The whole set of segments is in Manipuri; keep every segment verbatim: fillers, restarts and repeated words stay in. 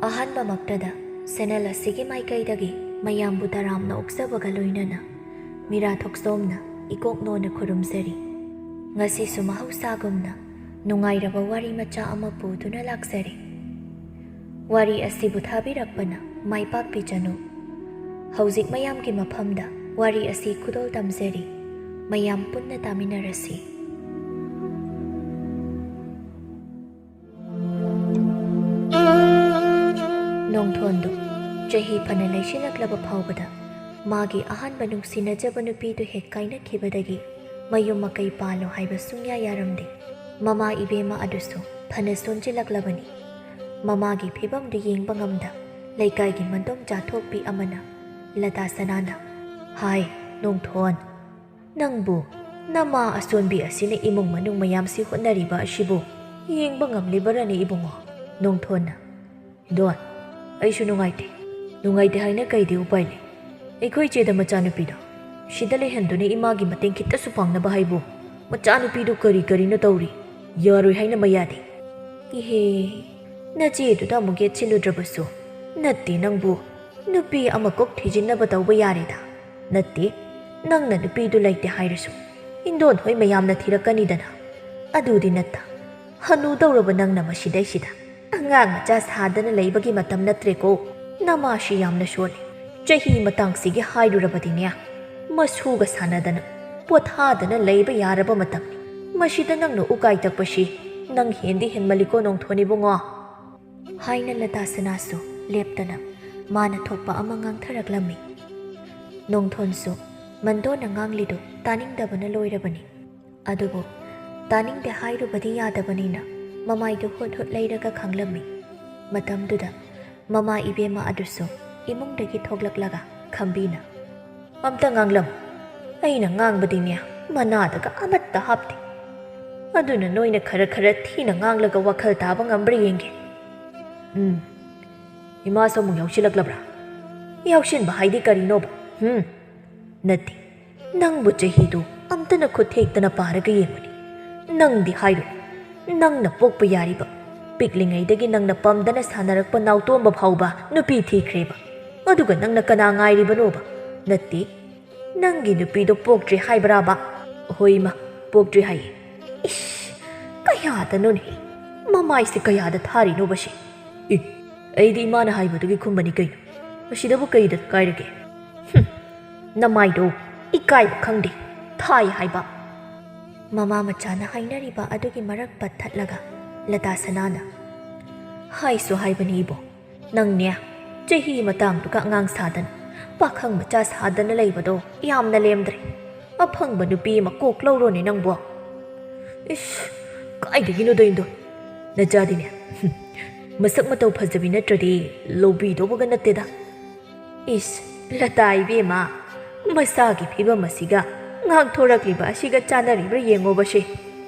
ꯑꯍꯥꯟꯕꯃꯛꯇꯗ ꯁꯦꯅꯦꯜ ꯑꯁꯤꯒꯤ ꯃꯥꯏꯀꯩꯗꯒꯤ ꯃꯌꯥꯝꯕꯨ ꯇꯔꯥꯝꯅ ꯑꯣꯛꯆꯕꯒ ꯂꯣꯏꯅꯅ ꯃꯤꯔꯥ ꯊꯣꯛꯆꯣꯝꯅ ꯏꯀꯣꯛ ꯅꯣꯟꯅ ꯈꯨꯔꯨꯝꯖꯔꯤ꯫ ꯉꯁꯤꯁꯨ ꯃꯍꯧꯁꯥꯒꯨꯝꯅ ꯅꯨꯡꯉꯥꯏꯔꯕ ꯋꯥꯔꯤ ꯃꯆꯥ ꯑꯃ ꯄꯨꯗꯨꯅ ꯂꯥꯛꯆꯔꯤ꯫ ꯋꯥꯔꯤ ꯑꯁꯤꯕꯨ ꯊꯥꯕꯤꯔꯛꯄꯅ ꯃꯥꯏ ꯄꯥꯛꯄꯤꯖꯅꯨ꯫ ꯍꯧꯖꯤꯛ ꯃꯌꯥꯝꯒꯤ ꯃꯐꯝꯗ ꯋꯥꯔꯤ ꯑꯁꯤ ꯈꯨꯗꯣꯜ ꯇꯝꯖꯔꯤ꯫ ꯃꯌꯥꯝ ꯄꯨꯟꯅ ꯇꯥꯃꯤꯟꯅꯔꯁꯤ꯫ ꯅꯣꯡꯊꯣꯟꯗꯨ ꯆꯍꯤ ꯐꯅ ꯂꯩꯁꯤꯜꯂꯛꯂꯕ ꯐꯥꯎꯕꯗ ꯃꯥꯒꯤ ꯑꯍꯥꯟꯕ ꯅꯨꯡꯁꯤꯅꯖꯕ ꯅꯨꯄꯤꯗꯨ ꯍꯦꯛ ꯀꯥꯏꯅꯈꯤꯕꯗꯒꯤ ꯃꯌꯨꯝ ꯃꯀꯩ ꯄꯥꯜꯂꯣ ꯍꯥꯏꯕ ꯁꯨꯡꯌꯥ ꯌꯥꯔꯝꯗꯦ꯫ ꯃꯃꯥ ꯏꯕꯦꯝꯃ ꯑꯗꯨꯁꯨ ꯐꯅ ꯁꯣꯟꯖꯤꯜꯂꯛꯂꯕꯅꯤ꯫ ꯃꯃꯥꯒꯤ ꯐꯤꯕꯝꯗꯨ ꯌꯦꯡꯕ ꯉꯝꯗ ꯂꯩꯀꯥꯏꯒꯤ ꯃꯟꯗꯣꯝ ꯆꯥꯊꯣꯛꯄꯤ ꯑꯃꯅ ꯂꯇꯥ ꯁꯅꯥꯅ ꯍꯥꯏ, "ꯅꯣꯡꯊꯣꯟ, ꯅꯪꯕꯨ ꯅꯃꯥ ꯑꯁꯣꯟꯕꯤ ꯑꯁꯤꯅ ꯏꯃꯨꯡ ꯃꯅꯨꯡ ꯃꯌꯥꯝꯁꯤ ꯍꯣꯠꯅꯔꯤꯕ ꯑꯁꯤꯕꯨ ꯌꯦꯡꯕ ꯉꯝꯂꯤꯕꯔꯅꯦ ꯏꯕꯨꯡꯉꯣ?" ꯅꯣꯡꯊꯣꯟꯅ, "ꯗꯣꯟ, ꯑꯩꯁꯨ ꯅꯨꯡꯉꯥꯏꯇꯦ꯫ ꯅꯨꯡꯉꯥꯏꯇꯦ ꯍꯥꯏꯅ ꯀꯩꯗꯤ ꯎꯄꯥꯏ ꯂꯩ? ꯑꯩꯈꯣꯏ ꯏꯆꯦꯗ ꯃꯆꯥꯅꯨꯄꯤꯗꯣ ꯁꯤꯗ ꯂꯩꯍꯟꯗꯨꯅ ꯏꯃꯥꯒꯤ ꯃꯇꯦꯡ ꯈꯤꯇꯁꯨ ꯄꯥꯡꯅꯕ ꯍꯥꯏꯕꯨ ꯃꯆꯥꯅꯨꯄꯤꯗꯨ ꯀꯔꯤ ꯀꯔꯤꯅꯣ ꯇꯧꯔꯤ? ꯌꯥꯔꯣꯏ ꯍꯥꯏꯅ ꯃꯌꯥꯗꯤ?" "ꯏꯍꯦ, ꯅꯆꯦꯗꯨꯗ ꯑꯃꯨꯛ ꯌꯦꯠꯁꯤꯜꯂꯨꯗ꯭ꯔꯕꯁꯨ ꯅꯠꯇꯦ ꯅꯪꯕꯨ꯫ ꯅꯨꯄꯤ ꯑꯃ ꯀꯣꯛ ꯊꯤꯖꯤꯟꯅꯕ ꯇꯧꯕ ꯌꯥꯔꯦꯗ꯫ ꯅꯠꯇꯦ, ꯅꯪꯅ ꯅꯨꯄꯤꯗꯨ ꯂꯩꯇꯦ ꯍꯥꯏꯔꯁꯨ ꯏꯟꯗꯣꯟ ꯍꯣꯏ ꯃꯌꯥꯝꯅ ꯊꯤꯔꯛꯀꯅꯤꯗꯅ꯫ ꯑꯗꯨꯗꯤ ꯅꯠꯇ, ꯍꯅꯨꯗꯧꯔꯕ ꯅꯪꯅ ꯃꯁꯤꯗꯩꯁꯤꯗ ꯑꯉꯥꯡ ꯃꯆꯥ ꯁꯥꯗꯅ ꯂꯩꯕꯒꯤ ꯃꯇꯝ ꯅꯠꯇ꯭ꯔꯦꯀꯣ꯫ ꯅꯃꯥꯁꯤ ꯌꯥꯝꯅ ꯁꯣꯜꯂꯤ꯫ ꯆꯍꯤ ꯃꯇꯥꯡꯁꯤꯒꯤ ꯍꯥꯏꯔꯨꯔꯕꯗꯤꯅꯦ, ꯃꯁꯨꯒ ꯁꯥꯟꯅꯗꯅ ꯄꯣꯊꯥꯗꯅ ꯂꯩꯕ ꯌꯥꯔꯕ ꯃꯇꯝꯅꯤ꯫ ꯃꯁꯤꯗ ꯅꯪꯅ ꯎꯀꯥꯏ ꯇꯛꯄꯁꯤ ꯅꯪ ꯍꯦꯟꯗꯤ ꯍꯦꯟꯃꯜꯂꯤꯀꯣ ꯅꯣꯡꯊꯣꯟ ꯏꯕꯨꯡꯉꯣ," ꯍꯥꯏꯅ ꯂꯇꯥ ꯁꯅꯥꯁꯨ ꯂꯦꯞꯇꯅ ꯃꯥꯅ ꯊꯣꯛꯄ ꯑꯃ ꯉꯥꯡꯊꯔꯛꯂꯝꯃꯤ꯫ ꯅꯣꯡꯊꯣꯟꯁꯨ ꯃꯟꯗꯣꯟꯅ ꯉꯥꯡꯂꯤꯗꯨ ꯇꯥꯅꯤꯡꯗꯕꯅ ꯂꯣꯏꯔꯕꯅꯤ꯫ ꯑꯗꯨꯕꯨ ꯇꯥꯅꯤꯡꯗꯦ ꯍꯥꯏꯔꯨꯕꯗꯤ ꯌꯥꯗꯕꯅꯤꯅ ꯃꯃꯥꯏꯗꯨ ꯍꯨꯠ ꯍꯨꯠ ꯂꯩꯔꯒ ꯈꯥꯡꯂꯝꯃꯤ꯫ ꯃꯇꯝꯗꯨꯗ ꯃꯃꯥ ꯏꯕꯦꯝꯃ ꯑꯗꯨꯁꯨ ꯏꯃꯨꯡꯗꯒꯤ ꯊꯣꯛꯂꯛꯂꯒ ꯈꯝꯕꯤꯅ, "ꯑꯝꯇ ꯉꯥꯡꯂꯝ꯫ ꯑꯩꯅ ꯉꯥꯡꯕꯗꯤꯅꯦ ꯃꯅꯥꯗꯒ ꯑꯃꯠꯇ ꯍꯥꯞꯇꯦ꯫ ꯑꯗꯨꯅ ꯅꯣꯏꯅ ꯈꯔ ꯈꯔ ꯊꯤꯅ ꯉꯥꯡꯂꯒ ꯋꯥꯈꯜ ꯇꯥꯕ ꯉꯝꯕ꯭ꯔꯥ ꯌꯦꯡꯒꯦ꯫ ꯎꯝ, ꯏꯃꯥꯁꯨ ꯑꯃꯨꯛ ꯌꯥꯎꯁꯤꯜꯂꯛꯂꯕ꯭ꯔꯥ? ꯌꯥꯎꯁꯤꯟꯕ ꯍꯥꯏꯗꯤ ꯀꯔꯤꯅꯣꯕ? ꯍꯨꯝ? ꯅꯠꯇꯦ, ꯅꯪꯕꯨ ꯆꯍꯤꯗꯨ ꯑꯝꯇꯅ ꯈꯨꯠ ꯊꯦꯛꯇꯅ ꯄꯥꯔꯒ ꯌꯦꯡꯉꯨꯅꯦ꯫ ꯅꯪꯗꯤ ꯍꯥꯏꯔꯣ, ꯅꯪꯅ ꯄꯣꯛꯄ ꯌꯥꯔꯤꯕ ꯄꯤꯛꯂꯤꯉꯩꯗꯒꯤ ꯅꯪꯅ ꯄꯝꯗꯅ ꯁꯥꯟꯅꯔꯛꯄ ꯅꯥꯎꯇꯣꯝꯕ ꯐꯥꯎꯕ ꯅꯨꯄꯤ ꯊꯤꯈ꯭ꯔꯦꯕ꯫ ꯑꯗꯨꯒ ꯅꯪꯅ ꯀꯅꯥ ꯉꯥꯏꯔꯤꯕꯅꯣꯕ? ꯅꯠꯇꯦ, ꯅꯪꯒꯤ ꯅꯨꯄꯤꯗꯣ ꯄꯣꯛꯇ꯭ꯔꯤ ꯍꯥꯏꯕ꯭ꯔꯥꯕ? ꯍꯣꯏ ꯏꯃꯥ, ꯄꯣꯛꯇ꯭ꯔꯤ ꯍꯥꯏꯌꯦ꯫ ꯏꯁ, ꯀꯌꯥꯗꯅꯣꯅꯦ? ꯃꯃꯥꯏꯁꯦ ꯀꯌꯥꯗ ꯊꯥꯔꯤꯅꯣꯕ ꯁꯤ? ꯑꯦ, ꯑꯩꯗꯤ ꯏꯃꯥꯅ ꯍꯥꯏꯕꯗꯨꯒꯤ ꯈꯨꯝꯕꯅꯤ ꯀꯩꯅꯣ꯫ ꯑꯁꯤꯗꯕꯨ ꯀꯩꯗ ꯀꯥꯏꯔꯒꯦ? ꯍꯨꯝ, ꯅꯃꯥꯏꯗꯣ ꯏꯀꯥꯏꯕ ꯈꯪꯗꯦ, ꯊꯥꯏ ꯍꯥꯏꯕ꯫ ꯃꯃꯥ ꯃꯆꯥꯅ ꯍꯥꯏꯅꯔꯤꯕ ꯑꯗꯨꯒꯤ ꯃꯔꯛ ꯄꯠꯊꯠꯂꯒ ꯂꯇꯥ ꯁꯅꯥꯅ, ꯍꯥꯏꯁꯨ ꯍꯥꯏꯕꯅꯤ ꯏꯕꯣ, ꯅꯪꯅꯦ, ꯆꯍꯤ ꯃꯇꯥꯡꯗꯨꯒ ꯑꯉꯥꯡ ꯁꯥꯗꯅ, ꯄꯥꯈꯪ ꯃꯆꯥ ꯁꯥꯗꯅ ꯂꯩꯕꯗꯣ ꯌꯥꯝꯅ ꯂꯦꯝꯗ꯭ꯔꯦ꯫ ꯑꯐꯪꯕ ꯅꯨꯄꯤ ꯑꯃ ꯀꯣꯛ ꯂꯧꯔꯣꯅꯦ ꯅꯪꯕꯣ꯫ ꯏꯁ, ꯀꯥꯏꯗꯒꯤꯅꯣꯗ ꯏꯟꯗꯣ? ꯅꯆꯥꯗꯤꯅꯦ, ꯍꯨꯝ, ꯃꯁꯛ ꯃꯇꯧ ꯐꯖꯕꯤ ꯅꯠꯇ꯭ꯔꯗꯤ ꯂꯧꯕꯤꯗꯧꯕꯒ ꯅꯠꯇꯦꯗ꯫ ꯏꯁ, ꯂꯇꯥ ꯏꯕꯦꯝꯃ, ꯃꯁꯥꯒꯤ ꯐꯤꯕꯝ ꯑꯁꯤꯒ ꯉꯥꯡꯊꯣꯔꯛꯂꯤꯕ ꯑꯁꯤꯒ ꯆꯥꯅꯔꯤꯕ꯭ꯔꯥ ꯌꯦꯡꯉꯣꯕꯁꯦ꯫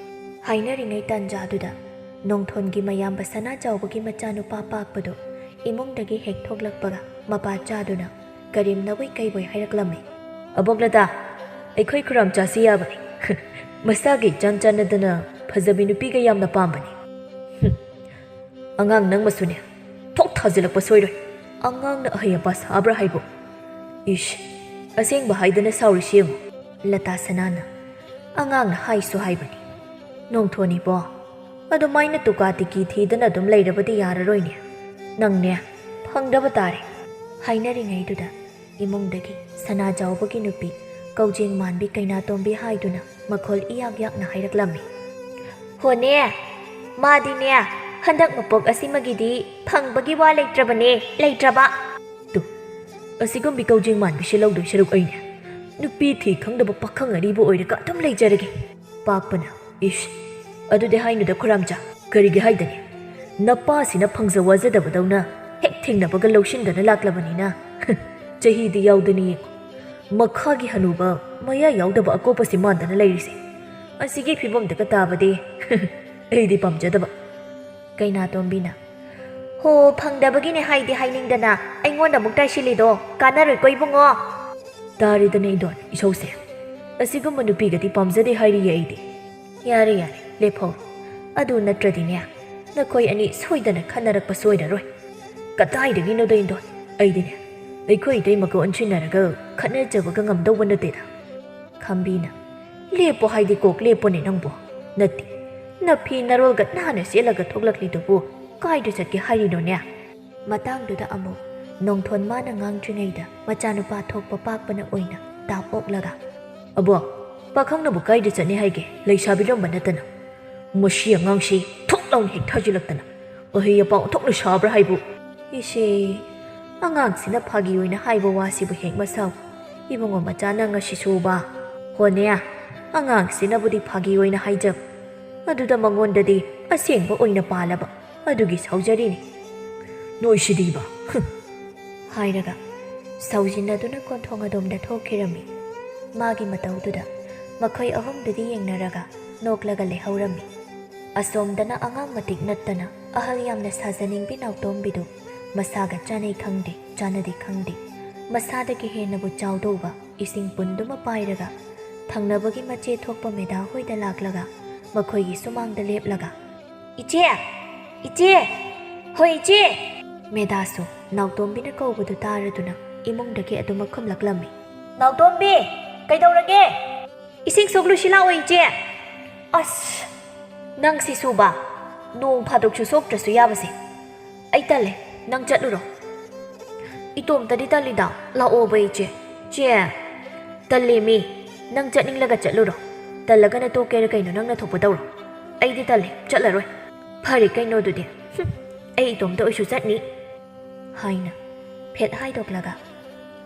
ꯍꯥꯏꯅꯔꯤꯉꯩ ꯇꯥꯟꯖꯥꯗꯨꯗ ꯅꯣꯡꯊꯣꯟꯒꯤ ꯃꯌꯥꯝꯕ ꯁꯅꯥ ꯆꯥꯎꯕꯒꯤ ꯃꯆꯥꯅꯨꯄꯥ ꯄꯥꯛꯄꯗꯨ ꯏꯃꯨꯡꯗꯒꯤ ꯍꯦꯛ ꯊꯣꯛꯂꯛꯄꯒ ꯃꯄꯥ ꯆꯥꯗꯨꯅ ꯀꯔꯦꯝꯅꯕꯣꯏ ꯀꯩꯕꯣꯏ ꯍꯥꯏꯔꯛꯂꯝꯃꯤ꯫ "ꯑꯕꯣꯛ ꯂꯇꯥ, ꯑꯩꯈꯣꯏ ꯈꯨꯔꯥꯝꯆꯥꯁꯤ ꯌꯥꯕꯅꯤ꯫ ꯃꯁꯥꯒ ꯏꯆꯥꯟ ꯆꯥꯟꯅꯗꯅ ꯐꯖꯕꯤ ꯅꯨꯄꯤꯒ ꯌꯥꯝꯅ ꯄꯥꯝꯕꯅꯤ꯫" "ꯍꯨꯝ, ꯑꯉꯥꯡ ꯅꯪꯃꯁꯨꯅꯦ, ꯊꯣꯛ ꯊꯥꯖꯤꯜꯂꯛꯄ ꯁꯣꯏꯔꯣꯏ꯫ ꯑꯉꯥꯡꯅ ꯑꯍꯩ ꯑꯄꯥ ꯁꯥꯕ꯭ꯔꯥ ꯍꯥꯏꯕꯨ? ꯏꯁ, ꯑꯁꯦꯡꯕ ꯍꯥꯏꯗꯅ ꯁꯥꯎꯔꯤꯁꯤ ꯌꯦꯡꯉꯨ꯫" ꯂꯇꯥ ꯁꯅꯥꯅ, "ꯑꯉꯥꯡꯅ ꯍꯥꯏꯁꯨ ꯍꯥꯏꯕꯅꯤ꯫ ꯅꯣꯡꯊꯣꯟ ꯏꯕꯣ, ꯑꯗꯨꯃꯥꯏꯅ ꯇꯨꯀꯥ ꯇꯤꯀꯤ ꯊꯤꯗꯅ ꯑꯗꯨꯝ ꯂꯩꯔꯕꯗꯤ ꯌꯥꯔꯔꯣꯏꯅꯦ꯫ ꯅꯪꯅꯦ, ꯐꯪꯗꯕ ꯇꯥꯔꯦ꯫" ꯍꯥꯏꯅꯔꯤꯉꯩꯗꯨꯗ ꯏꯃꯨꯡꯗꯒꯤ ꯁꯅꯥꯖꯥꯎꯕꯒꯤ ꯅꯨꯄꯤ ꯀꯧꯖꯦꯡ ꯃꯥꯟꯕꯤ ꯀꯩꯅꯥꯇꯣꯝꯕꯤ ꯍꯥꯏꯗꯨꯅ ꯃꯈꯣꯜ ꯏꯌꯥꯛ ꯌꯥꯛꯅ ꯍꯥꯏꯔꯛꯂꯝꯃꯤ꯫ "ꯍꯣꯅꯦ, ꯃꯥꯗꯤꯅꯦ, ꯍꯟꯗꯛ ꯃꯄꯣꯛ ꯑꯁꯤꯃꯒꯤꯗꯤ ꯐꯪꯕꯒꯤ ꯋꯥ ꯂꯩꯇ꯭ꯔꯕꯅꯦ, ꯂꯩꯇ꯭ꯔꯕ꯫" ꯇꯨ, ꯑꯁꯤꯒꯨꯝꯕꯤ ꯀꯧꯖꯦꯡ ꯃꯥꯟꯕꯤꯁꯦ ꯂꯧꯗꯣꯏ ꯁꯔꯨꯛ ꯑꯩꯅꯦ ꯅꯨꯄꯤ ꯊꯤ ꯈꯪꯗꯕ ꯄꯥꯈꯪ ꯑꯔꯤꯕ ꯑꯣꯏꯔꯒ ꯑꯗꯨꯝ ꯂꯩꯖꯔꯒꯦ꯫ ꯄꯥꯛꯄꯅ, "ꯏꯁ, ꯑꯗꯨꯗꯤ ꯍꯥꯏꯅꯨꯗ ꯈꯨꯔꯥꯝꯆꯥ, ꯀꯔꯤꯒꯤ ꯍꯥꯏꯗꯅꯤ? ꯅꯄꯥꯁꯤꯅ ꯐꯪꯖ ꯋꯥꯖꯗꯕꯗꯧꯅ ꯍꯦꯛ ꯊꯦꯡꯅꯕꯒ ꯂꯧꯁꯤꯟꯗꯅ ꯂꯥꯛꯂꯕꯅꯤꯅ꯫" ꯆꯍꯤꯗꯤ ꯌꯥꯎꯗꯅꯤ ꯌꯦꯡꯉꯨ꯫ ꯃꯈꯥꯒꯤ ꯍꯅꯨꯕ ꯃꯌꯥ ꯌꯥꯎꯗꯕ ꯑꯀꯣꯞꯄꯁꯤ ꯃꯥꯟꯗꯅ ꯂꯩꯔꯤꯁꯦ꯫ ꯑꯁꯤꯒꯤ ꯐꯤꯕꯝꯗꯒ ꯇꯥꯕꯗꯤ ꯑꯩꯗꯤ ꯄꯥꯝꯖꯗꯕ꯫ ꯀꯩꯅꯥꯇꯣꯝꯕꯤꯅ, "ꯍꯣ, ꯐꯪꯗꯕꯒꯤꯅꯦ ꯍꯥꯏꯗꯤ ꯍꯥꯏꯅꯤꯡꯗꯅ ꯑꯩꯉꯣꯟꯗ ꯑꯃꯨꯛ ꯇꯥꯏꯁꯤꯜꯂꯤꯗꯣ ꯀꯥꯟꯅꯔꯣꯏꯀꯣ ꯏꯕꯨꯡꯉꯣ꯫" "ꯇꯥꯔꯦꯗꯅ ꯏꯗꯣꯟ, ꯏꯁꯧꯁꯦ꯫ ꯑꯁꯤꯒꯨꯝꯕ ꯅꯨꯄꯤꯒꯗꯤ ꯄꯥꯝꯖꯗꯦ ꯍꯥꯏꯔꯤꯌꯦ ꯑꯩꯗꯤ꯫" "ꯌꯥꯔꯦ, ꯌꯥꯔꯦ, ꯂꯦꯞꯍꯧꯔꯣ꯫ ꯑꯗꯨ ꯅꯠꯇ꯭ꯔꯗꯤꯅꯦ, ꯅꯈꯣꯏ ꯑꯅꯤ ꯁꯣꯏꯗꯅ ꯈꯠꯅꯔꯛꯄ ꯁꯣꯏꯔꯔꯣꯏ꯫ ꯀꯗꯥꯏꯗꯒꯤꯅꯣꯗ, ꯏꯟꯗꯣꯟ? ꯑꯩꯗꯤꯅꯦ, ꯑꯩꯈꯣꯏ ꯏꯇꯩꯃꯒ ꯑꯣꯟꯁꯤꯟꯅꯔꯒ ꯈꯠꯅꯖꯕꯒ ꯉꯝꯗꯧꯕ ꯅꯠꯇꯦꯗ꯫ ꯈꯝꯕꯤꯅ, "ꯂꯦꯞꯄꯣ ꯍꯥꯏꯗꯤ ꯀꯣꯛ ꯂꯦꯞꯄꯣꯅꯦ ꯅꯪꯕꯣ꯫ ꯅꯠꯇꯦ, ꯅꯐꯤ ꯅꯔꯣꯜꯒ ꯅꯥꯟꯅ ꯁꯦꯠꯂꯒ ꯊꯣꯛꯂꯛꯂꯤꯗꯨꯕꯨ ꯀꯥꯏꯗ ꯆꯠꯀꯦ ꯍꯥꯏꯔꯤꯅꯣꯅꯦ?" ꯃꯇꯥꯡꯗꯨꯗ ꯑꯃꯨꯛ ꯅꯣꯡꯊꯣꯟ ꯃꯥꯅ ꯉꯥꯡꯗ꯭ꯔꯤꯉꯩꯗ ꯃꯆꯥꯅꯨꯄꯥ ꯊꯣꯛꯄ ꯄꯥꯛꯄꯅ ꯑꯣꯏꯅ ꯇꯥꯞ ꯑꯣꯛꯂꯒ, "ꯑꯕꯣ, ꯄꯥꯈꯪꯅꯕꯨ ꯀꯥꯏꯗ ꯆꯠꯅꯤ ꯍꯥꯏꯒꯦ, ꯂꯩꯁꯥꯕꯤ ꯂꯣꯝꯕ ꯅꯠꯇꯅ? ꯃꯁꯤ ꯑꯉꯥꯡꯁꯤ ꯊꯣꯛ ꯂꯥꯎꯅ ꯍꯦꯛ ꯊꯥꯖꯤꯜꯂꯛꯇꯅ ꯑꯍꯩ ꯑꯄꯥ ꯑꯣꯟꯊꯣꯛꯅ ꯁꯥꯕ꯭ꯔꯥ ꯍꯥꯏꯕꯨ?" "ꯏꯁꯦ, ꯑꯉꯥꯡꯁꯤꯅ ꯐꯥꯒꯤ ꯑꯣꯏꯅ ꯍꯥꯏꯕ ꯋꯥꯁꯤꯕꯨ ꯍꯦꯛ ꯃꯁꯥꯎ꯫ ꯏꯕꯨꯡꯉꯣ ꯃꯆꯥ, ꯅꯪ ꯉꯁꯤꯁꯨꯕ꯫ ꯍꯣꯅꯦ, ꯑꯉꯥꯡꯁꯤꯅꯕꯨꯗꯤ ꯐꯥꯒꯤ ꯑꯣꯏꯅ ꯍꯥꯏꯖꯕ, ꯑꯗꯨꯗ ꯃꯉꯣꯟꯗꯗꯤ ꯑꯁꯦꯡꯕ ꯑꯣꯏꯅ ꯄꯥꯜꯂꯕ꯫ ꯑꯗꯨꯒꯤ ꯁꯥꯎꯖꯔꯤꯅꯤ꯫ ꯅꯣꯏꯁꯤꯗꯤꯕ!" ꯍꯥꯏꯔꯒ ꯁꯥꯎꯖꯤꯟꯅꯗꯨꯅ ꯀꯣꯟꯊꯣꯡ ꯑꯗꯣꯝꯗ ꯊꯣꯛꯈꯤꯔꯝꯃꯤ꯫ ꯃꯥꯒꯤ ꯃꯇꯧꯗꯨꯗ ꯃꯈꯣꯏ ꯑꯍꯨꯝꯗꯨꯗꯤ ꯌꯦꯡꯅꯔꯒ ꯅꯣꯛꯂꯒ ꯂꯩꯍꯧꯔꯝꯃꯤ꯫ ꯑꯁꯣꯝꯗꯅ ꯑꯉꯥꯡ ꯃꯇꯤꯛ ꯅꯠꯇꯅ ꯑꯍꯜ ꯌꯥꯝꯅ ꯁꯥꯖꯅꯤꯡꯕꯤ ꯅꯥꯎꯇꯣꯝꯕꯤꯗꯨ ꯃꯁꯥꯒ ꯆꯥꯅꯩ ꯈꯪꯗꯦ, ꯆꯥꯅꯗꯦ ꯈꯪꯗꯦ, ꯃꯁꯥꯗꯒꯤ ꯍꯦꯟꯅꯕꯨ ꯆꯥꯎꯗꯧꯕ ꯏꯁꯤꯡ ꯄꯨꯟꯗꯨꯃ ꯄꯥꯏꯔꯒ ꯊꯪꯅꯕꯒꯤ ꯃꯆꯦ ꯊꯣꯛꯄ ꯃꯦꯗꯥ ꯍꯣꯏꯗ ꯂꯥꯛꯂꯒ ꯃꯈꯣꯏꯒꯤ ꯁꯨꯃꯥꯡꯗ ꯂꯦꯞꯂꯒ, "ꯏꯆꯦ! ꯏꯆꯦ! ꯍꯣꯏ, ꯏꯆꯦ!" ꯃꯦꯗꯥꯁꯨ ꯅꯥꯎꯇꯣꯝꯕꯤꯅ ꯀꯧꯕꯗꯨ ꯇꯥꯔꯗꯨꯅ ꯏꯃꯨꯡꯗꯒꯤ ꯑꯗꯨꯃꯛ ꯈꯨꯝꯂꯛꯂꯝꯃꯤ꯫ "ꯅꯥꯎꯇꯣꯝꯕꯤ, ꯀꯩꯗꯧꯔꯒꯦ?" "ꯏꯁꯤꯡ ꯁꯣꯛꯂꯨꯁꯤ ꯂꯥꯛꯑꯣ, ꯏꯆꯦ!" "ꯑꯁ, ꯅꯪ ꯁꯤꯁꯨꯕ, ꯅꯣꯡ ꯐꯥꯗꯣꯛꯁꯨ ꯁꯣꯛꯇ꯭ꯔꯁꯨ ꯌꯥꯕꯁꯦ꯫ ꯑꯩ ꯇꯜꯂꯦ, ꯅꯪ ꯆꯠꯂꯨꯔꯣ꯫" "ꯏꯇꯣꯝꯇꯗꯤ ꯇꯜꯂꯤꯗ, ꯂꯥꯛꯑꯣꯕ, ꯏꯆꯦ꯫" "ꯆꯦ, ꯇꯜꯂꯦꯃꯤ, ꯅꯪ ꯆꯠꯅꯤꯡꯂꯒ ꯆꯠꯂꯨꯔꯣ꯫ ꯇꯜꯂꯒꯅ ꯇꯣꯛꯀꯦꯔꯥ ꯀꯩꯅꯣ, ꯅꯪꯅ ꯊꯣꯛꯄ ꯇꯧꯔꯣ꯫ ꯑꯩꯗꯤ ꯇꯜꯂꯦ, ꯆꯠꯂꯔꯣꯏ꯫" "ꯐꯔꯦ ꯀꯩꯅꯣ ꯑꯗꯨꯗꯤ, ꯍꯨꯝ, ꯑꯩ ꯏꯇꯣꯝꯇ ꯑꯣꯏꯁꯨ ꯆꯠꯅꯤ꯫" ꯍꯥꯏꯅ ꯐꯦꯠ ꯍꯥꯏꯗꯣꯛꯂꯒ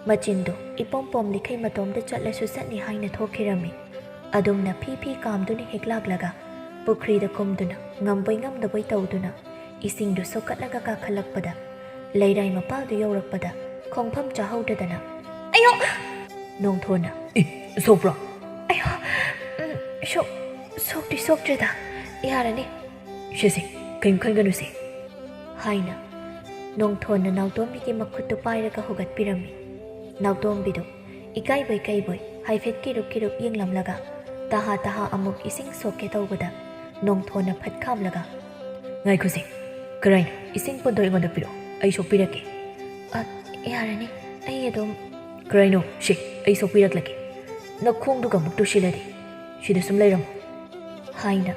ꯃꯆꯤꯟꯗꯨ ꯏꯄꯣꯝ ꯄꯣꯝꯂꯤꯈꯩ ꯃꯇꯣꯝꯗ ꯆꯠꯂꯁꯨ ꯆꯠꯅꯤ ꯍꯥꯏꯅ ꯊꯣꯛꯈꯤꯔꯝꯃꯤ꯫ ꯑꯗꯨꯝꯅ ꯐꯤ ꯐꯤ ꯀꯥꯝꯗꯨꯅ ꯍꯦꯛ ꯂꯥꯛꯂꯒ ꯄꯨꯈ꯭ꯔꯤꯗ ꯀꯨꯝꯗꯨꯅ ꯉꯝꯕꯣꯏ ꯉꯝꯗꯕꯣꯏ ꯇꯧꯗꯨꯅ ꯏꯁꯤꯡꯗꯨ ꯁꯣꯛꯀꯠꯂꯒ ꯀꯥꯈꯠꯂꯛꯄꯗ, ꯂꯩꯔꯥꯏ ꯃꯄꯥꯜꯗꯨ ꯌꯧꯔꯛꯄꯗ ꯈꯣꯡꯐꯝ ꯆꯥꯍꯧꯗꯗꯅ, "ꯑꯌꯣ!" ꯅꯣꯡꯊꯣꯟꯅ, "ꯑꯦ, ꯁꯣꯛꯄ꯭ꯔꯣ?" "ꯑꯌꯣ! ꯎꯝ, ꯁꯣꯛ-, ꯁꯣꯛꯇꯤ ꯁꯣꯛꯇ꯭ꯔꯦꯗ꯫ ꯌꯥꯔꯅꯤ꯫" "ꯁꯦ, ꯁꯦ, ꯀꯩꯝ ꯈꯟꯒꯅꯨꯁꯦ," ꯍꯥꯏꯅ ꯅꯣꯡꯊꯣꯟꯅ ꯅꯥꯎꯇꯣꯝꯕꯤꯒꯤ ꯃꯈꯨꯠꯇꯨ ꯄꯥꯏꯔꯒ ꯍꯧꯒꯠꯄꯤꯔꯝꯃꯤ꯫ ꯅꯥꯎꯇꯣꯝꯕꯤꯗꯨ ꯏꯀꯥꯏꯕꯣꯏ ꯀꯩꯕꯣꯏ ꯍꯥꯏꯐꯦꯠ ꯀꯤꯔꯨꯞ ꯀꯤꯔꯨꯞ ꯌꯦꯡꯂꯝꯂꯒ ꯇꯍꯥ ꯇꯍꯥ ꯑꯃꯨꯛ ꯏꯁꯤꯡ ꯁꯣꯛꯀꯦ ꯇꯧꯕꯗ ꯅꯣꯡꯊꯣꯟꯅ ꯐꯠ ꯈꯥꯝꯂꯒ, "ꯉꯥꯏꯈꯣꯁꯦ, ꯀꯔꯥꯏꯅꯣ? ꯏꯁꯤꯡ ꯄꯨꯟꯗꯣ ꯑꯩꯉꯣꯟꯗ ꯄꯤꯔꯛꯑꯣ, ꯑꯩ ꯁꯣꯛꯄꯤꯔꯛꯀꯦ꯫" "ꯑ, ꯌꯥꯔꯅꯤ, ꯑꯩ ꯑꯗꯨꯝ..." "ꯀꯔꯥꯏꯅꯣ? ꯁꯦ, ꯑꯩ ꯁꯣꯛꯄꯤꯔꯛꯂꯒꯦ꯫ ꯅꯈꯣꯡꯗꯨꯒ ꯑꯃꯨꯛ ꯇꯨꯁꯤꯜꯂꯗꯤ꯫ ꯁꯤꯗ ꯁꯨꯝ ꯂꯩꯔꯝꯃꯣ꯫" ꯍꯥꯏꯅ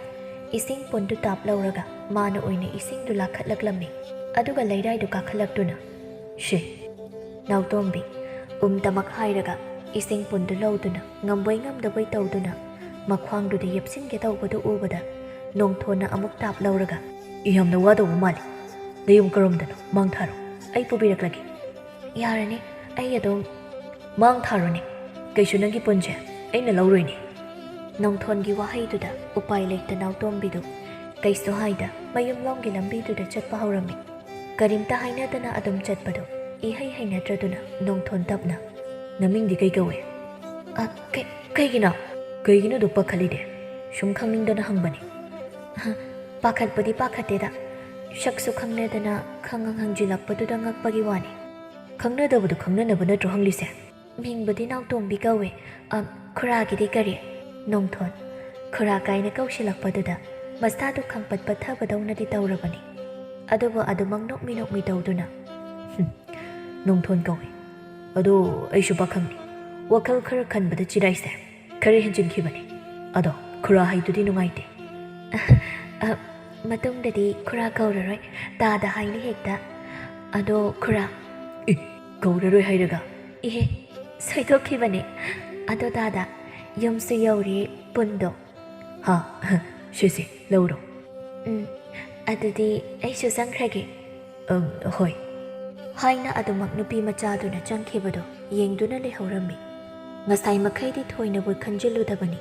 ꯏꯁꯤꯡ ꯄꯨꯟꯗꯨ ꯇꯥꯞ ꯂꯧꯔꯒ ꯃꯥꯅ ꯑꯣꯏꯅ ꯏꯁꯤꯡꯗꯨ ꯂꯥꯈꯠꯂꯛꯂꯝꯃꯤ꯫ ꯑꯗꯨꯒ ꯂꯩꯔꯥꯏꯗꯨ ꯀꯥꯈꯠꯂꯛꯇꯨꯅ, "ꯁꯦ, ꯅꯥꯎꯇꯣꯝꯕꯤ," ꯎꯝꯇꯃꯛ ꯍꯥꯏꯔꯒ ꯏꯁꯤꯡ ꯄꯨꯟꯗꯨ ꯂꯧꯗꯨꯅ ꯉꯝꯕꯣꯏ ꯉꯝꯗꯕꯣꯏ ꯇꯧꯗꯨꯅ ꯃꯈ꯭ꯋꯥꯡꯗꯨꯗ ꯌꯦꯞꯁꯤꯟꯒꯦ ꯇꯧꯕꯗꯨ ꯎꯕꯗ ꯅꯣꯡꯊꯣꯟꯅ ꯑꯃꯨꯛ ꯇꯥꯞ ꯂꯧꯔꯒ, "ꯌꯥꯝꯅ ꯋꯥꯗꯧꯕ ꯃꯥꯜꯂꯤ꯫ ꯅꯌꯨꯝ ꯀꯔꯣꯝꯗꯅꯣ? ꯃꯥꯡ ꯊꯥꯔꯣ, ꯑꯩ ꯄꯨꯕꯤꯔꯛꯂꯒꯦ꯫" "ꯌꯥꯔꯅꯤ, ꯑꯩ ꯑꯗꯨꯝ..." "ꯃꯥꯡ ꯊꯥꯔꯣꯅꯦ, ꯀꯩꯁꯨ ꯅꯪꯒꯤ ꯄꯨꯟꯁꯦ ꯑꯩꯅ ꯂꯧꯔꯣꯏꯅꯦ꯫" ꯅꯣꯡꯊꯣꯟꯒꯤ ꯋꯥꯍꯩꯗꯨꯗ ꯎꯄꯥꯏ ꯂꯩꯇ ꯅꯥꯎꯇꯣꯝꯕꯤꯗꯨ ꯀꯩꯁꯨ ꯍꯥꯏꯗ ꯃꯌꯨꯝꯂꯣꯝꯒꯤ ꯂꯝꯕꯤꯗꯨꯗ ꯆꯠꯄ ꯍꯧꯔꯝꯃꯤ꯫ ꯀꯔꯤꯝꯇ ꯍꯥꯏꯅꯗꯅ ꯑꯗꯨꯝ ꯆꯠꯄꯗꯨ ꯏꯍꯩ ꯍꯩꯅꯗ꯭ꯔꯗꯨꯅ ꯅꯣꯡꯊꯣꯟ ꯇꯞꯅ, "ꯅꯃꯤꯡꯗꯤ ꯀꯩ ꯀꯧꯏ?" "ꯑ, ꯀꯩ-, ꯀꯩꯒꯤꯅꯣ?" "ꯀꯩꯒꯤꯅꯣꯗꯣ ꯄꯥꯈꯠꯂꯤꯗꯤ? ꯁꯨꯝ ꯈꯪꯅꯤꯡꯗꯅ ꯍꯪꯕꯅꯤ꯫" "ꯑ, ꯄꯥꯈꯠꯄꯗꯤ ꯄꯥꯈꯠꯇꯦꯗ꯫ ꯁꯛꯁꯨ ꯈꯪꯅꯗꯅ ꯈꯪꯍꯪ ꯍꯪꯖꯤꯜꯂꯛꯄꯗꯨꯗ ꯉꯛꯄꯒꯤ ꯋꯥꯅꯤ꯫" "ꯈꯪꯅꯗꯕꯗꯣ ꯈꯪꯅꯅꯕ ꯅꯠꯇ꯭ꯔꯣ ꯍꯪꯂꯤꯁꯦ?" "ꯃꯤꯡꯕꯨꯗꯤ ꯅꯥꯎꯇꯣꯝꯕꯤ ꯀꯧꯏ꯫ ꯑ, ꯈꯨꯔꯥꯒꯤꯗꯤ ꯀꯔꯤ?" ꯅꯣꯡꯊꯣꯟ ꯈꯨꯔꯥ ꯀꯥꯏꯅ ꯀꯧꯁꯤꯜꯂꯛꯄꯗꯨꯗ ꯃꯁꯥꯗꯨ ꯈꯪꯄꯠ ꯄꯠꯊꯕꯗꯧꯅꯗꯤ ꯇꯧꯔꯕꯅꯤ꯫ ꯑꯗꯨꯕꯨ ꯑꯗꯨꯃꯛ ꯅꯣꯛꯃꯤ ꯅꯣꯛꯃꯤ ꯇꯧꯗꯨꯅ, "ꯍꯨꯝ, ꯅꯣꯡꯊꯣꯟ ꯀꯧꯏ꯫ ꯑꯗꯣ ꯑꯩꯁꯨ ꯄꯥꯈꯪꯅꯤ꯫ ꯋꯥꯈꯜ ꯈꯔ ꯈꯟꯕꯗ ꯆꯤꯔꯥꯏꯁꯦ ꯈꯔ ꯍꯦꯟꯖꯤꯟꯈꯤꯕꯅꯤ꯫ ꯑꯗꯣ ꯈꯨꯔꯥ ꯍꯥꯏꯗꯨꯗꯤ ꯅꯨꯡꯉꯥꯏꯇꯦ꯫" "ꯑ, ꯃꯇꯨꯡꯗꯗꯤ ꯈꯨꯔꯥ ꯀꯧꯔꯔꯣꯏ, ꯗꯥꯗꯥ ꯍꯥꯏꯅꯤ ꯍꯦꯛꯇ꯫ ꯑꯗꯣ ꯈꯨꯔꯥ..." "ꯑꯦ, ꯀꯧꯔꯔꯣꯏ ꯍꯥꯏꯔꯒ?" "ꯏꯍꯦ, ꯁꯣꯏꯗꯣꯛꯈꯤꯕꯅꯦ꯫ ꯑꯗꯣ ꯗꯥꯗꯥ, ꯌꯨꯝꯁꯨ ꯌꯧꯔꯦ, ꯄꯨꯟꯗꯣ꯫" "ꯍꯥ, ꯁꯦ ꯁꯦ, ꯂꯧꯔꯣ꯫" "ꯎꯝ, ꯑꯗꯨꯗꯤ ꯑꯩꯁꯨ ꯆꯪꯈ꯭ꯔꯒꯦ꯫" "ꯑꯪ, ꯍꯣꯏ꯫" ꯍꯥꯏꯅ ꯑꯗꯨꯃꯛ ꯅꯨꯄꯤ ꯃꯆꯥꯗꯨꯅ ꯆꯪꯈꯤꯕꯗꯨ ꯌꯦꯡꯗꯨꯅ ꯂꯩꯍꯧꯔꯝꯃꯤ꯫ ꯉꯁꯥꯏ ꯃꯈꯩꯗꯤ ꯊꯣꯏꯅꯕꯨ ꯈꯟꯖꯤꯜꯂꯨꯗꯕꯅꯤ꯫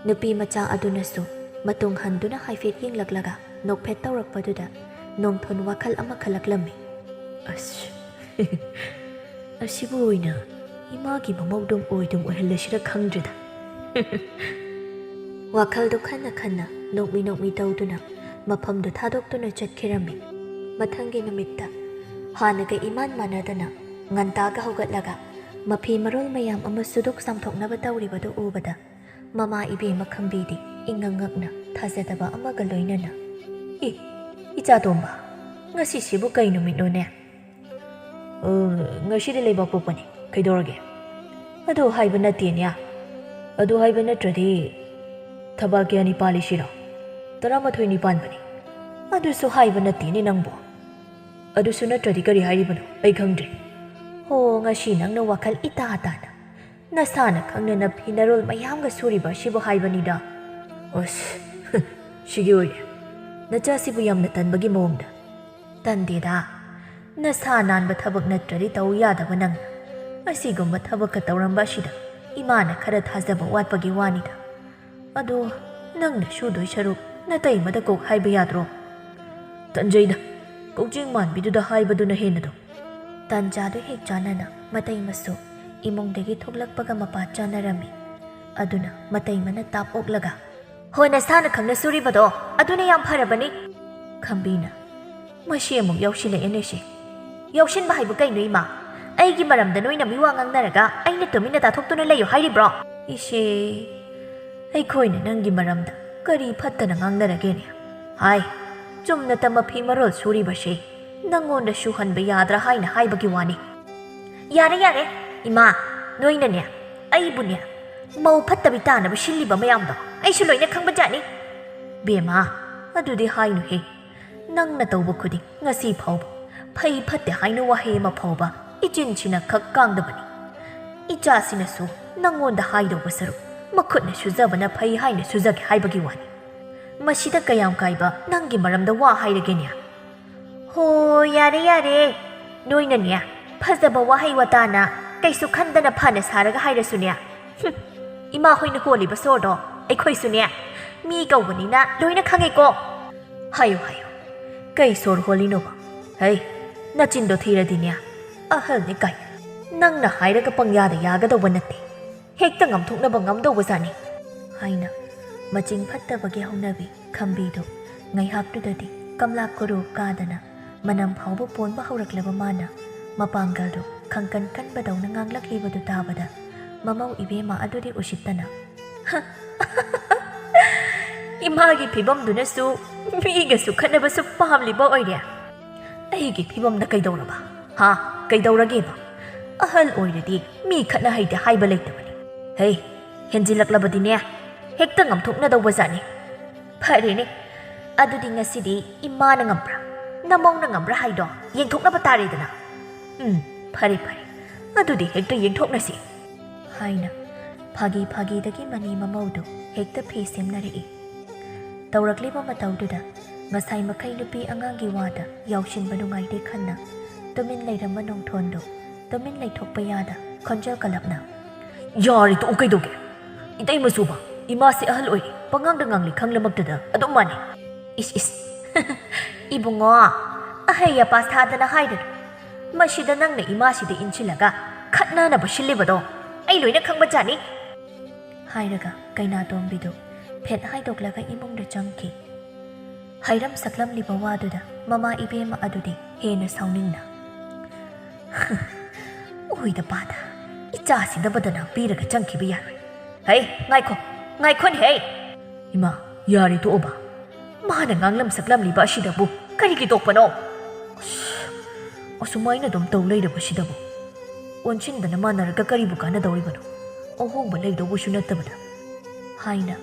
ꯅꯨꯄꯤ ꯃꯆꯥ ꯑꯗꯨꯅꯁꯨ ꯃꯇꯨꯡ ꯍꯟꯗꯨꯅ ꯍꯥꯏꯐꯦꯠ ꯌꯦꯡꯂꯛꯂꯒ ꯅꯣꯛꯐꯦꯠ ꯇꯧꯔꯛꯄꯗꯨꯗ ꯅꯣꯡꯊꯣꯟ ꯋꯥꯈꯜ ꯑꯃ ꯈꯜꯂꯛꯂꯝꯃꯤ꯫ "ꯑꯁ, ꯑꯁꯤꯕꯨ ꯑꯣꯏꯅ ꯏꯃꯥꯒꯤ ꯃꯃꯧꯗꯨꯝ ꯑꯣꯏꯗꯨꯝ ꯑꯣꯏꯍꯜꯂꯁꯤꯔ ꯈꯪꯗ꯭ꯔꯦꯗ꯫" ꯋꯥꯈꯜꯗꯨ ꯈꯟꯅ ꯈꯟꯅ ꯅꯣꯛꯃꯤ ꯅꯣꯛꯃꯤ ꯇꯧꯗꯨꯅ ꯃꯐꯝꯗꯨ ꯊꯥꯗꯣꯛꯇꯨꯅ ꯆꯠꯈꯤꯔꯝꯃꯤ꯫ ꯃꯊꯪꯒꯤ ꯅꯨꯃꯤꯠꯇ ꯍꯥꯟꯅꯒ ꯏꯃꯥꯟ ꯃꯥꯟꯅꯗꯅ ꯉꯟꯇꯥꯒ ꯍꯧꯒꯠꯂꯒ ꯃꯐꯤ ꯃꯔꯣꯜ ꯃꯌꯥꯝ ꯑꯃ ꯁꯨꯗꯣꯛ ꯆꯥꯝꯊꯣꯛꯅꯕ ꯇꯧꯔꯤꯕꯗꯨ ꯎꯕꯗ ꯃꯃꯥ ꯏꯕꯦꯝꯃ ꯈꯝꯕꯤꯗꯤ ꯏꯉꯛ ꯉꯛꯅ ꯊꯥꯖꯗꯕ ꯑꯃꯒ ꯂꯣꯏꯅꯅ, "ꯏ, "ꯏꯆꯥ ꯇꯣꯝꯕ, ꯉꯁꯤꯁꯤꯕꯨ ꯀꯩ ꯅꯨꯃꯤꯠꯅꯣꯅꯦ?" "ꯑ, ꯉꯁꯤꯗꯤ ꯂꯩꯕꯥꯛꯄꯣꯛꯄꯅꯤ, ꯀꯩꯗꯧꯔꯒꯦ?" "ꯑꯗꯨ ꯍꯥꯏꯕ ꯅꯠꯇꯦꯅꯦ꯫ ꯑꯗꯨ ꯍꯥꯏꯕ ꯅꯠꯇ꯭ꯔꯗꯤ ꯊꯕꯥꯜ ꯀꯌꯥꯅꯤ ꯄꯥꯜꯂꯤꯁꯤꯔꯣ?" "ꯇꯔꯥꯃꯥꯊꯣꯏꯅꯤ ꯄꯥꯟꯕꯅꯤ꯫" "ꯑꯗꯨꯁꯨ ꯍꯥꯏꯕ ꯅꯠꯇꯦꯅꯦ ꯅꯪꯕꯨ꯫ ꯑꯗꯨꯁꯨ ꯅꯠꯇ꯭ꯔꯗꯤ ꯀꯔꯤ ꯍꯥꯏꯔꯤꯕꯅꯣ? ꯑꯩ ꯈꯪꯗ꯭ꯔꯦ꯫" "ꯍꯣ, ꯉꯁꯤ ꯅꯪꯅ ꯋꯥꯈꯜ ꯏꯇꯥ ꯇꯥꯅ ꯅꯁꯥꯅ ꯈꯪꯅ ꯅꯐꯤ ꯅꯔꯣꯜ ꯃꯌꯥꯝꯒ ꯁꯨꯔꯤꯕ ꯑꯁꯤꯕꯨ ꯍꯥꯏꯕꯅꯤꯗ꯫" "ꯑꯁ, ꯁꯤꯒꯤ ꯑꯣꯏꯔꯦ꯫ ꯅꯆꯥꯁꯤꯕꯨ ꯌꯥꯝꯅ ꯇꯟꯕꯒꯤ ꯃꯑꯣꯡꯗ꯫" "ꯇꯟꯗꯦꯗ꯫ ꯅꯁꯥ ꯅꯥꯟꯕ ꯊꯕꯛ ꯅꯠꯇ꯭ꯔꯗꯤ ꯇꯧ ꯌꯥꯗꯕ ꯅꯪꯅ ꯑꯁꯤꯒꯨꯝꯕ ꯊꯕꯛꯀ ꯇꯧꯔꯝꯕ ꯑꯁꯤꯗ ꯏꯃꯥꯅ ꯈꯔ ꯊꯥꯖꯕ ꯋꯥꯠꯄꯒꯤ ꯋꯥꯅꯤꯗ꯫ ꯑꯗꯣ ꯅꯪꯅ ꯁꯨꯗꯣꯏ ꯁꯔꯨꯛ ꯅꯇꯩꯃꯗ ꯀꯣꯛ ꯍꯥꯏꯕ ꯌꯥꯗ꯭ꯔꯣ?" "ꯇꯟꯖꯩꯗ, ꯀꯛꯆꯤꯡ ꯃꯥꯟꯕꯤꯗꯨꯗ ꯍꯥꯏꯕꯗꯨꯅ ꯍꯦꯟꯅꯗꯣ꯫" ꯇꯥꯟꯖꯥꯗꯨ ꯍꯦꯛ ꯆꯥꯅꯅ ꯃꯇꯩꯃꯁꯨ ꯏꯃꯨꯡꯗꯒꯤ ꯊꯣꯛꯂꯛꯄꯒ ꯃꯄꯥ ꯆꯥꯅꯔꯝꯃꯤ꯫ ꯑꯗꯨꯅ ꯃꯇꯩꯃꯅ ꯇꯥꯞ ꯑꯣꯛꯂꯒ, "ꯍꯣ, ꯅꯁꯥꯅ ꯈꯪꯅ ꯁꯨꯔꯤꯕꯗꯣ ꯑꯗꯨꯅ ꯌꯥꯝ ꯐꯔꯕꯅꯤ꯫" ꯈꯝꯕꯤꯅ, "ꯃꯁꯤ ꯑꯃꯨꯛ ꯌꯥꯎꯁꯤꯜꯂꯛꯑꯦꯅꯦ ꯁꯤ꯫" "ꯌꯥꯎꯁꯤꯟꯕ ꯍꯥꯏꯕꯨ ꯀꯩꯅꯣ, ꯏꯃꯥ? ꯑꯩꯒꯤ ꯃꯔꯝꯗ ꯅꯣꯏꯅ ꯃꯤꯋꯥ ꯉꯥꯡꯅꯔꯒ ꯑꯩꯅ ꯇꯨꯃꯤꯟꯅ ꯇꯥꯊꯣꯛꯇꯨꯅ ꯂꯩꯌꯨ ꯍꯥꯏꯔꯤꯕ꯭ꯔꯣ?" "ꯏꯆꯦ, ꯑꯩꯈꯣꯏꯅ ꯅꯪꯒꯤ ꯃꯔꯝꯗ ꯀꯔꯤ ꯐꯠꯇꯅ ꯉꯥꯡꯅꯔꯒꯦꯅꯦ? ꯍꯥꯏ, ꯆꯨꯝꯅꯇ ꯃꯐꯤ ꯃꯔꯣꯜ ꯁꯨꯔꯤꯕꯁꯦ ꯅꯪꯉꯣꯟꯗ ꯁꯨꯍꯟꯕ ꯌꯥꯗ꯭ꯔꯥ ꯍꯥꯏꯅ ꯍꯥꯏꯕꯒꯤ ꯋꯥꯅꯤ꯫" "ꯌꯥꯔꯦ, ꯌꯥꯔꯦ, ꯏꯃꯥ, ꯅꯣꯏꯅꯅꯦ ꯑꯩꯕꯨꯅꯦ ꯃꯧ ꯐꯠꯇꯕꯤ ꯇꯥꯅꯕ ꯁꯤꯜꯂꯤꯕ ꯃꯌꯥꯝꯗꯣ ꯑꯩꯁꯨ ꯂꯣꯏꯅ ꯈꯪꯕꯖꯥꯠꯅꯤ꯫" "ꯕꯦꯝꯃ, ꯑꯗꯨꯗꯤ ꯍꯥꯏꯅꯨꯍꯦ꯫ ꯅꯪꯅ ꯇꯧꯕ ꯈꯨꯗꯤꯡ ꯉꯁꯤ ꯐꯥꯎꯕ ꯐꯩ ꯐꯠꯇꯦ ꯍꯥꯏꯅ ꯋꯥꯍꯩ ꯑꯃ ꯐꯥꯎꯕ ꯏꯆꯤꯟꯁꯤꯅ ꯈꯛ ꯀꯥꯡꯗꯕꯅꯤ꯫ ꯏꯆꯥꯁꯤꯅꯁꯨ ꯅꯪꯉꯣꯟꯗ ꯍꯥꯏꯗꯧꯕ ꯁꯔꯨꯛ ꯃꯈꯨꯠꯅ ꯁꯨꯖꯕꯅ ꯐꯩ ꯍꯥꯏꯅ ꯁꯨꯖꯒꯦ ꯍꯥꯏꯕꯒꯤ ꯋꯥꯅꯤ꯫ ꯃꯁꯤꯗ ꯀꯌꯥꯝ ꯀꯥꯏꯕ ꯅꯪꯒꯤ ꯃꯔꯝꯗ ꯋꯥ ꯍꯥꯏꯔꯒꯦꯅꯦ?" "ꯍꯣ, ꯌꯥꯔꯦ, ꯌꯥꯔꯦ꯫ ꯅꯣꯏꯅꯅꯦ ꯐꯖꯕ ꯋꯥꯍꯩ ꯋꯥꯇꯥꯅ ꯀꯩꯁꯨ ꯈꯟꯗꯅ ꯐꯅ ꯁꯥꯔꯒ ꯍꯥꯏꯔꯁꯨꯅꯦ꯫ ꯍꯨꯝ, ꯏꯃꯥ ꯍꯣꯏꯅ ꯍꯣꯜꯂꯤꯕ ꯁꯣꯔꯗꯣ ꯑꯩꯈꯣꯏꯁꯨꯅꯦ ꯃꯤ ꯀꯧꯕꯅꯤꯅ ꯂꯣꯏꯅ ꯈꯪꯉꯦꯀꯣ꯫" "ꯍꯥꯏꯌꯨ, ꯍꯥꯏꯌꯨ꯫ ꯀꯩ ꯁꯣꯔ ꯍꯣꯜꯂꯤꯅꯣꯕ? ꯍꯩ, ꯅꯆꯤꯟꯗꯣ ꯊꯤꯔꯗꯤꯅꯦ ꯑꯍꯜꯅꯤ ꯀꯥꯏ꯫ ꯅꯪꯅ ꯍꯥꯏꯔꯒ ꯄꯪꯌꯥꯗ ꯌꯥꯒꯗꯧꯕ ꯅꯠꯇꯦ꯫ ꯍꯦꯛꯇ ꯉꯝꯊꯣꯛꯅꯕ ꯉꯝꯗꯧꯕꯖꯥꯠꯅꯤ꯫" ꯍꯥꯏꯅ ꯃꯆꯤꯡ ꯐꯠꯇꯕꯒꯤ ꯍꯧꯅꯕꯤ ꯈꯝꯕꯤꯗꯨ ꯉꯥꯏꯍꯥꯛꯇꯨꯗꯗꯤ ꯀꯝꯂꯥ ꯀꯣꯔꯨ ꯀꯥꯗꯅ ꯃꯅꯝ ꯐꯥꯎꯕ ꯄꯣꯟꯕ ꯍꯧꯔꯛꯂꯕ ꯃꯥꯅ ꯃꯄꯥꯡꯒꯜꯗꯨ ꯈꯪꯀꯟ ꯀꯟꯕꯗꯧꯅ ꯉꯥꯡꯂꯛꯂꯤꯕꯗꯨ ꯇꯥꯕꯗ ꯃꯃꯧ ꯏꯕꯦꯝꯃ ꯑꯗꯨꯗꯤ ꯎꯁꯤꯠꯇꯅ, "ꯍ, ꯏꯃꯥꯒꯤ ꯐꯤꯕꯝꯗꯨꯅꯁꯨ ꯃꯤꯒꯁꯨ ꯈꯠꯅꯕꯁꯨ ꯄꯥꯝꯂꯤꯕ ꯑꯣꯏꯔꯦ꯫ ꯑꯩꯒꯤ ꯐꯤꯕꯝꯅ ꯀꯩꯗꯧꯔꯕ? ꯍꯥ? ꯀꯩꯗꯧꯔꯒꯦꯕ? ꯑꯍꯜ ꯑꯣꯏꯔꯗꯤ ꯃꯤ ꯈꯠꯅ ꯍꯩꯇꯦ ꯍꯥꯏꯕ ꯂꯩꯇꯕꯅꯤ꯫ ꯍꯦ, ꯍꯦꯟꯖꯤꯜꯂꯛꯂꯕꯗꯤꯅꯦ, ꯍꯦꯛꯇ ꯉꯝꯊꯣꯛꯅꯗꯧꯕꯖꯥꯠꯅꯤ꯫ ꯐꯔꯦꯅꯦ, ꯑꯗꯨꯗꯤ ꯉꯁꯤꯗꯤ ꯏꯃꯥꯅ ꯉꯝꯕ꯭ꯔꯥ, ꯅꯃꯧꯅ ꯉꯝꯕ꯭ꯔꯥ ꯍꯥꯏꯗꯣ ꯌꯦꯡꯊꯣꯛꯅꯕ ꯇꯥꯔꯦꯗꯅ꯫ ꯎꯝ, ꯐꯔꯦ ꯐꯔꯦ, ꯑꯗꯨꯗꯤ ꯍꯦꯛꯇ ꯌꯦꯡꯊꯣꯛꯅꯁꯤ꯫ ꯍꯥꯏꯅ ꯐꯥꯒꯤ ꯐꯥꯒꯤꯗꯒꯤ ꯃꯅꯤ ꯃꯃꯧꯗꯨ ꯍꯦꯛꯇ ꯐꯤ ꯁꯦꯝꯅꯔꯛꯏ꯫ ꯇꯧꯔꯛꯂꯤꯕ ꯃꯇꯧꯗꯨꯗ ꯉꯁꯥꯏ ꯃꯈꯩ ꯅꯨꯄꯤ ꯑꯉꯥꯡꯒꯤ ꯋꯥꯗ ꯌꯥꯎꯁꯤꯟꯕ ꯅꯨꯡꯉꯥꯏꯇꯦ ꯈꯟꯅ ꯇꯨꯃꯤꯟ ꯂꯩꯔꯝꯕ ꯅꯣꯡꯊꯣꯟꯗꯨ ꯇꯨꯃꯤꯟ ꯂꯩꯊꯣꯛꯄ ꯌꯥꯗ ꯈꯣꯟꯖꯦꯜ ꯀꯜꯂꯞꯅ, "ꯌꯥꯔꯦ, ꯇꯣꯛꯎ, ꯀꯩꯗꯧꯒꯦ? ꯏꯇꯩ ꯃꯆꯨꯕ, ꯏꯃꯥꯁꯤ ꯑꯍꯜ ꯑꯣꯏꯔꯦ, ꯄꯉꯥꯡꯗ ꯉꯥꯡꯂꯤ, ꯈꯪꯂꯃꯛꯇꯗ ꯑꯗꯨꯝ ꯃꯥꯟꯅꯩ꯫ ꯏꯁ ꯏꯁ, ꯏꯕꯨꯡꯉꯣ, ꯑꯍꯩ ꯑꯄꯥ ꯁꯥꯗꯅ ꯍꯥꯏꯔꯅꯨ꯫ ꯃꯁꯤꯗ ꯅꯪꯅ ꯏꯃꯥꯁꯤꯗ ꯏꯟꯁꯤꯜꯂꯒ ꯈꯠꯅꯅꯕ ꯁꯤꯜꯂꯤꯕꯗꯣ ꯑꯩ ꯂꯣꯏꯅ ꯈꯪꯕꯖꯥꯠꯅꯤ," ꯍꯥꯏꯔꯒ ꯀꯩꯅꯥꯇꯣꯝꯕꯤꯗꯨ ꯐꯦꯠ ꯍꯥꯏꯗꯣꯛꯂꯒ ꯏꯃꯨꯡꯗ ꯆꯪꯈꯤ꯫ ꯍꯩꯔꯝ ꯁꯛꯂꯝꯂꯤꯕ ꯋꯥꯗꯨꯗ ꯃꯃꯥ ꯏꯕꯦꯝꯃ ꯑꯗꯨꯗꯤ ꯍꯦꯟꯅ ꯁꯥꯎꯅꯤꯡꯅ, "ꯑꯣꯏꯗ ꯄꯥꯗ, ꯏꯆꯥꯁꯤꯗ ꯕꯗꯅꯥꯝ ꯄꯤꯔꯒ ꯆꯪꯈꯤꯕ ꯌꯥꯔꯣꯏ꯫ ꯍꯩ, ꯉꯥꯏꯈꯣ, ꯉꯥꯏꯈꯣꯅꯦ, ꯍꯩ!" "ꯏꯃꯥ, ꯌꯥꯔꯦ ꯇꯣꯛꯑꯣꯕ꯫ ꯃꯥꯅ ꯉꯥꯡꯂꯝ ꯁꯛꯂꯝꯂꯤꯕ ꯑꯁꯤꯗꯕꯨ ꯀꯔꯤꯒꯤ ꯇꯣꯛꯄꯅꯣ? ꯑꯁ, ꯑꯁꯨꯃꯥꯏꯅ ꯑꯗꯨꯝ ꯇꯧ ꯂꯩꯔꯕꯁꯤꯗꯕꯨ ꯑꯣꯟꯁꯤꯟꯗꯅ ꯃꯥꯟꯅꯔꯒ ꯀꯔꯤꯕꯨ ꯀꯥꯟꯅꯗꯧꯔꯤꯕꯅꯣ? ꯑꯍꯣꯡꯕ ꯂꯩꯗꯧꯕꯁꯨ ꯅꯠꯇꯕꯗ," ꯍꯥꯏꯅ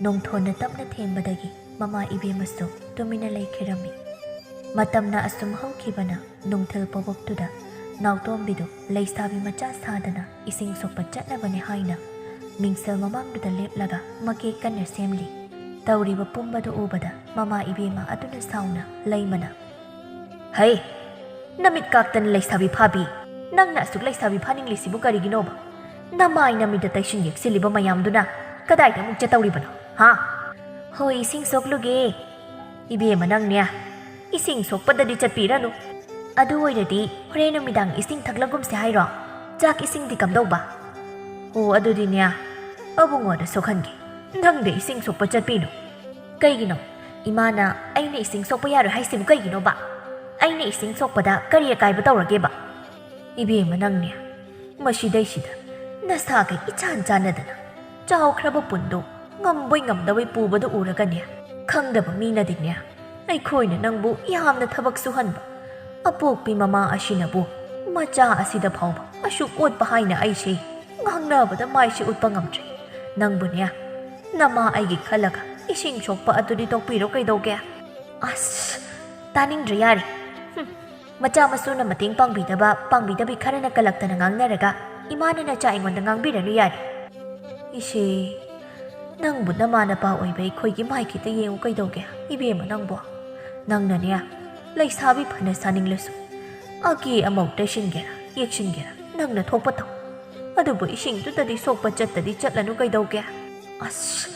ꯅꯣꯡꯊꯣꯟꯅ ꯇꯞꯅ ꯊꯦꯝꯕꯗꯒꯤ ꯃꯃꯥ ꯏꯕꯦꯝꯃꯁꯨ ꯇꯨꯃꯤꯟꯅ ꯂꯩꯈꯤꯔꯝꯃꯤ꯫ ꯃꯇꯝꯅ ꯑꯁꯨꯝ ꯍꯧꯈꯤꯕꯅ ꯅꯨꯡꯊꯤꯜ ꯄꯣꯕꯣꯛꯇꯨꯗ ꯅꯥꯎꯇꯣꯝꯕꯤꯗꯨ ꯂꯩꯁꯥꯕꯤ ꯃꯆꯥ ꯁꯥꯗꯅ ꯏꯁꯤꯡ ꯁꯣꯛꯄ ꯆꯠꯅꯕꯅꯤ ꯍꯥꯏꯅ ꯃꯤꯡꯁꯦꯜ ꯃꯃꯥꯡꯗꯨꯗ ꯂꯦꯞꯂꯒ ꯃꯀꯦ ꯀꯟꯅ ꯁꯦꯝꯂꯤ꯫ ꯇꯧꯔꯤꯕ ꯄꯨꯝꯕꯗꯨ ꯎꯕꯗ ꯃꯃꯥ ꯏꯕꯦꯝꯃ ꯑꯗꯨꯅ ꯁꯥꯎꯅ ꯂꯩꯃꯅ, "ꯍꯩ, ꯅꯃꯤꯠ ꯀꯥꯛꯇꯅ ꯂꯩꯁꯥꯕꯤ ꯐꯥꯕꯤ! ꯅꯪꯅ ꯑꯁꯨꯛ ꯂꯩꯁꯥꯕꯤ ꯐꯥꯅꯤꯡꯂꯤꯁꯤꯕꯨ ꯀꯔꯤꯒꯤꯅꯣꯕ? ꯅꯃꯥꯏ ꯅꯃꯤꯠꯇ ꯇꯩꯁꯤꯟ ꯌꯦꯛꯁꯤꯜꯂꯤꯕ ꯃꯌꯥꯝꯗꯨꯅ ꯀꯗꯥꯏꯗ ꯑꯃꯨꯛ ꯆꯠꯇꯧꯔꯤꯕꯅꯣ, ꯍꯥ?" "ꯍꯣꯏ, ꯏꯁꯤꯡ ꯁꯣꯛꯂꯨꯒꯦ꯫" "ꯏꯕꯦꯝꯃ, ꯅꯪꯅꯦ, ꯏꯁꯤꯡ ꯁꯣꯛꯄꯗꯗꯤ ꯆꯠꯄꯤꯔꯅꯨ꯫ ꯑꯗꯨ ꯑꯣꯏꯔꯗꯤ ꯍꯣꯔꯦꯟ ꯅꯨꯃꯤꯗꯥꯡ ꯏꯁꯤꯡ ꯊꯛꯂꯒꯨꯝꯁꯦ ꯍꯥꯏꯔꯣ? ꯆꯥꯛ ꯏꯁꯤꯡꯗꯤ ꯀꯝꯗꯧꯕ?" "ꯑꯣ, ꯑꯗꯨꯗꯤꯅꯦ, ꯑꯕꯨꯡꯉꯣꯗ ꯁꯣꯛꯍꯟꯒꯦ꯫ ꯅꯪꯗ ꯏꯁꯤꯡ ꯁꯣꯛꯄ ꯆꯠꯄꯤꯅꯨ꯫" "ꯀꯩꯒꯤꯅꯣ? ꯏꯃꯥꯅ ꯑꯩꯅ ꯏꯁꯤꯡ ꯁꯣꯛꯄ ꯌꯥꯔꯣꯏ ꯍꯥꯏꯁꯤꯕꯨ ꯀꯩꯒꯤꯅꯣꯕ? ꯑꯩꯅ ꯏꯁꯤꯡ ꯁꯣꯛꯄꯗ ꯀꯔꯤ ꯑꯀꯥꯏꯕ ꯇꯧꯔꯒꯦꯕ?" "ꯏꯕꯦꯝꯃ, ꯅꯪꯅꯦ, ꯃꯁꯤꯗꯩꯁꯤꯗ ꯅꯁꯥꯒ ꯏꯆꯥꯟ ꯆꯥꯟꯅꯗꯅ ꯆꯥꯎꯈ꯭ꯔꯕ ꯄꯨꯟꯗꯣ ꯉꯝꯕꯣꯏ ꯉꯝꯗꯕꯣꯏ ꯄꯨꯕꯗꯨ ꯎꯔꯒꯅꯦ, ꯈꯪꯗꯕ ꯃꯤꯅꯗꯤꯅꯦ, ꯑꯩꯈꯣꯏꯅ ꯅꯪꯕꯨ ꯌꯥꯝꯅ ꯊꯕꯛ ꯁꯨꯍꯟꯕ, ꯑꯄꯣꯛꯄꯤ ꯃꯃꯥ ꯑꯁꯤꯅꯕꯨ ꯃꯆꯥ ꯑꯁꯤꯗ ꯐꯥꯎꯕ ꯑꯁꯨꯛ ꯑꯣꯠꯄ ꯍꯥꯏꯅ ꯑꯩꯁꯦ ꯉꯥꯡꯅꯕꯗ ꯃꯥꯏꯁꯦ ꯎꯠꯄ ꯉꯝꯗ꯭ꯔꯦ꯫ ꯅꯪꯕꯨꯅꯦ, ꯅꯃꯥ ꯑꯩꯒꯤ ꯈꯜꯂꯒ ꯏꯁꯤꯡ ꯁꯣꯛꯄ ꯑꯗꯨꯗꯤ ꯇꯣꯛꯄꯤꯔꯣ ꯀꯩꯗꯧꯒꯦ? ꯑꯁ, ꯇꯥꯅꯤꯡꯗ꯭ꯔꯦ, ꯌꯥꯔꯦ꯫ ꯍꯨꯝ, ꯃꯆꯥ ꯃꯁꯨꯅ ꯃꯇꯦꯡ ꯄꯥꯡꯕꯤꯗꯕ, ꯄꯥꯡꯕꯤꯗꯕꯤ ꯈꯔꯅ ꯀꯂꯛꯇꯅ ꯉꯥꯡꯅꯔꯒ ꯏꯃꯥꯅ ꯅꯆꯥ ꯑꯩꯉꯣꯟꯗ ꯉꯥꯡꯕꯤꯔꯅꯨ, ꯌꯥꯔꯦ꯫ ꯏꯆꯦ, ꯅꯪꯕꯨ ꯅꯃꯥ ꯅꯄꯥ ꯑꯣꯏꯕ ꯑꯩꯈꯣꯏꯒꯤ ꯃꯥꯏ ꯈꯤꯇ ꯌꯦꯡꯉꯨ ꯀꯩꯗꯧꯒꯦ? ꯏꯕꯦꯝꯃ ꯅꯪꯕꯨ, ꯅꯪꯅꯅꯦ, ꯂꯩꯁꯥꯕꯤ ꯐꯅ ꯁꯥꯅꯤꯡꯂꯁꯨ, ꯑꯀꯦ ꯑꯃꯧ ꯇꯩꯁꯤꯟꯒꯦꯔꯥ, ꯌꯦꯛꯁꯤꯟꯒꯦꯔꯥ, ꯅꯪꯅ ꯊꯣꯛꯄ ꯇꯧ꯫ ꯑꯗꯨꯕꯨ ꯏꯁꯤꯡꯗꯨꯗꯗꯤ ꯁꯣꯛꯄ ꯆꯠꯇꯗꯤ ꯆꯠꯂꯅꯨ ꯀꯩꯗꯧꯒꯦ? ꯑꯁ,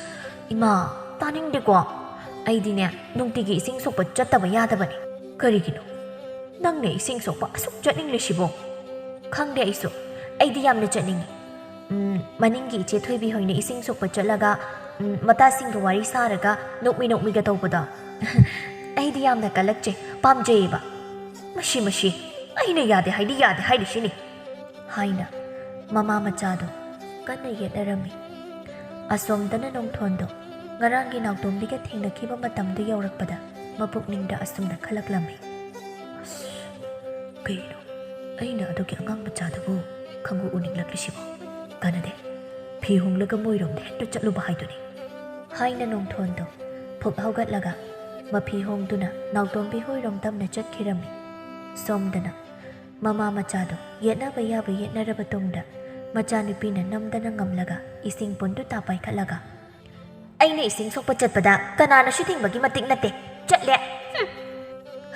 ꯏꯃꯥ, ꯇꯥꯅꯤꯡꯗꯦꯀꯣ꯫ ꯑꯩꯗꯤꯅꯦ, ꯅꯨꯡꯇꯤꯒꯤ ꯏꯁꯤꯡ ꯁꯣꯛꯄ ꯆꯠꯇꯕ ꯌꯥꯗꯕꯅꯤ꯫ ꯀꯔꯤꯒꯤꯅꯣ ꯅꯪꯅ ꯏꯁꯤꯡ ꯁꯣꯛꯄ ꯑꯁꯨꯛ ꯆꯠꯅꯤꯡꯂꯤꯁꯤꯕꯣ? ꯈꯪꯗꯦ ꯑꯩꯁꯨ꯫ ꯑꯩꯗꯤ ꯌꯥꯝꯅ ꯆꯠꯅꯤꯡꯉꯤ꯫ ꯎꯝ, ꯃꯅꯤꯡꯒꯤ ꯏꯆꯦ ꯊꯣꯏꯕꯤ ꯍꯣꯏꯅ ꯏꯁꯤꯡ ꯁꯣꯛꯄ ꯆꯠꯂꯒ, ꯎꯝ, ꯃꯇꯥꯁꯤꯡꯒ ꯋꯥꯔꯤ ꯁꯥꯔꯒ ꯅꯣꯛꯃꯤ ꯅꯣꯛꯃꯤꯒ ꯇꯧꯕꯗꯣ꯫ ꯑꯩꯗꯤ ꯌꯥꯝꯅ ꯀꯜꯂꯛꯆꯩ, ꯄꯥꯝꯖꯩꯌꯦꯕ꯫ ꯃꯁꯤ, ꯃꯁꯤ, ꯑꯩꯅ ꯌꯥꯗꯦ ꯍꯥꯏꯗꯤ ꯌꯥꯗꯦ ꯍꯥꯏꯔꯤꯁꯤꯅꯤ꯫ ꯍꯥꯏꯅ ꯃꯃꯥ ꯃꯆꯥꯗꯣ ꯀꯟꯅ ꯌꯦꯠꯅꯔꯝꯃꯤ꯫ ꯑꯁꯣꯝꯗꯅ ꯅꯣꯡꯊꯣꯟꯗꯣ ꯉꯔꯥꯡꯒꯤ ꯅꯥꯎꯇꯣꯝꯕꯤꯒ ꯊꯦꯡꯅꯈꯤꯕ ꯃꯇꯝꯗꯨ ꯌꯧꯔꯛꯄꯗ ꯃꯄꯨꯛꯅꯤꯡꯗ ꯑꯁꯨꯝꯅ ꯈꯜꯂꯛꯂꯝꯃꯤ꯫ ꯑꯁ, ꯀꯩꯅꯣ ꯑꯩꯅ ꯑꯗꯨꯒꯤ ꯑꯉꯥꯡ ꯃꯆꯥꯗꯨꯕꯨ ꯈꯪꯎ ꯎꯅꯤꯡꯂꯛꯂꯤꯁꯤꯕꯣ? ꯀꯥꯟꯅꯗꯦ, ꯐꯤ ꯍꯣꯡꯂꯒ ꯃꯣꯏꯔꯣꯝꯗ ꯍꯦꯛꯇ ꯆꯠꯂꯨꯕ ꯍꯥꯏꯗꯨꯅꯤ꯫ ꯍꯥꯏꯅ ꯅꯣꯡꯊꯣꯟꯗꯣ ꯐꯨꯛ ꯍꯧꯒꯠꯂꯒ ꯃꯐꯤ ꯍꯣꯡꯗꯨꯅ ꯅꯥꯎꯇꯣꯝꯕꯤ ꯍꯣꯏꯔꯣꯝ ꯇꯝꯅ ꯆꯠꯈꯤꯔꯝꯃꯤ꯫ ꯁꯣꯝꯗꯅ ꯃꯃꯥ ꯃꯆꯥꯗꯣ ꯌꯦꯠꯅꯕ ꯌꯥꯕ ꯌꯦꯠꯅꯔꯕ ꯇꯨꯡꯗ ꯃꯆꯥꯅꯨꯄꯤꯅ ꯅꯝꯗꯅ ꯉꯝꯂꯒ ꯏꯁꯤꯡ ꯄꯨꯟꯗꯨ ꯇꯥ ꯄꯥꯏꯈꯠꯂꯒ, "ꯑꯩꯅ ꯏꯁꯤꯡ ꯁꯣꯛꯄ ꯆꯠꯄꯗ ꯀꯅꯥꯅꯁꯨ ꯊꯤꯡꯕꯒꯤ ꯃꯇꯤꯛ ꯅꯠꯇꯦ, ꯆꯠꯂꯦ꯫ ꯍꯨꯝ!"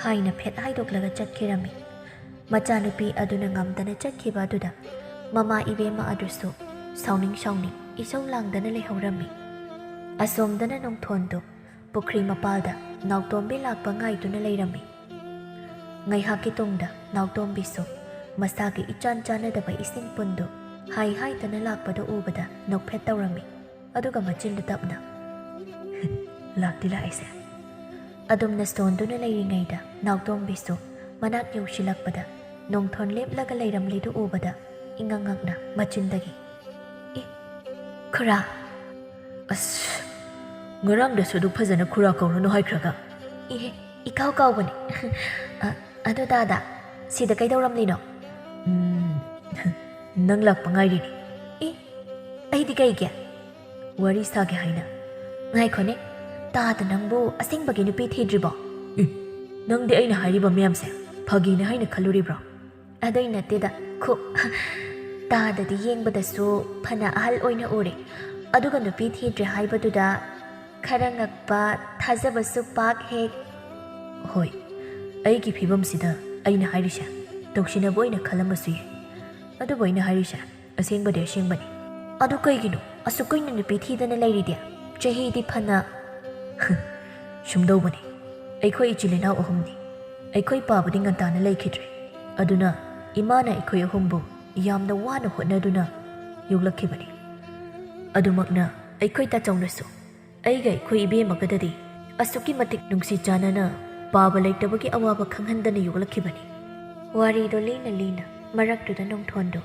ꯍꯥꯏꯅ ꯐꯦꯠ ꯍꯥꯏꯗꯣꯛꯂꯒ ꯆꯠꯈꯤꯔꯝꯃꯤ꯫ ꯃꯆꯥꯅꯨꯄꯤ ꯑꯗꯨꯅ ꯉꯝꯗꯅ ꯆꯠꯈꯤꯕ ꯑꯗꯨꯗ ꯃꯃꯥ ꯏꯕꯦꯝꯃ ꯑꯗꯨꯁꯨ ꯁꯥꯎꯅꯤꯡ ꯁꯥꯎꯅꯤꯡ ꯏꯁꯧ ꯂꯥꯡꯗꯅ ꯂꯩꯍꯧꯔꯝꯃꯤ꯫ ꯑꯁꯣꯝꯗꯅ ꯅꯣꯡꯊꯣꯟꯗꯨ ꯄꯨꯈ꯭ꯔꯤ ꯃꯄꯥꯜꯗ ꯅꯥꯎꯇꯣꯝꯕꯤ ꯂꯥꯛꯄ ꯉꯥꯏꯗꯨꯅ ꯂꯩꯔꯝꯃꯤ꯫ ꯉꯥꯏꯍꯥꯛꯀꯤ ꯇꯨꯡꯗ ꯅꯥꯎꯇꯣꯝꯕꯤꯁꯨ ꯃꯁꯥꯒꯤ ꯏꯆꯥꯟ ꯆꯥꯟꯅꯗꯕ ꯏꯁꯤꯡ ꯄꯨꯟꯗꯨ ꯍꯥꯏ ꯍꯥꯏꯗꯅ ꯂꯥꯛꯄꯗꯨ ꯎꯕꯗ ꯅꯣꯛꯐꯦꯠ ꯇꯧꯔꯝꯃꯤ꯫ ꯑꯗꯨꯒ ꯃꯆꯤꯟꯗꯨ ꯇꯞꯅ, "ꯂꯥꯛꯇꯤ ꯂꯥꯛꯏꯁꯦ?" ꯑꯗꯨꯝꯅ ꯁꯣꯟꯗꯨꯅ ꯂꯩꯔꯤꯉꯩꯗ ꯅꯥꯎꯇꯣꯝꯕꯤꯁꯨ ꯃꯅꯥꯛ ꯌꯧꯁꯤꯜꯂꯛꯄꯗ ꯅꯣꯡꯊꯣꯟ ꯂꯦꯞꯂꯒ ꯂꯩꯔꯝꯂꯤꯗꯨ ꯎꯕꯗ ꯏꯉꯛ ꯉꯛꯅ ꯃꯆꯤꯟꯗꯒꯤ, "ꯏ, ꯈꯨꯔꯥ!" ꯑꯁ, ꯉꯔꯥꯡꯗꯁꯨ ꯑꯗꯨꯛ ꯐꯖꯅ ꯈꯨꯔꯥ ꯀꯧꯔꯨꯅꯨ ꯍꯥꯏꯈ꯭ꯔꯒ꯫ ꯏꯍꯦ, ꯏꯀꯥꯎ ꯀꯥꯎꯕꯅꯤ꯫ ꯑ, ꯑꯗꯣ ꯇꯥꯗ, ꯁꯤꯗ ꯀꯩꯗꯧꯔꯝꯂꯤꯅꯣ? ꯎꯝ, ꯅꯪ ꯂꯥꯛꯄ ꯉꯥꯏꯔꯤꯅꯦ꯫ ꯏ, ꯑꯩꯗꯤ ꯀꯩꯒꯤ? ꯋꯥꯔꯤ ꯁꯥꯒꯦ ꯍꯥꯏꯅ꯫ ꯉꯥꯏꯈꯣꯅꯦ, ꯇꯥꯗ ꯅꯪꯕꯨ ꯑꯁꯦꯡꯕꯒꯤ ꯅꯨꯄꯤ ꯊꯤꯗ꯭ꯔꯤꯕꯣ? ꯏ, ꯅꯪꯗꯤ ꯑꯩꯅ ꯍꯥꯏꯔꯤꯕ ꯃꯌꯥꯝꯁꯦ ꯐꯥꯒꯤꯅꯦ ꯍꯥꯏꯅ ꯈꯜꯂꯨꯔꯤꯕ꯭ꯔꯣ? ꯑꯗꯨꯏ ꯅꯠꯇꯦꯗ, ꯈꯨ-, ꯇꯥꯗꯗꯤ ꯌꯦꯡꯕꯗꯁꯨ ꯐꯅ ꯑꯍꯜ ꯑꯣꯏꯅ ꯎꯔꯦ, ꯑꯗꯨꯒ ꯅꯨꯄꯤ ꯊꯤꯗ꯭ꯔꯦ ꯍꯥꯏꯕꯗꯨꯗ ꯈꯔ ꯉꯛꯄ, ꯊꯥꯖꯕꯁꯨ ꯄꯥꯛ ꯍꯦꯛ꯫ ꯍꯣꯏ, ꯑꯩꯒꯤ ꯐꯤꯕꯝꯁꯤꯗ ꯑꯩꯅ ꯍꯥꯏꯔꯤꯁꯦ ꯇꯧꯁꯤꯟꯅꯕ ꯑꯣꯏꯅ ꯈꯜꯂꯝꯕꯁꯨ ꯌꯥꯏ, ꯑꯗꯨꯕꯨ ꯑꯩꯅ ꯍꯥꯏꯔꯤꯁꯦ ꯑꯁꯦꯡꯕꯗꯤ ꯑꯁꯦꯡꯕꯅꯤ꯫ ꯑꯗꯨ ꯀꯩꯒꯤꯅꯣ ꯑꯁꯨꯛ ꯀꯨꯏꯅ ꯅꯨꯄꯤ ꯊꯤꯗꯅ ꯂꯩꯔꯤꯗꯤ? ꯆꯍꯤꯗꯤ ꯐꯅ꯫ ꯁꯨꯝꯗꯧꯕꯅꯤ, ꯑꯩꯈꯣꯏ ꯏꯆꯤꯜ ꯏꯅꯥꯎ ꯑꯍꯨꯝꯅꯤ꯫ ꯑꯩꯈꯣꯏ ꯄꯥꯕꯨꯗꯤ ꯉꯟꯇꯥꯅ ꯂꯩꯈꯤꯗ꯭ꯔꯦ, ꯑꯗꯨꯅ ꯏꯃꯥꯅ ꯑꯩꯈꯣꯏ ꯑꯍꯨꯝꯕꯨ ꯌꯥꯝꯅ ꯋꯥꯅ ꯍꯣꯠꯅꯗꯨꯅ ꯌꯣꯛꯂꯛꯈꯤꯕꯅꯤ꯫ ꯑꯗꯨꯃꯛꯅ ꯑꯩꯈꯣꯏ ꯇꯥꯆꯧꯅꯁꯨ ꯑꯩꯒ ꯑꯩꯈꯣꯏ ꯏꯕꯦꯝꯃꯒꯗꯗꯤ ꯑꯁꯨꯛꯀꯤ ꯃꯇꯤꯛ ꯅꯨꯡꯁꯤ ꯆꯥꯟꯅꯅ ꯄꯥꯕ ꯂꯩꯇꯕꯒꯤ ꯑꯋꯥꯕ ꯈꯪꯍꯟꯗꯅ ꯌꯣꯛꯂꯛꯈꯤꯕꯅꯤ꯫ ꯋꯥꯔꯤꯗꯣ ꯂꯤꯅ ꯂꯤꯅ ꯃꯔꯛꯇꯨꯗ ꯅꯣꯡꯊꯣꯟꯗꯣ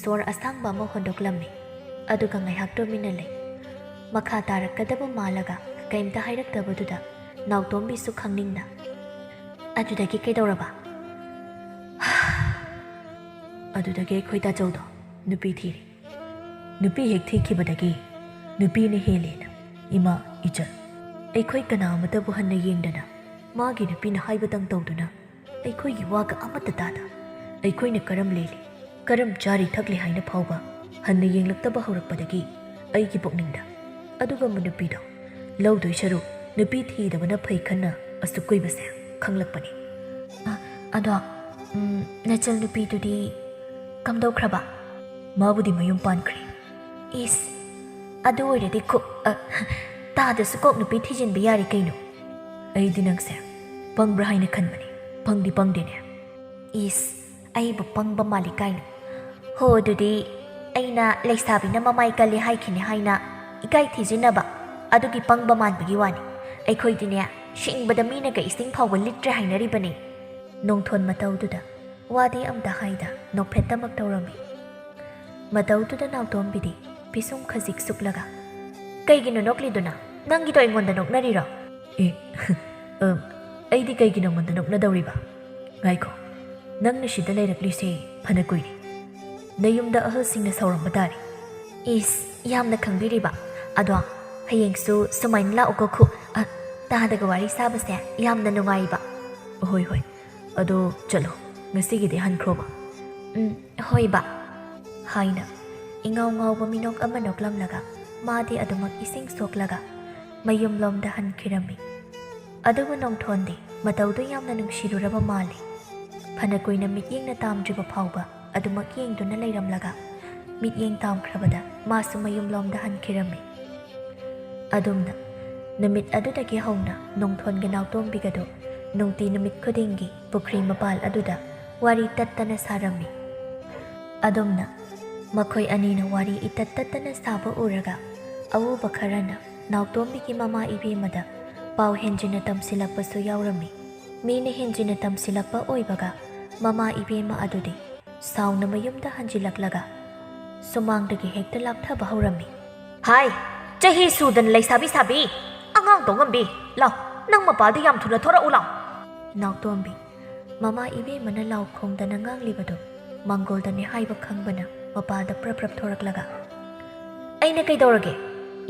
ꯁꯣꯔ ꯑꯁꯥꯡꯕ ꯑꯃ ꯍꯣꯟꯗꯣꯛꯂꯝꯃꯤ꯫ ꯑꯗꯨꯒ ꯉꯥꯏꯍꯥꯛ ꯇꯨꯃꯤꯟꯅ ꯂꯩ꯫ ꯃꯈꯥ ꯇꯥꯔꯛꯀꯗꯕ ꯃꯥꯜꯂꯒ ꯀꯩꯝꯇ ꯍꯥꯏꯔꯛꯇꯕꯗꯨꯗ ꯅꯥꯎꯇꯣꯝꯕꯤꯁꯨ ꯈꯪꯅꯤꯡꯅ, "ꯑꯗꯨꯗꯒꯤ ꯀꯩꯗꯧꯔꯕ?" ꯑꯗꯨꯗꯒꯤ ꯑꯩꯈꯣꯏ ꯇꯥꯆꯧꯗꯣ ꯅꯨꯄꯤ ꯊꯤꯔꯦ꯫ ꯅꯨꯄꯤ ꯍꯦꯛ ꯊꯤꯈꯤꯕꯗꯒꯤ ꯅꯨꯄꯤꯅ ꯍꯦꯜꯂꯦꯅ ꯏꯃꯥ, ꯏꯆꯜ, ꯑꯩꯈꯣꯏ ꯀꯅꯥ ꯑꯃꯠꯇꯕꯨ ꯍꯟꯅ ꯌꯦꯡꯗꯅ ꯃꯥꯒꯤ ꯅꯨꯄꯤꯅ ꯍꯥꯏꯕꯇꯪ ꯇꯧꯗꯨꯅ ꯑꯩꯈꯣꯏꯒꯤ ꯋꯥꯒ ꯑꯃꯠꯇ ꯇꯥꯗ ꯑꯩꯈꯣꯏꯅ ꯀꯔꯝ ꯂꯦꯜꯂꯤ, ꯀꯔꯝ ꯆꯥꯔꯤ ꯊꯛꯂꯤ ꯍꯥꯏꯅ ꯐꯥꯎꯕ ꯍꯟꯅ ꯌꯦꯡꯂꯛꯇꯕ ꯍꯧꯔꯛꯄꯗꯒꯤ ꯑꯩꯒꯤ ꯄꯨꯛꯅꯤꯡꯗ ꯑꯗꯨꯒꯨꯝꯕ ꯅꯨꯄꯤꯗꯣ ꯂꯧꯗꯣꯏ ꯁꯔꯨꯛ ꯅꯨꯄꯤ ꯊꯤꯗꯕꯅ ꯐꯩ ꯈꯟꯅ ꯑꯁꯨꯛ ꯀꯨꯏꯕꯁꯦ ꯈꯪꯂꯛꯄꯅꯤ꯫ ꯑ, ꯑꯗꯣ, ꯎꯝ, ꯅꯆꯜ ꯅꯨꯄꯤꯗꯨꯗꯤ ꯀꯝꯗꯧꯈ꯭ꯔꯕ? ꯃꯥꯕꯨꯗꯤ ꯃꯌꯨꯝ ꯄꯥꯟꯈ꯭ꯔꯦ꯫ ꯏꯁ, ꯑꯗꯨ ꯑꯣꯏꯔꯗꯤ ꯈꯨ-, ꯑ, ꯇꯥꯗꯁꯨ ꯀꯣꯛ ꯅꯨꯄꯤ ꯊꯤꯖꯤꯟꯕ ꯌꯥꯔꯦ ꯀꯩꯅꯣ꯫ ꯑꯩꯗꯤ ꯅꯪꯁꯦ ꯄꯪꯕ꯭ꯔꯥ ꯍꯥꯏꯅ ꯈꯟꯕꯅꯤ꯫ ꯄꯪꯗꯤ ꯄꯪꯗꯦꯅꯦ꯫ ꯏꯁ, ꯑꯩꯕꯨ ꯄꯪꯕ ꯃꯥꯜꯂꯤ ꯀꯥꯏꯅ꯫ ꯍꯣ, ꯑꯗꯨꯗꯤ ꯑꯩꯅ ꯂꯩꯁꯥꯕꯤꯅ ꯃꯃꯥꯏ ꯀꯜꯂꯤ ꯍꯥꯏꯈꯤꯅꯤ ꯍꯥꯏꯅ ꯏꯀꯥꯏ ꯊꯤꯖꯤꯟꯅꯕ, ꯑꯗꯨꯒꯤ ꯄꯪꯕ ꯃꯥꯟꯕꯒꯤ ꯋꯥꯅꯤ꯫ ꯑꯩꯈꯣꯏꯗꯤꯅꯦ, ꯁꯤꯡꯕꯗ ꯃꯤꯅꯒ ꯏꯁꯤꯡ ꯐꯥꯎꯕ ꯂꯤꯠꯇ꯭ꯔꯦ ꯍꯥꯏꯅꯔꯤꯕꯅꯤ꯫ ꯅꯣꯡꯊꯣꯟ ꯃꯇꯧꯗꯨꯗ ꯋꯥꯗꯤ ꯑꯝꯇ ꯍꯥꯏꯗ ꯅꯣꯛꯐꯦꯠꯇꯃꯛ ꯇꯧꯔꯝꯃꯤ꯫ ꯃꯇꯧꯗꯨꯗ ꯅꯥꯎꯇꯣꯝꯕꯤꯗꯤ ꯄꯤꯁꯨꯝ ꯈꯖꯤꯛ ꯁꯨꯛꯂꯒ, ꯀꯩꯒꯤꯅꯣ ꯅꯣꯛꯂꯤꯗꯨꯅ? ꯅꯪꯒꯤꯗꯣ ꯑꯩꯉꯣꯟꯗ ꯅꯣꯛꯅꯔꯤꯔꯣ? ꯑꯦ, ꯑ, ꯑꯩꯗꯤ ꯀꯩꯒꯤ ꯅꯉꯣꯟꯗ ꯅꯣꯛꯅꯗꯧꯔꯤꯕ? ꯉꯥꯏꯈꯣ, ꯅꯪꯅ ꯁꯤꯗ ꯂꯩꯔꯛꯂꯤꯁꯦ ꯐꯅ ꯀꯨꯏꯔꯦ꯫ ꯅꯌꯨꯝꯗ ꯑꯍꯜꯁꯤꯡꯅ ꯁꯥꯎꯔꯝꯕ ꯇꯥꯔꯦ꯫ ꯏꯁ, ꯌꯥꯝꯅ ꯈꯪꯕꯤꯔꯤꯕ꯫ ꯑꯗꯣ, ꯍꯌꯦꯡꯁꯨ ꯁꯨꯃꯥꯏꯅ ꯂꯥꯛꯎꯀꯣ ꯈꯨ-, ꯑ, ꯇꯥꯗꯒ ꯋꯥꯔꯤ ꯁꯥꯕꯁꯦ ꯌꯥꯝꯅ ꯅꯨꯡꯉꯥꯏꯕ꯫ ꯍꯣꯏ, ꯍꯣꯏ꯫ ꯑꯗꯣ ꯆꯠꯂꯣ, ꯉꯁꯤꯒꯤꯗꯤ ꯍꯟꯈ꯭ꯔꯣꯕ꯫ ꯎꯝ, ꯍꯣꯏ ꯕꯥ꯫ ꯍꯥꯏꯅ ꯏꯉꯥꯎ ꯉꯥꯎꯕ ꯃꯤꯅꯣꯛ ꯑꯃ ꯅꯣꯛꯂꯝꯂꯒ ꯃꯥꯗꯤ ꯑꯗꯨꯃꯛ ꯏꯁꯤꯡ ꯁꯣꯛꯂꯒ ꯃꯌꯨꯝꯂꯣꯝꯗ ꯍꯟꯈꯤꯔꯝꯃꯤ꯫ ꯑꯗꯨꯕꯨ ꯅꯣꯡꯊꯣꯟꯗꯤ ꯃꯇꯧꯗꯨ ꯌꯥꯝꯅ ꯅꯨꯡꯁꯤꯔꯨꯔꯕ ꯃꯥꯜꯂꯤ꯫ ꯐꯅ ꯀꯨꯏꯅ ꯃꯤꯠꯌꯦꯡꯅ ꯇꯥꯝꯗ꯭ꯔꯤꯕ ꯐꯥꯎꯕ ꯑꯗꯨꯃꯛ ꯌꯦꯡꯗꯨꯅ ꯂꯩꯔꯝꯂꯒ ꯃꯤꯠꯌꯦꯡ ꯇꯥꯝꯈ꯭ꯔꯕꯗ ꯃꯥꯁꯨ ꯃꯌꯨꯝꯂꯣꯝꯗ ꯍꯟꯈꯤꯔꯝꯃꯤ꯫ ꯑꯗꯨꯝꯅ ꯅꯨꯃꯤꯠ ꯑꯗꯨꯗꯒꯤ ꯍꯧꯅ ꯅꯣꯡꯊꯣꯟꯒ ꯅꯥꯎꯇꯣꯝꯕꯤꯒꯗꯨ ꯅꯨꯡꯇꯤ ꯅꯨꯃꯤꯠ ꯈꯨꯗꯤꯡꯒꯤ ꯄꯨꯈ꯭ꯔꯤ ꯃꯄꯥꯜ ꯑꯗꯨꯗ ꯋꯥꯔꯤ ꯇꯠꯇꯅ ꯁꯥꯔꯝꯃꯤ꯫ ꯑꯗꯨꯝꯅ ꯃꯈꯣꯏ ꯑꯅꯤꯅ ꯋꯥꯔꯤ ꯏꯇꯠ ꯇꯠꯇꯅ ꯁꯥꯕ ꯎꯔꯒ ꯑꯎꯕ ꯈꯔꯅ ꯅꯥꯎꯇꯣꯝꯕꯤꯒꯤ ꯃꯃꯥ ꯏꯕꯦꯝꯃꯗ ꯄꯥꯎ ꯍꯦꯟꯖꯤꯟꯅ ꯇꯝꯁꯤꯜꯂꯛꯄꯁꯨ ꯌꯥꯎꯔꯝꯃꯤ꯫ ꯃꯤꯅ ꯍꯦꯟꯖꯤꯟꯅ ꯇꯝꯁꯤꯜꯂꯛꯄ ꯑꯣꯏꯕꯒ ꯃꯃꯥ ꯏꯕꯦꯝꯃ ꯑꯗꯨꯗꯤ ꯁꯥꯎꯅ ꯃꯌꯨꯝꯗ ꯍꯟꯖꯤꯜꯂꯛꯂꯒ ꯁꯨꯃꯥꯡꯗꯒꯤ ꯍꯦꯛꯇ ꯂꯥꯛꯊꯕ ꯍꯧꯔꯝꯃꯤ꯫ ꯍꯥꯏ, ꯆꯍꯤ ꯁꯨꯗꯅ ꯂꯩꯁꯥꯕꯤ ꯁꯥꯕꯤ! ꯑꯉꯥꯡ ꯇꯣꯡꯉꯝꯕꯤ! ꯂꯥꯎ, ꯅꯪ ꯃꯄꯥꯜꯗ ꯌꯥꯝ ꯊꯨꯅ ꯊꯣꯔꯛꯎ ꯂꯥꯎ꯫ ꯅꯥꯎꯇꯣꯝꯕꯤ ꯃꯃꯥ ꯏꯕꯦꯝꯃꯅ ꯂꯥꯎ ꯈꯣꯡꯗꯅ ꯉꯥꯡꯂꯤꯕꯗꯨ ꯃꯪꯒꯣꯜꯗꯅꯤ ꯍꯥꯏꯕ ꯈꯪꯕꯅ ꯃꯄꯥꯜꯗ ꯄ꯭ꯔꯞ ꯄ꯭ꯔꯞ ꯊꯣꯔꯛꯂꯒ, ꯑꯩꯅ ꯀꯩꯗꯧꯔꯒꯦ?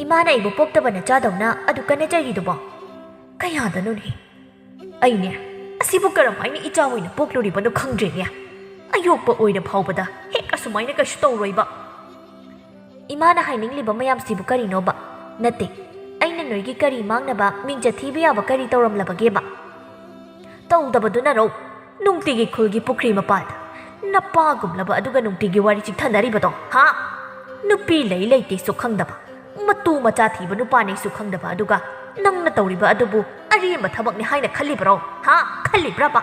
ꯏꯃꯥꯅ ꯑꯩꯕꯨ ꯄꯣꯛꯇꯕ ꯅꯆꯥꯗꯧꯅ ꯑꯗꯨ ꯀꯟꯅ ꯆꯩꯔꯤꯗꯨꯕꯣ? ꯀꯌꯥꯗꯅꯣꯅꯦ? ꯑꯩꯅꯦ, ꯑꯁꯤꯕꯨ ꯀꯔꯝꯍꯥꯏꯅ ꯏꯆꯥ ꯑꯣꯏꯅ ꯄꯣꯛꯂꯨꯔꯤꯕꯅꯣ ꯈꯪꯗ꯭ꯔꯦꯅꯦ꯫ ꯑꯌꯣꯛꯄ ꯑꯣꯏꯅ ꯐꯥꯎꯕꯗ ꯍꯦꯛ ꯑꯁꯨꯃꯥꯏꯅ ꯀꯩꯁꯨ ꯇꯧꯔꯣꯏꯕ꯫ ꯏꯃꯥꯅ ꯍꯥꯏꯅꯤꯡꯂꯤꯕ ꯃꯌꯥꯝꯁꯤꯕꯨ ꯀꯔꯤꯅꯣꯕ? ꯅꯠꯇꯦ, ꯑꯩꯅ ꯅꯣꯏꯒꯤ ꯀꯔꯤ ꯃꯥꯡꯅꯕ ꯃꯤꯡꯆꯠ ꯊꯤꯕ ꯌꯥꯕ ꯀꯔꯤ ꯇꯧꯔꯝꯂꯕꯒꯦꯕ? ꯇꯧꯗꯕꯗꯨꯅꯔꯣ ꯅꯨꯡꯇꯤꯒꯤ ꯈꯨꯜꯒꯤ ꯄꯨꯈ꯭ꯔꯤ ꯃꯄꯥꯜꯗ ꯅꯄꯥꯒꯨꯝꯂꯕ ꯑꯗꯨꯒ ꯅꯨꯡꯇꯤꯒꯤ ꯋꯥꯔꯤ ꯆꯤꯛꯊꯅꯔꯤꯕꯗꯣ, ꯍꯥ? ꯅꯨꯄꯤ ꯂꯩ ꯂꯩꯇꯦꯁꯨ ꯈꯪꯗꯕ, ꯃꯇꯨ ꯃꯆꯥ ꯊꯤꯕ ꯅꯨꯄꯥꯅꯦꯁꯨ ꯈꯪꯗꯕ ꯑꯗꯨꯒ ꯅꯪꯅ ꯇꯧꯔꯤꯕ ꯑꯗꯨꯕꯨ ꯑꯔꯦꯝꯕ ꯊꯕꯛꯅꯤ ꯍꯥꯏꯅ ꯈꯜꯂꯤꯕ꯭ꯔꯣ? ꯍꯥ? ꯈꯜꯂꯤꯕ꯭ꯔꯕ?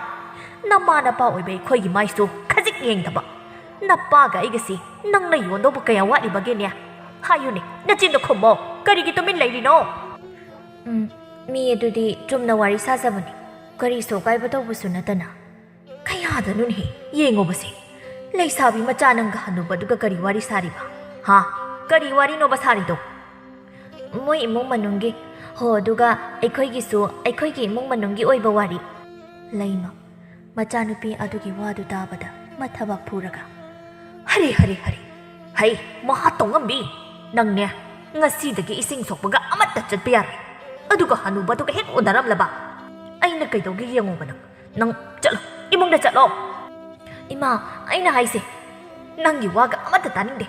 ꯅꯃꯥ ꯅꯄꯥ ꯑꯣꯏꯕ ꯑꯩꯈꯣꯏꯒꯤ ꯃꯥꯏꯁꯨ ꯈꯖꯤꯛ ꯌꯦꯡꯗꯕ, ꯅꯄꯥꯒ ꯑꯩꯒꯁꯤ ꯅꯪꯅ ꯌꯣꯟꯗꯧꯕ ꯀꯌꯥ ꯋꯥꯠꯂꯤꯕꯒꯦꯅꯦ? ꯍꯥꯏꯌꯨꯅꯦ, ꯅꯆꯤꯟꯗꯣ ꯈꯨꯝꯃꯣ꯫ ꯀꯔꯤꯒꯤ ꯇꯨꯃꯤꯟ ꯂꯩꯔꯤꯅꯣ? ꯎꯝ, ꯃꯤ ꯑꯗꯨꯗꯤ ꯆꯨꯝꯅ ꯋꯥꯔꯤ ꯁꯥꯖꯕꯅꯤ꯫ ꯀꯔꯤꯁꯨ ꯑꯀꯥꯏꯕ ꯇꯧꯕꯁꯨ ꯅꯠꯇꯅ꯫ ꯀꯌꯥꯗꯅꯣꯅꯦꯍꯦ, ꯌꯦꯡꯉꯣꯕꯁꯦ꯫ ꯂꯩꯁꯥꯕꯤ ꯃꯆꯥ ꯅꯪꯒ ꯍꯅꯨꯕꯗꯨꯒ ꯀꯔꯤ ꯋꯥꯔꯤ ꯁꯥꯔꯤꯕ? ꯍꯥ? ꯀꯔꯤ ꯋꯥꯔꯤꯅꯣꯕ ꯁꯥꯔꯤꯗꯣ? ꯃꯣꯏ ꯏꯃꯨꯡ ꯃꯅꯨꯡꯒꯤ, ꯍꯣ, ꯑꯗꯨꯒ ꯑꯩꯈꯣꯏꯒꯤꯁꯨ, ꯑꯩꯈꯣꯏꯒꯤ ꯏꯃꯨꯡ ꯃꯅꯨꯡꯒꯤ ꯑꯣꯏꯕ ꯋꯥꯔꯤ꯫ ꯂꯩꯃ, ꯃꯆꯥꯅꯨꯄꯤ ꯑꯗꯨꯒꯤ ꯋꯥꯗꯨ ꯇꯥꯕꯗ ꯃꯊꯕꯥꯛ ꯐꯨꯔꯒ, "ꯍꯔꯦ, ꯍꯔꯦ, ꯍꯔꯦ! ꯍꯩ, ꯃꯍꯥ ꯇꯣꯡꯉꯝꯕꯤ! ꯅꯪꯅꯦ, ꯉꯁꯤꯗꯒꯤ ꯏꯁꯤꯡ ꯁꯣꯛꯄꯒ ꯑꯃꯠꯇ ꯆꯠꯄ ꯌꯥꯔꯣꯏ꯫ ꯑꯗꯨꯒ ꯍꯅꯨꯕꯗꯨꯒ ꯍꯦꯛ ꯎꯅꯔꯝꯂꯕ ꯑꯩꯅ ꯀꯩꯗꯧꯒꯦ ꯌꯦꯡꯉꯣꯕ ꯅꯪ꯫ ꯅꯪ ꯆꯠꯂꯣ, ꯏꯃꯨꯡꯗ ꯆꯠꯂꯣ!" "ꯏꯃꯥ, ꯑꯩꯅ ꯍꯥꯏꯁꯦ, ꯅꯪꯒꯤ ꯋꯥꯒ ꯑꯃꯠꯇ ꯇꯥꯅꯤꯡꯗꯦ꯫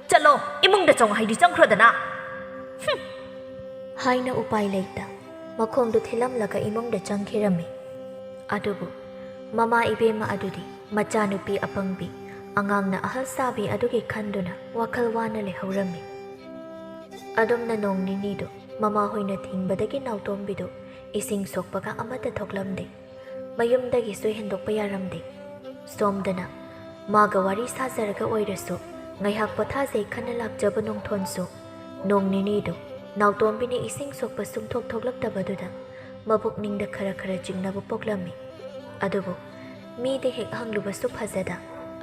ꯆꯠꯂꯣ, ꯏꯃꯨꯡꯗ ꯆꯪꯉꯣ ꯍꯥꯏꯗꯤ ꯆꯪꯈ꯭ꯔꯣꯗꯅ!" "ꯍꯨꯝ!" ꯍꯥꯏꯅ ꯎꯄꯥꯏ ꯂꯩꯇ ꯃꯈꯣꯡꯗꯨ ꯊꯤꯜꯂꯝꯂꯒ ꯏꯃꯨꯡꯗ ꯆꯪꯈꯤꯔꯝꯃꯤ꯫ ꯑꯗꯨꯕꯨ ꯃꯃꯥ ꯏꯕꯦꯝꯃ ꯑꯗꯨꯗꯤ ꯃꯆꯥꯅꯨꯄꯤ ꯑꯄꯪꯕꯤ, ꯑꯉꯥꯡꯅ ꯑꯍꯜ ꯁꯥꯕꯤ ꯑꯗꯨꯒꯤ ꯈꯟꯗꯨꯅ ꯋꯥꯈꯜ ꯋꯥꯅ ꯂꯩꯍꯧꯔꯝꯃꯤ꯫ ꯑꯗꯨꯝꯅ ꯅꯣꯡ ꯅꯤꯅꯤꯗꯨ ꯃꯃꯥꯍꯣꯏꯅ ꯊꯤꯡꯕꯗꯒꯤ ꯅꯥꯎꯇꯣꯝꯕꯤꯗꯨ ꯏꯁꯤꯡ ꯁꯣꯛꯄꯒ ꯑꯃꯠꯇ ꯊꯣꯛꯂꯝꯗꯦ꯫ ꯃꯌꯨꯝꯗꯒꯤꯁꯨ ꯍꯦꯟꯗꯣꯛꯄ ꯌꯥꯔꯝꯗꯦ꯫ ꯁꯣꯝꯗꯅ ꯃꯥꯒ ꯋꯥꯔꯤ ꯁꯥꯖꯔꯒ ꯑꯣꯏꯔꯁꯨ ꯉꯥꯏꯍꯥꯛ ꯄꯣꯊꯥꯖꯩ ꯈꯟꯅ ꯂꯥꯛꯆꯕ ꯅꯣꯡꯊꯣꯟꯁꯨ ꯅꯣꯡ ꯅꯤꯅꯤꯗꯨ ꯅꯥꯎꯇꯣꯝꯕꯤꯅ ꯏꯁꯤꯡ ꯁꯣꯛꯄ ꯁꯨꯡꯊꯣꯛ ꯊꯣꯛꯂꯛꯇꯕꯗꯨꯗ ꯃꯕꯨꯛꯅꯤꯡꯗ ꯈꯔ ꯈꯔ ꯆꯤꯡꯅꯕ ꯄꯣꯛꯂꯝꯃꯤ꯫ ꯑꯗꯨꯕꯨ ꯃꯤꯗ ꯍꯦꯛ ꯍꯪꯂꯨꯕꯁꯨ ꯐꯖꯗ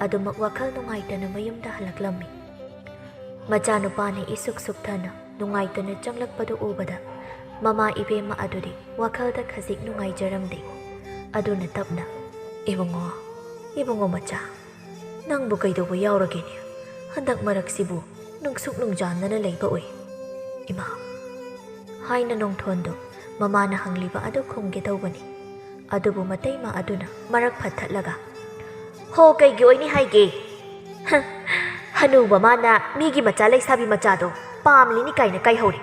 ꯑꯗꯨꯃꯛ ꯋꯥꯈꯜ ꯅꯨꯡꯉꯥꯏꯇꯅ ꯃꯌꯨꯝꯗ ꯍꯜꯂꯛꯂꯝꯃꯤ꯫ ꯃꯆꯥꯅꯨꯄꯥꯅ ꯏꯁꯨꯛ ꯁꯨꯛꯊꯅ ꯅꯨꯡꯉꯥꯏꯇꯅ ꯆꯪꯂꯛꯄꯗꯨ ꯎꯕꯗ ꯃꯃꯥ ꯏꯕꯦꯝꯃ ꯑꯗꯨꯗꯤ ꯋꯥꯈꯜꯗ ꯈꯖꯤꯛ ꯅꯨꯡꯉꯥꯏꯖꯔꯝꯗꯦ꯫ ꯑꯗꯨꯅ ꯇꯞꯅ, "ꯏꯕꯨꯡꯉꯣ, ꯏꯕꯨꯡꯉꯣ ꯃꯆꯥ, ꯅꯪꯕꯨ ꯀꯩꯗꯧꯕ ꯌꯥꯎꯔꯒꯦꯅꯦ? ꯍꯟꯗꯛ ꯃꯔꯛꯁꯤꯕꯨ ꯅꯨꯡꯁꯨꯛ ꯅꯨꯡꯖꯥꯟꯅꯅ ꯂꯩꯕ ꯎꯏ, ꯏꯃꯥ?" ꯍꯥꯏꯅ ꯅꯣꯡꯊꯣꯟꯗꯨ ꯃꯃꯥꯅ ꯍꯪꯂꯤꯕ ꯑꯗꯨ ꯈꯨꯝꯒꯦ ꯇꯧꯕꯅꯤ꯫ ꯑꯗꯨꯕꯨ ꯃꯇꯩꯃ ꯑꯗꯨꯅ ꯃꯔꯛ ꯐꯠꯊꯠꯂꯒ, "ꯍꯣ, ꯀꯩꯒꯤ ꯑꯣꯏꯅꯤ ꯍꯥꯏꯒꯦ? ꯍ, ꯍꯅꯨꯕ ꯃꯥꯅ ꯃꯤꯒꯤ ꯃꯆꯥ ꯂꯩꯁꯥꯕꯤ ꯃꯆꯥꯗꯣ ꯄꯥꯝꯂꯤꯅꯤ ꯀꯥꯏꯅ ꯀꯥꯏꯍꯧꯔꯦ꯫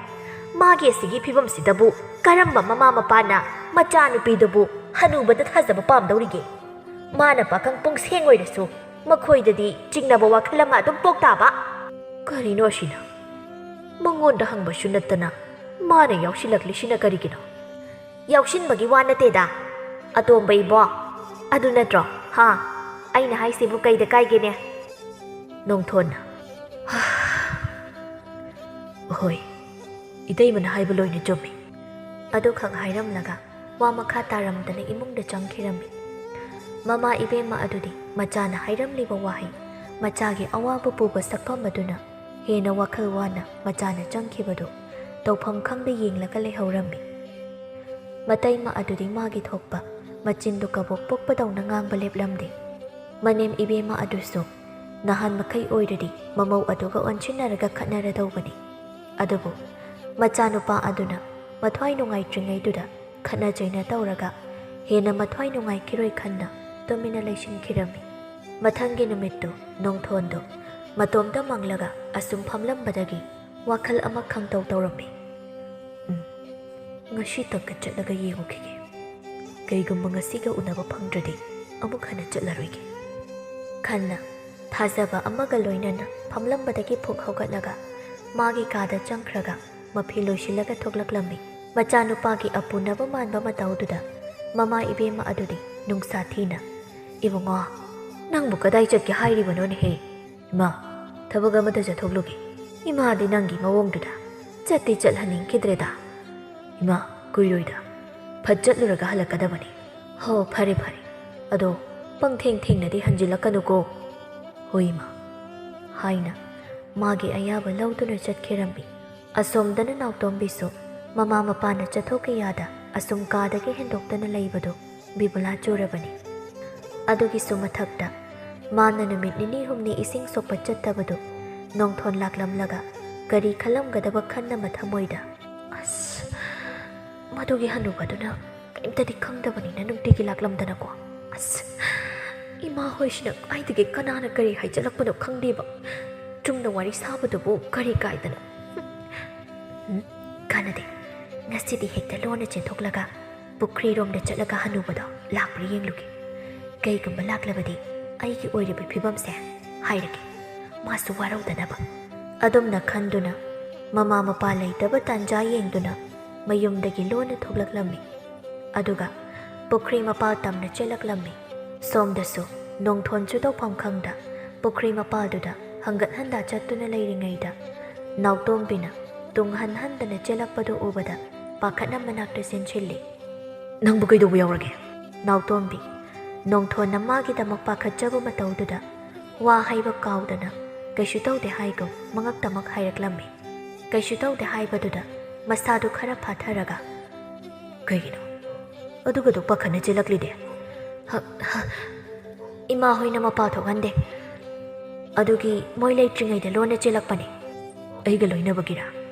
ꯃꯥꯒꯤ ꯑꯁꯤꯒꯤ ꯐꯤꯕꯝꯁꯤꯗꯕꯨ ꯀꯔꯝꯕ ꯃꯃꯥ ꯃꯄꯥꯅ ꯃꯆꯥꯅꯨꯄꯤꯗꯨꯕꯨ ꯍꯅꯨꯕꯗ ꯊꯥꯖꯕ ꯄꯥꯝꯗꯧꯔꯤꯒꯦ? ꯃꯥꯅ ꯄꯥꯈꯪ ꯄꯨꯡꯁꯦꯡ ꯑꯣꯏꯔꯁꯨ ꯃꯈꯣꯏꯗꯗꯤ ꯆꯤꯡꯅꯕ ꯋꯥꯈꯜ ꯑꯃ ꯑꯗꯨꯝ ꯄꯣꯛ ꯇꯥꯕ꯫ ꯀꯔꯤꯅꯣ ꯑꯁꯤꯅ? ꯃꯉꯣꯟꯗ ꯍꯪꯕꯁꯨ ꯅꯠꯇꯅ ꯃꯥꯅ ꯌꯥꯎꯁꯤꯜꯂꯛꯂꯤꯁꯤꯅ ꯀꯔꯤꯒꯤꯅꯣ?" "ꯌꯥꯎꯁꯤꯟꯕꯒꯤ ꯋꯥ ꯅꯠꯇꯦꯗ, ꯑꯇꯣꯝꯕ ꯏꯕꯣ꯫ ꯑꯗꯨ ꯅꯠꯇ꯭ꯔꯣ? ꯍꯥ? ꯑꯩꯅ ꯍꯥꯏꯁꯤꯕꯨ ꯀꯩꯗ ꯀꯥꯏꯒꯦꯅꯦ?" ꯅꯣꯡꯊꯣꯟꯅ, "ꯍꯣꯏ, ꯏꯇꯩꯃꯅ ꯍꯥꯏꯕ ꯂꯣꯏꯅ ꯆꯨꯝꯃꯤ꯫" ꯑꯗꯨꯈꯛ ꯍꯥꯏꯔꯝꯂꯒ ꯋꯥ ꯃꯈꯥ ꯇꯥꯔꯝꯗꯅ ꯏꯃꯨꯡꯗ ꯆꯪꯈꯤꯔꯝꯃꯤ꯫ ꯃꯃꯥ ꯏꯕꯦꯝꯃ ꯑꯗꯨꯗꯤ ꯃꯆꯥꯅ ꯍꯥꯏꯔꯝꯂꯤꯕ ꯋꯥꯍꯩ, ꯃꯆꯥꯒꯤ ꯑꯋꯥꯕ ꯄꯨꯕ ꯁꯛꯐꯝ ꯑꯗꯨꯅ ꯍꯦꯟꯅ ꯋꯥꯈꯜ ꯋꯥꯅ ꯃꯆꯥꯅ ꯆꯪꯈꯤꯕꯗꯨ ꯇꯧꯐꯝ ꯈꯪꯗ ꯌꯦꯡꯂꯒ ꯂꯩꯍꯧꯔꯝꯃꯤ꯫ ꯃꯇꯩꯃ ꯑꯗꯨꯗꯤ ꯃꯥꯒꯤ ꯊꯣꯛꯄ ꯃꯆꯤꯟꯗꯨ ꯀꯕꯣꯛ ꯄꯣꯛꯄꯗꯧꯅ ꯉꯥꯡꯕ ꯂꯦꯞꯂꯝꯗꯦ꯫ ꯃꯅꯦꯝ ꯏꯕꯦꯝꯃ ꯑꯗꯨꯁꯨ ꯅꯍꯥꯟ ꯃꯈꯩ ꯑꯣꯏꯔꯗꯤ ꯃꯃꯧ ꯑꯗꯨꯒ ꯑꯣꯟꯁꯤꯟꯅꯔꯒ ꯈꯠꯅꯔꯗꯧꯕꯅꯤ꯫ ꯑꯗꯨꯕꯨ ꯃꯆꯥꯅꯨꯄꯥ ꯑꯗꯨꯅ ꯃꯊ꯭ꯋꯥꯏ ꯅꯨꯡꯉꯥꯏꯇ꯭ꯔꯤꯉꯩꯗꯨꯗ ꯈꯠꯅ ꯆꯩꯅ ꯇꯧꯔꯒ ꯍꯦꯟꯅ ꯃꯊ꯭ꯋꯥꯏ ꯅꯨꯡꯉꯥꯏꯈꯤꯔꯣꯏ ꯈꯟꯅ ꯇꯨꯃꯤꯟꯅ ꯂꯩꯁꯤꯟꯈꯤꯔꯝꯃꯤ꯫ ꯃꯊꯪꯒꯤ ꯅꯨꯃꯤꯠꯇꯨ ꯅꯣꯡꯊꯣꯟꯗꯨ ꯃꯇꯣꯝꯇ ꯃꯪꯂꯒ ꯑꯁꯨꯝ ꯐꯝꯂꯝꯕꯗꯒꯤ ꯋꯥꯈꯜ ꯑꯃ ꯈꯪꯇꯧ ꯇꯧꯔꯝꯃꯤ꯫ "ꯎꯝ, ꯉꯁꯤ ꯇꯪꯀ ꯆꯠꯂꯒ ꯌꯦꯡꯉꯨꯈꯤꯒꯦ꯫ ꯀꯩꯒꯨꯝꯕ ꯉꯁꯤꯒ ꯎꯅꯕ ꯐꯪꯗ꯭ꯔꯗꯤ ꯑꯃꯨꯛ ꯍꯟꯅ ꯆꯠꯂꯔꯣꯏꯒꯦ" ꯈꯟꯅ ꯊꯥꯖꯕ ꯑꯃꯒ ꯂꯣꯏꯅꯅ ꯐꯝꯂꯝꯕꯗꯒꯤ ꯐꯨꯛ ꯍꯧꯒꯠꯂꯒ ꯃꯥꯒꯤ ꯀꯥꯗ ꯆꯪꯈ꯭ꯔꯒ ꯃꯐꯤ ꯂꯣꯏꯁꯤꯜꯂꯒ ꯊꯣꯛꯂꯛꯂꯝꯃꯤ꯫ ꯃꯆꯥꯅꯨꯄꯥꯒꯤ ꯑꯄꯨꯅꯕ ꯃꯥꯟꯕ ꯃꯇꯧꯗꯨꯗ ꯃꯃꯥ ꯏꯕꯦꯝꯃ ꯑꯗꯨꯗꯤ ꯅꯨꯡꯁꯥ ꯊꯤꯅ, "ꯏꯕꯨꯡꯉꯣ, ꯅꯪꯕꯨ ꯀꯗꯥꯏ ꯆꯠꯀꯦ ꯍꯥꯏꯔꯤꯕꯅꯣꯅꯦꯍꯦ? ꯏꯃꯥ, ꯊꯕꯛ ꯑꯃꯗ ꯆꯠꯊꯣꯛꯂꯨꯒꯦ꯫ ꯏꯃꯥꯗꯤ ꯅꯪꯒꯤ ꯃꯑꯣꯡꯗꯨꯗ ꯆꯠꯇꯤ ꯆꯠꯍꯟꯅꯤꯡꯈꯤꯗ꯭ꯔꯦꯗ꯫ ꯏꯃꯥ, ꯀꯨꯏꯔꯣꯏꯗ꯫ ꯐꯠ ꯆꯠꯂꯨꯔꯒ ꯍꯜꯂꯛꯀꯗꯕꯅꯤ꯫ ꯍꯣ, ꯐꯔꯦ ꯐꯔꯦ꯫ ꯑꯗꯣ ꯄꯪꯊꯦꯡ ꯊꯦꯡꯅꯗꯤ ꯍꯟꯖꯤꯜꯂꯛꯀꯅꯨꯀꯣ꯫" "ꯍꯣꯏ ꯏꯃꯥ" ꯍꯥꯏꯅ ꯃꯥꯒꯤ ꯑꯌꯥꯕ ꯂꯧꯗꯨꯅ ꯆꯠꯈꯤꯔꯝꯃꯤ꯫ ꯑꯁꯣꯝꯗꯅ ꯅꯥꯎꯇꯣꯝꯕꯤꯁꯨ ꯃꯃꯥ ꯃꯄꯥꯅ ꯆꯠꯊꯣꯛꯀꯦ ꯌꯥꯗ ꯑꯁꯨꯝ ꯀꯥꯗꯒꯤ ꯍꯦꯟꯗꯣꯛꯇꯅ ꯂꯩꯕꯗꯨ ꯕꯤꯕꯨꯂꯥ ꯆꯨꯔꯕꯅꯤ꯫ ꯑꯗꯨꯒꯤꯁꯨ ꯃꯊꯛꯇ ꯃꯥꯅ ꯅꯨꯃꯤꯠ ꯅꯤꯅꯤ ꯍꯨꯝꯅꯤ ꯏꯁꯤꯡ ꯁꯣꯛꯄ ꯆꯠꯇꯕꯗꯨ ꯅꯣꯡꯊꯣꯟ ꯂꯥꯛꯂꯝꯂꯒ ꯀꯔꯤ ꯈꯜꯂꯝꯒꯗꯕ ꯈꯟꯅ ꯃꯊꯃꯣꯏꯗ, "ꯑꯁ, ꯃꯗꯨꯒꯤ ꯍꯅꯨꯕꯗꯨꯅ ꯀꯔꯤꯝꯇꯗꯤ ꯈꯪꯗꯕꯅꯤꯅ ꯅꯨꯡꯇꯤꯒꯤ ꯂꯥꯛꯂꯝꯗꯅꯀꯣ꯫ ꯑꯁ, ꯏꯃꯥ ꯍꯣꯏꯁꯤꯅ ꯀꯥꯏꯗꯒꯤ ꯀꯅꯥꯅ ꯀꯔꯤ ꯍꯥꯏꯖꯜꯂꯛꯄꯅꯣ ꯈꯪꯗꯦꯕ꯫ ꯆꯨꯝꯅ ꯋꯥꯔꯤ ꯁꯥꯕꯗꯨꯕꯨ ꯀꯔꯤ ꯀꯥꯏꯗꯅ?" ꯎꯝ, ꯀꯥꯟꯅꯗꯦ꯫ ꯉꯁꯤꯗꯤ ꯍꯦꯛꯇ ꯂꯣꯟꯅ ꯆꯦꯟꯊꯣꯛꯂꯒ ꯄꯨꯈ꯭ꯔꯤꯔꯣꯝꯗ ꯆꯠꯂꯒ ꯍꯅꯨꯕꯗꯣ ꯂꯥꯛꯄ꯭ꯔꯥ ꯌꯦꯡꯂꯨꯒꯦ꯫ ꯀꯩꯒꯨꯝꯕ ꯂꯥꯛꯂꯕꯗꯤ ꯑꯩꯒꯤ ꯑꯣꯏꯔꯤꯕ ꯐꯤꯕꯝꯁꯦ ꯍꯥꯏꯔꯒꯦ, ꯃꯥꯁꯨ ꯋꯥꯔꯧꯗꯅꯕ꯫ ꯑꯗꯨꯝꯅ ꯈꯟꯗꯨꯅ ꯃꯃꯥ ꯃꯄꯥ ꯂꯩꯇꯕ ꯇꯥꯟꯖꯥ ꯌꯦꯡꯗꯨꯅ ꯃꯌꯨꯝꯗꯒꯤ ꯂꯣꯟꯅ ꯊꯣꯛꯂꯛꯂꯝꯃꯤ꯫ ꯑꯗꯨꯒ ꯄꯨꯈ꯭ꯔꯤ ꯃꯄꯥꯜ ꯇꯝꯅ ꯆꯦꯜꯂꯛꯂꯝꯃꯤ꯫ ꯁꯣꯝꯗꯁꯨ ꯅꯣꯡꯊꯣꯟꯁꯨ ꯇꯧꯐꯝ ꯈꯪꯗ ꯄꯨꯈ꯭ꯔꯤ ꯃꯄꯥꯜꯗꯨꯗ ꯍꯪꯒꯠ ꯍꯟꯗ ꯆꯠꯇꯨꯅ ꯂꯩꯔꯤꯉꯩꯗ ꯅꯥꯎꯇꯣꯝꯕꯤꯅ ꯇꯨꯡ ꯍꯟ ꯍꯟꯗꯅ ꯆꯦꯜꯂꯛꯄꯗꯨ ꯎꯕꯗ ꯄꯥꯈꯠꯅ ꯃꯅꯥꯛꯇ ꯆꯦꯟꯁꯤꯜꯂꯤ꯫ "ꯅꯪꯕꯨ ꯀꯩꯗꯧꯕ ꯌꯥꯎꯔꯒꯦ?" ꯅꯥꯎꯇꯣꯝꯕꯤ ꯅꯣꯡꯊꯣꯟꯅ ꯃꯥꯒꯤꯗꯃꯛ ꯄꯥꯈꯠꯆꯕ ꯃꯇꯧꯗꯨꯗ ꯋꯥ ꯍꯥꯏꯕ ꯀꯥꯎꯗꯅ ꯀꯩꯁꯨ ꯇꯧꯗꯦ ꯍꯥꯏꯒꯨꯝ ꯃꯉꯛꯇꯃꯛ ꯍꯥꯏꯔꯛꯂꯝꯃꯤ꯫ ꯀꯩꯁꯨ ꯇꯧꯗꯦ ꯍꯥꯏꯕꯗꯨꯗ ꯃꯁꯥꯗꯨ ꯈꯔ ꯐꯥꯊꯔꯒ, "ꯀꯩꯒꯤꯅꯣ ꯑꯗꯨꯒꯗꯨ ꯄꯥꯈꯠꯅ ꯆꯦꯜꯂꯛꯂꯤꯗꯤ?" "ꯍ, ꯍ, ꯏꯃꯥ ꯍꯣꯏꯅ ꯃꯄꯥ ꯊꯣꯛꯍꯟꯗꯦ꯫ ꯑꯗꯨꯒꯤ ꯃꯣꯏ ꯂꯩꯇ꯭ꯔꯤꯉꯩꯗ ꯂꯣꯟꯅ ꯆꯦꯜꯂꯛꯄꯅꯦ꯫" "ꯑꯩꯒ ꯂꯣꯏꯅꯕꯒꯤꯔꯥ?"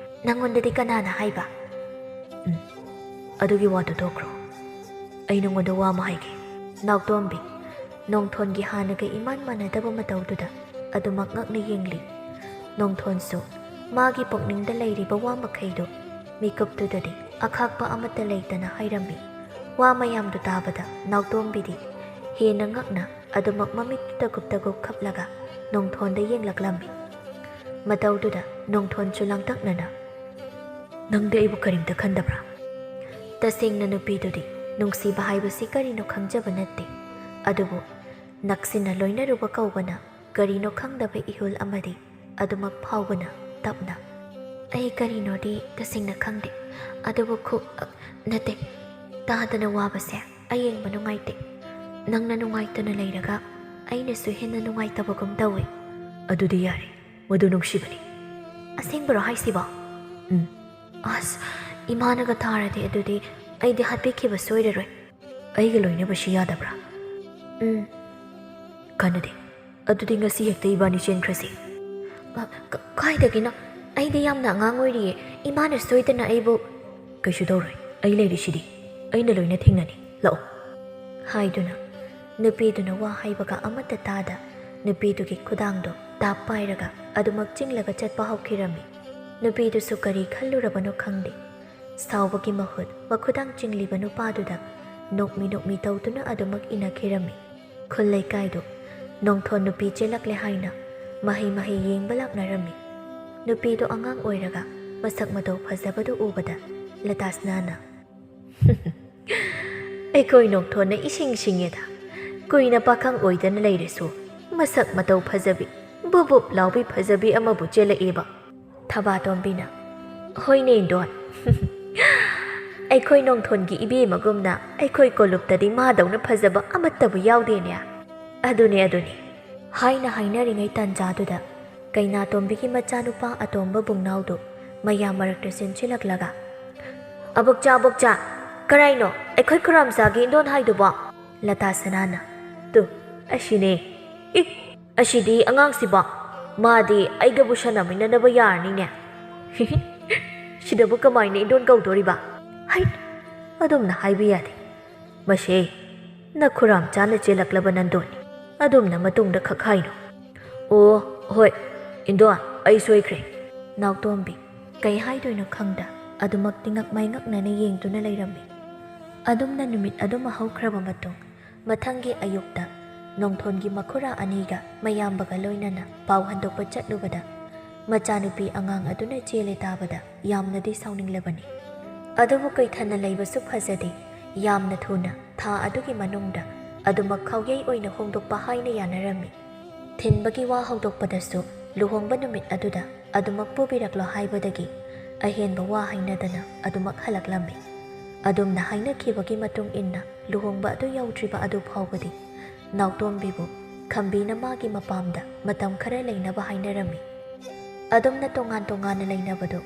"ꯅꯪꯉꯣꯟꯗꯗꯤ ꯀꯅꯥꯅ ꯍꯥꯏꯕ?" "ꯎꯝ, ꯑꯗꯨꯒꯤ ꯋꯥꯗꯨ ꯇꯣꯛꯈ꯭ꯔꯣ꯫ ꯑꯩ ꯅꯉꯣꯟꯗ ꯋꯥ ꯑꯃ ꯍꯥꯏꯒꯦ꯫" ꯅꯥꯎꯇꯣꯝꯕꯤ ꯅꯣꯡꯊꯣꯟꯒꯤ ꯍꯥꯟꯅꯒ ꯏꯃꯥꯟ ꯃꯥꯟꯅꯗꯕ ꯃꯇꯧꯗꯨꯗ ꯑꯗꯨꯃꯛ ꯉꯛꯅ ꯌꯦꯡꯂꯤ꯫ ꯅꯣꯡꯊꯣꯟꯁꯨ ꯃꯥꯒꯤ ꯄꯨꯛꯅꯤꯡꯗ ꯂꯩꯔꯤꯕ ꯋꯥ ꯃꯈꯩꯗꯨ ꯃꯤꯀꯨꯞꯇꯨꯗꯗꯤ ꯑꯈꯥꯛꯄ ꯑꯃꯠꯇ ꯂꯩꯇꯅ ꯍꯥꯏꯔꯝꯃꯤ꯫ ꯋꯥ ꯃꯌꯥꯝꯗꯨ ꯇꯥꯕꯗ ꯅꯥꯎꯇꯣꯝꯕꯤꯗꯤ ꯍꯦꯟꯅ ꯉꯛꯅ ꯑꯗꯨꯃꯛ ꯃꯃꯤꯠꯇꯨ ꯇꯒꯨꯞ ꯇꯒꯨꯞ ꯈꯞꯂꯒ ꯅꯣꯡꯊꯣꯟꯗ ꯌꯦꯡꯂꯛꯂꯝꯃꯤ꯫ ꯃꯇꯧꯗꯨꯗ ꯅꯣꯡꯊꯣꯟꯁꯨ ꯂꯥꯡꯇꯛꯅꯅ, "ꯅꯪꯗꯤ ꯑꯩꯕꯨ ꯀꯔꯤꯝꯇ ꯈꯟꯗꯕ꯭ꯔꯥ?" ꯇꯁꯦꯡꯅ ꯅꯨꯄꯤꯗꯨꯗꯤ ꯅꯨꯡꯁꯤꯕ ꯍꯥꯏꯕꯁꯤ ꯀꯔꯤꯅꯣ ꯈꯪꯖꯕ ꯅꯠꯇꯦ꯫ ꯑꯗꯨꯕꯨ ꯅꯛꯁꯤꯟꯅ ꯂꯣꯏꯅꯔꯨꯕ ꯀꯧꯕꯅ ꯀꯔꯤꯅꯣ ꯈꯪꯗꯕ ꯏꯍꯨꯜ ꯑꯃꯗꯤ ꯑꯗꯨꯃꯛ ꯐꯥꯎꯕꯅ ꯇꯞꯅ, "ꯑꯩ ꯀꯔꯤꯅꯣꯗꯤ ꯇꯁꯦꯡꯅ ꯈꯪꯗꯦ꯫ ꯑꯗꯨꯕꯨ ꯈꯨ-, ꯑ, ꯅꯠꯇꯦ, ꯇꯥꯗꯅ ꯋꯥꯕꯁꯦ ꯑꯌꯦꯡꯕ ꯅꯨꯡꯉꯥꯏꯇꯦ꯫ ꯅꯪꯅ ꯅꯨꯡꯉꯥꯏꯇꯅ ꯂꯩꯔꯒ ꯑꯩꯅꯁꯨ ꯍꯦꯟꯅ ꯅꯨꯡꯉꯥꯏꯇꯕꯒꯨꯝ ꯇꯧꯏ꯫" "ꯑꯗꯨꯗꯤ ꯌꯥꯔꯦ, ꯃꯗꯨ ꯅꯨꯡꯁꯤꯕꯅꯤ꯫" "ꯑꯁꯦꯡꯕꯔꯣ ꯍꯥꯏꯁꯤꯕꯣ?" "ꯎꯝ꯫" "ꯑꯁ, ꯏꯃꯥꯅꯒ ꯇꯥꯔꯗꯤ ꯑꯗꯨꯗꯤ ꯑꯩꯗꯤ ꯍꯥꯠꯄꯤꯈꯤꯕ ꯁꯣꯏꯔꯔꯣꯏ꯫" "ꯑꯩꯒ ꯂꯣꯏꯅꯕꯁꯤ ꯌꯥꯗꯕ꯭ꯔꯥ?" "ꯎꯝ꯫" "ꯀꯥꯟꯅꯗꯦ꯫ ꯑꯗꯨꯗꯤ ꯉꯁꯤ ꯍꯦꯛꯇ ꯏꯕꯥꯅꯤ ꯆꯦꯟꯈ꯭ꯔꯁꯤ꯫" "ꯑ, ꯀ-, ꯀꯥꯏꯗꯒꯤꯅꯣ? ꯑꯩꯗꯤ ꯌꯥꯝꯅ ꯑꯉꯥꯡ ꯑꯣꯏꯔꯤꯌꯦ꯫ ꯏꯃꯥꯅ ꯁꯣꯏꯗꯅ ꯑꯩꯕꯨ..." "ꯀꯩꯁꯨ ꯇꯧꯔꯣꯏ꯫ ꯑꯩ ꯂꯩꯔꯤꯁꯤꯗꯤ꯫ ꯑꯩꯅ ꯂꯣꯏꯅ ꯊꯦꯡꯅꯅꯤ꯫ ꯂꯥꯛꯑꯣ꯫" ꯍꯥꯏꯗꯨꯅ ꯅꯨꯄꯤꯗꯨꯅ ꯋꯥ ꯍꯥꯏꯕꯒ ꯑꯃꯠꯇ ꯇꯥꯗ ꯅꯨꯄꯤꯗꯨꯒꯤ ꯈꯨꯗꯥꯡꯗꯣ ꯇꯥꯞ ꯄꯥꯏꯔꯒ ꯑꯗꯨꯃꯛ ꯆꯤꯡꯂꯒ ꯆꯠꯄ ꯍꯧꯈꯤꯔꯝꯃꯤ꯫ ꯅꯨꯄꯤꯗꯨꯁꯨ ꯀꯔꯤ ꯈꯜꯂꯨꯔꯕꯅꯣ ꯈꯪꯗꯦ꯫ ꯁꯥꯎꯕꯒꯤ ꯃꯍꯨꯠ ꯃꯈꯨꯗꯥꯡ ꯆꯤꯡꯂꯤꯕ ꯅꯨꯄꯥꯗꯨꯗ ꯅꯣꯛꯃꯤ ꯅꯣꯛꯃꯤ ꯇꯧꯗꯨꯅ ꯑꯗꯨꯃꯛ ꯏꯟꯅꯈꯤꯔꯝꯃꯤ꯫ ꯈꯨꯜ ꯂꯩꯀꯥꯏꯗꯨ ꯅꯣꯡꯊꯣꯟ ꯅꯨꯄꯤ ꯆꯦꯜꯂꯛꯂꯦ ꯍꯥꯏꯅ ꯃꯍꯩ ꯃꯍꯩ ꯌꯦꯡꯕ ꯂꯥꯛꯅꯔꯝꯃꯤ꯫ ꯅꯨꯄꯤꯗꯨ ꯑꯉꯥꯡ ꯑꯣꯏꯔꯒ ꯃꯁꯛ ꯃꯇꯧ ꯐꯖꯕꯗꯨ ꯎꯕꯗ ꯂꯇꯥꯁꯅꯥꯅ, "ꯑꯩꯈꯣꯏ ꯅꯣꯡꯊꯣꯟꯅ ꯏꯁꯤꯡ ꯁꯤꯡꯉꯦꯗ꯫ ꯀꯨꯏꯅ ꯄꯥꯈꯪ ꯑꯣꯏꯗꯅ ꯂꯩꯔꯁꯨ ꯃꯁꯛ ꯃꯇꯧ ꯐꯖꯕꯤ, ꯕꯨꯞ ꯕꯨꯞ ꯂꯥꯎꯕꯤ ꯐꯖꯕꯤ ꯑꯃꯕꯨ ꯆꯦꯜꯂꯛꯑꯦꯕ꯫" ꯊꯕꯥꯇꯣꯝꯕꯤꯅ, "ꯍꯣꯏꯅꯦ, ꯏꯟꯗꯣꯟ꯫ ꯑꯩꯈꯣꯏ ꯅꯣꯡꯊꯣꯟꯒꯤ ꯏꯕꯦꯝꯃꯒꯨꯝꯅ ꯑꯩꯈꯣꯏ ꯀꯣꯂꯨꯞꯇꯗꯤ ꯃꯥꯗꯧꯅ ꯐꯖꯕ ꯑꯃꯠꯇꯕꯨ ꯌꯥꯎꯗꯦꯅꯦ꯫" "ꯑꯗꯨꯅꯦ, ꯑꯗꯨꯅꯦ꯫" ꯍꯥꯏꯅ ꯍꯥꯏꯅꯔꯤꯉꯩ ꯇꯥꯟꯖꯥꯗꯨꯗ ꯀꯩꯅꯥꯇꯣꯝꯕꯤꯒꯤ ꯃꯆꯥꯅꯨꯄꯥ ꯑꯇꯣꯝꯕ ꯕꯨꯡꯅꯥꯎꯗꯨ ꯃꯌꯥꯝ ꯃꯔꯛꯇ ꯆꯦꯟꯁꯤꯜꯂꯛꯂꯒ, "ꯑꯕꯣꯛꯆꯥ, ꯑꯕꯣꯛꯆꯥ, ꯀꯔꯥꯏꯅꯣ ꯑꯩꯈꯣꯏ ꯈꯨꯔꯥꯝꯆꯥꯒꯤ ꯏꯟꯗꯣꯟ ꯍꯥꯏꯗꯨꯕꯣ?" ꯂꯇꯥ ꯁꯅꯥꯅ, "ꯇꯨ, ꯑꯁꯤꯅꯦ꯫ ꯏ, ꯑꯁꯤꯗꯤ ꯑꯉꯥꯡꯁꯤꯕꯣ, ꯃꯥꯗꯤ ꯑꯩꯒꯕꯨ ꯁꯥꯟꯅꯃꯤꯟꯅꯅꯕ ꯌꯥꯔꯅꯤꯅꯦ꯫ ꯁꯤꯗꯕꯨ ꯀꯃꯥꯏꯅ ꯏꯟꯗꯣꯟ ꯀꯧꯗꯣꯔꯤꯕ? ꯍꯩꯠ, ꯑꯗꯨꯝꯅ ꯍꯥꯏꯕ ꯌꯥꯗꯦ꯫ ꯃꯁꯦ ꯅꯈꯨꯔꯥꯝꯆꯥꯅ ꯆꯦꯜꯂꯛꯂꯕ ꯅꯟꯗꯣꯟꯅꯤ꯫ ꯑꯗꯨꯝꯅ ꯃꯇꯨꯡꯗ ꯈꯛ ꯍꯥꯏꯅꯣ꯫" "ꯑꯣ, ꯍꯣꯏ, ꯏꯟꯗꯣꯟ, ꯑꯩ ꯁꯣꯏꯈ꯭ꯔꯦ꯫" ꯅꯥꯎꯇꯣꯝꯕꯤ ꯀꯩ ꯍꯥꯏꯗꯣꯏꯅꯣ ꯈꯪꯗ ꯑꯗꯨꯃꯛ ꯇꯤꯉꯛ ꯃꯩꯉꯛꯅꯅ ꯌꯦꯡꯗꯨꯅ ꯂꯩꯔꯝꯃꯤ꯫ ꯑꯗꯨꯝꯅ ꯅꯨꯃꯤꯠ ꯑꯗꯨꯃ ꯍꯧꯈ꯭ꯔꯕ ꯃꯇꯨꯡ, ꯃꯊꯪꯒꯤ ꯑꯌꯨꯛꯇ ꯅꯣꯡꯊꯣꯟꯒꯤ ꯃꯈꯨꯔꯥ ꯑꯅꯤꯒ ꯃꯌꯥꯝꯕꯒ ꯂꯣꯏꯅꯅ ꯄꯥꯎ ꯍꯟꯗꯣꯛꯄ ꯆꯠꯂꯨꯕꯗ, ꯃꯆꯥꯅꯨꯄꯤ ꯑꯉꯥꯡ ꯑꯗꯨꯅ ꯆꯦꯜꯂꯦ ꯇꯥꯕꯗ ꯌꯥꯝꯅꯗꯤ ꯁꯥꯎꯅꯤꯡꯂꯕꯅꯤ꯫ ꯑꯗꯨꯕꯨ ꯀꯩꯊꯟꯅ ꯂꯩꯕꯁꯨ ꯐꯖꯗꯦ, ꯌꯥꯝꯅ ꯊꯨꯅ ꯊꯥ ꯑꯗꯨꯒꯤ ꯃꯅꯨꯡꯗ ꯑꯗꯨꯃꯛ ꯈꯥꯎꯌꯩ ꯑꯣꯏꯅ ꯍꯣꯡꯗꯣꯛꯄ ꯍꯥꯏꯅ ꯌꯥꯅꯔꯝꯃꯤ꯫ ꯊꯤꯟꯕꯒꯤ ꯋꯥ ꯍꯧꯗꯣꯛꯄꯗꯁꯨ ꯂꯨꯍꯣꯡꯕ ꯅꯨꯃꯤꯠ ꯑꯗꯨꯗ ꯑꯗꯨꯃꯛ ꯄꯨꯕꯤꯔꯛꯂꯣ ꯍꯥꯏꯕꯗꯒꯤ ꯑꯍꯦꯟꯕ ꯋꯥ ꯍꯥꯏꯅꯗꯅ ꯑꯗꯨꯃꯛ ꯍꯜꯂꯛꯂꯝꯃꯤ꯫ ꯑꯗꯨꯝꯅ ꯍꯥꯏꯅꯈꯤꯕꯒꯤ ꯃꯇꯨꯡ ꯏꯟꯅ ꯂꯨꯍꯣꯡꯕ ꯑꯗꯨ ꯌꯧꯗ꯭ꯔꯤꯕ ꯑꯗꯨ ꯐꯥꯎꯕꯗꯤ ꯅꯥꯎꯇꯣꯝꯕꯤꯕꯨ ꯈꯝꯕꯤꯅ ꯃꯥꯒꯤ ꯃꯄꯥꯝꯗ ꯃꯇꯝ ꯈꯔ ꯂꯩꯅꯕ ꯍꯥꯏꯅꯔꯝꯃꯤ꯫ ꯑꯗꯨꯝꯅ ꯇꯣꯉꯥꯟ ꯇꯣꯉꯥꯟꯅ ꯂꯩꯅꯕꯗꯨ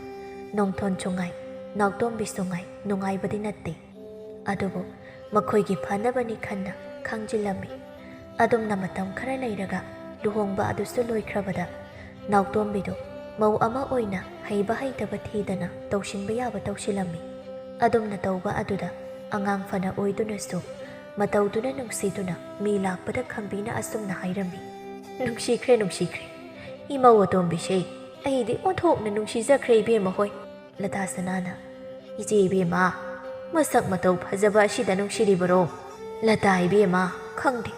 ꯅꯣꯡꯊꯣꯟꯁꯨ ꯉꯥꯏ, ꯅꯥꯎꯇꯣꯝꯕꯤꯁꯨ ꯉꯥꯏ, ꯅꯨꯡꯉꯥꯏꯕꯗꯤ ꯅꯠꯇꯦ꯫ ꯑꯗꯨꯕꯨ ꯃꯈꯣꯏꯒꯤ ꯐꯅꯕꯅꯤ ꯈꯟꯅ ꯈꯪꯖꯤꯜꯂꯝꯃꯤ꯫ ꯑꯗꯨꯝꯅ ꯃꯇꯝ ꯈꯔ ꯂꯩꯔꯒ ꯂꯨꯍꯣꯡꯕ ꯑꯗꯨꯁꯨ ꯂꯣꯏꯈ꯭ꯔꯕꯗ ꯅꯥꯎꯇꯣꯝꯕꯤꯗꯨ ꯃꯧ ꯑꯃ ꯑꯣꯏꯅ ꯍꯩꯕ ꯍꯩꯇꯕ ꯊꯤꯗꯅ ꯇꯧꯁꯤꯟꯕ ꯌꯥꯕ ꯇꯧꯁꯤꯜꯂꯝꯃꯤ꯫ ꯑꯗꯨꯝꯅ ꯇꯧꯕ ꯑꯗꯨꯗ ꯑꯉꯥꯡ ꯐꯅ ꯑꯣꯏꯗꯨꯅꯁꯨ ꯃꯇꯧꯗꯨꯅ ꯅꯨꯡꯁꯤꯗꯨꯅ ꯃꯤ ꯂꯥꯛꯄꯗ ꯈꯝꯕꯤꯅ ꯑꯁꯨꯝꯅ ꯍꯥꯏꯔꯝꯃꯤ, "ꯅꯨꯡꯁꯤꯈ꯭ꯔꯦ, ꯅꯨꯡꯁꯤꯈ꯭ꯔꯦ꯫ ꯏꯃꯧ ꯑꯇꯣꯝꯕꯤꯁꯦ ꯑꯩꯗꯤ ꯑꯣꯟꯊꯣꯛꯅ ꯅꯨꯡꯁꯤꯖꯈ꯭ꯔꯦ ꯏꯕꯦꯝꯃ ꯍꯣꯏ꯫" ꯂꯇꯥ ꯁꯅꯥꯅ, "ꯏꯆꯦ ꯏꯕꯦꯝꯃ, ꯃꯁꯛ ꯃꯇꯧ ꯐꯖꯕ ꯑꯁꯤꯗ ꯅꯨꯡꯁꯤꯔꯤꯕꯔꯣ? ꯂꯇꯥ ꯏꯕꯦꯝꯃ, ꯈꯪꯗꯦ,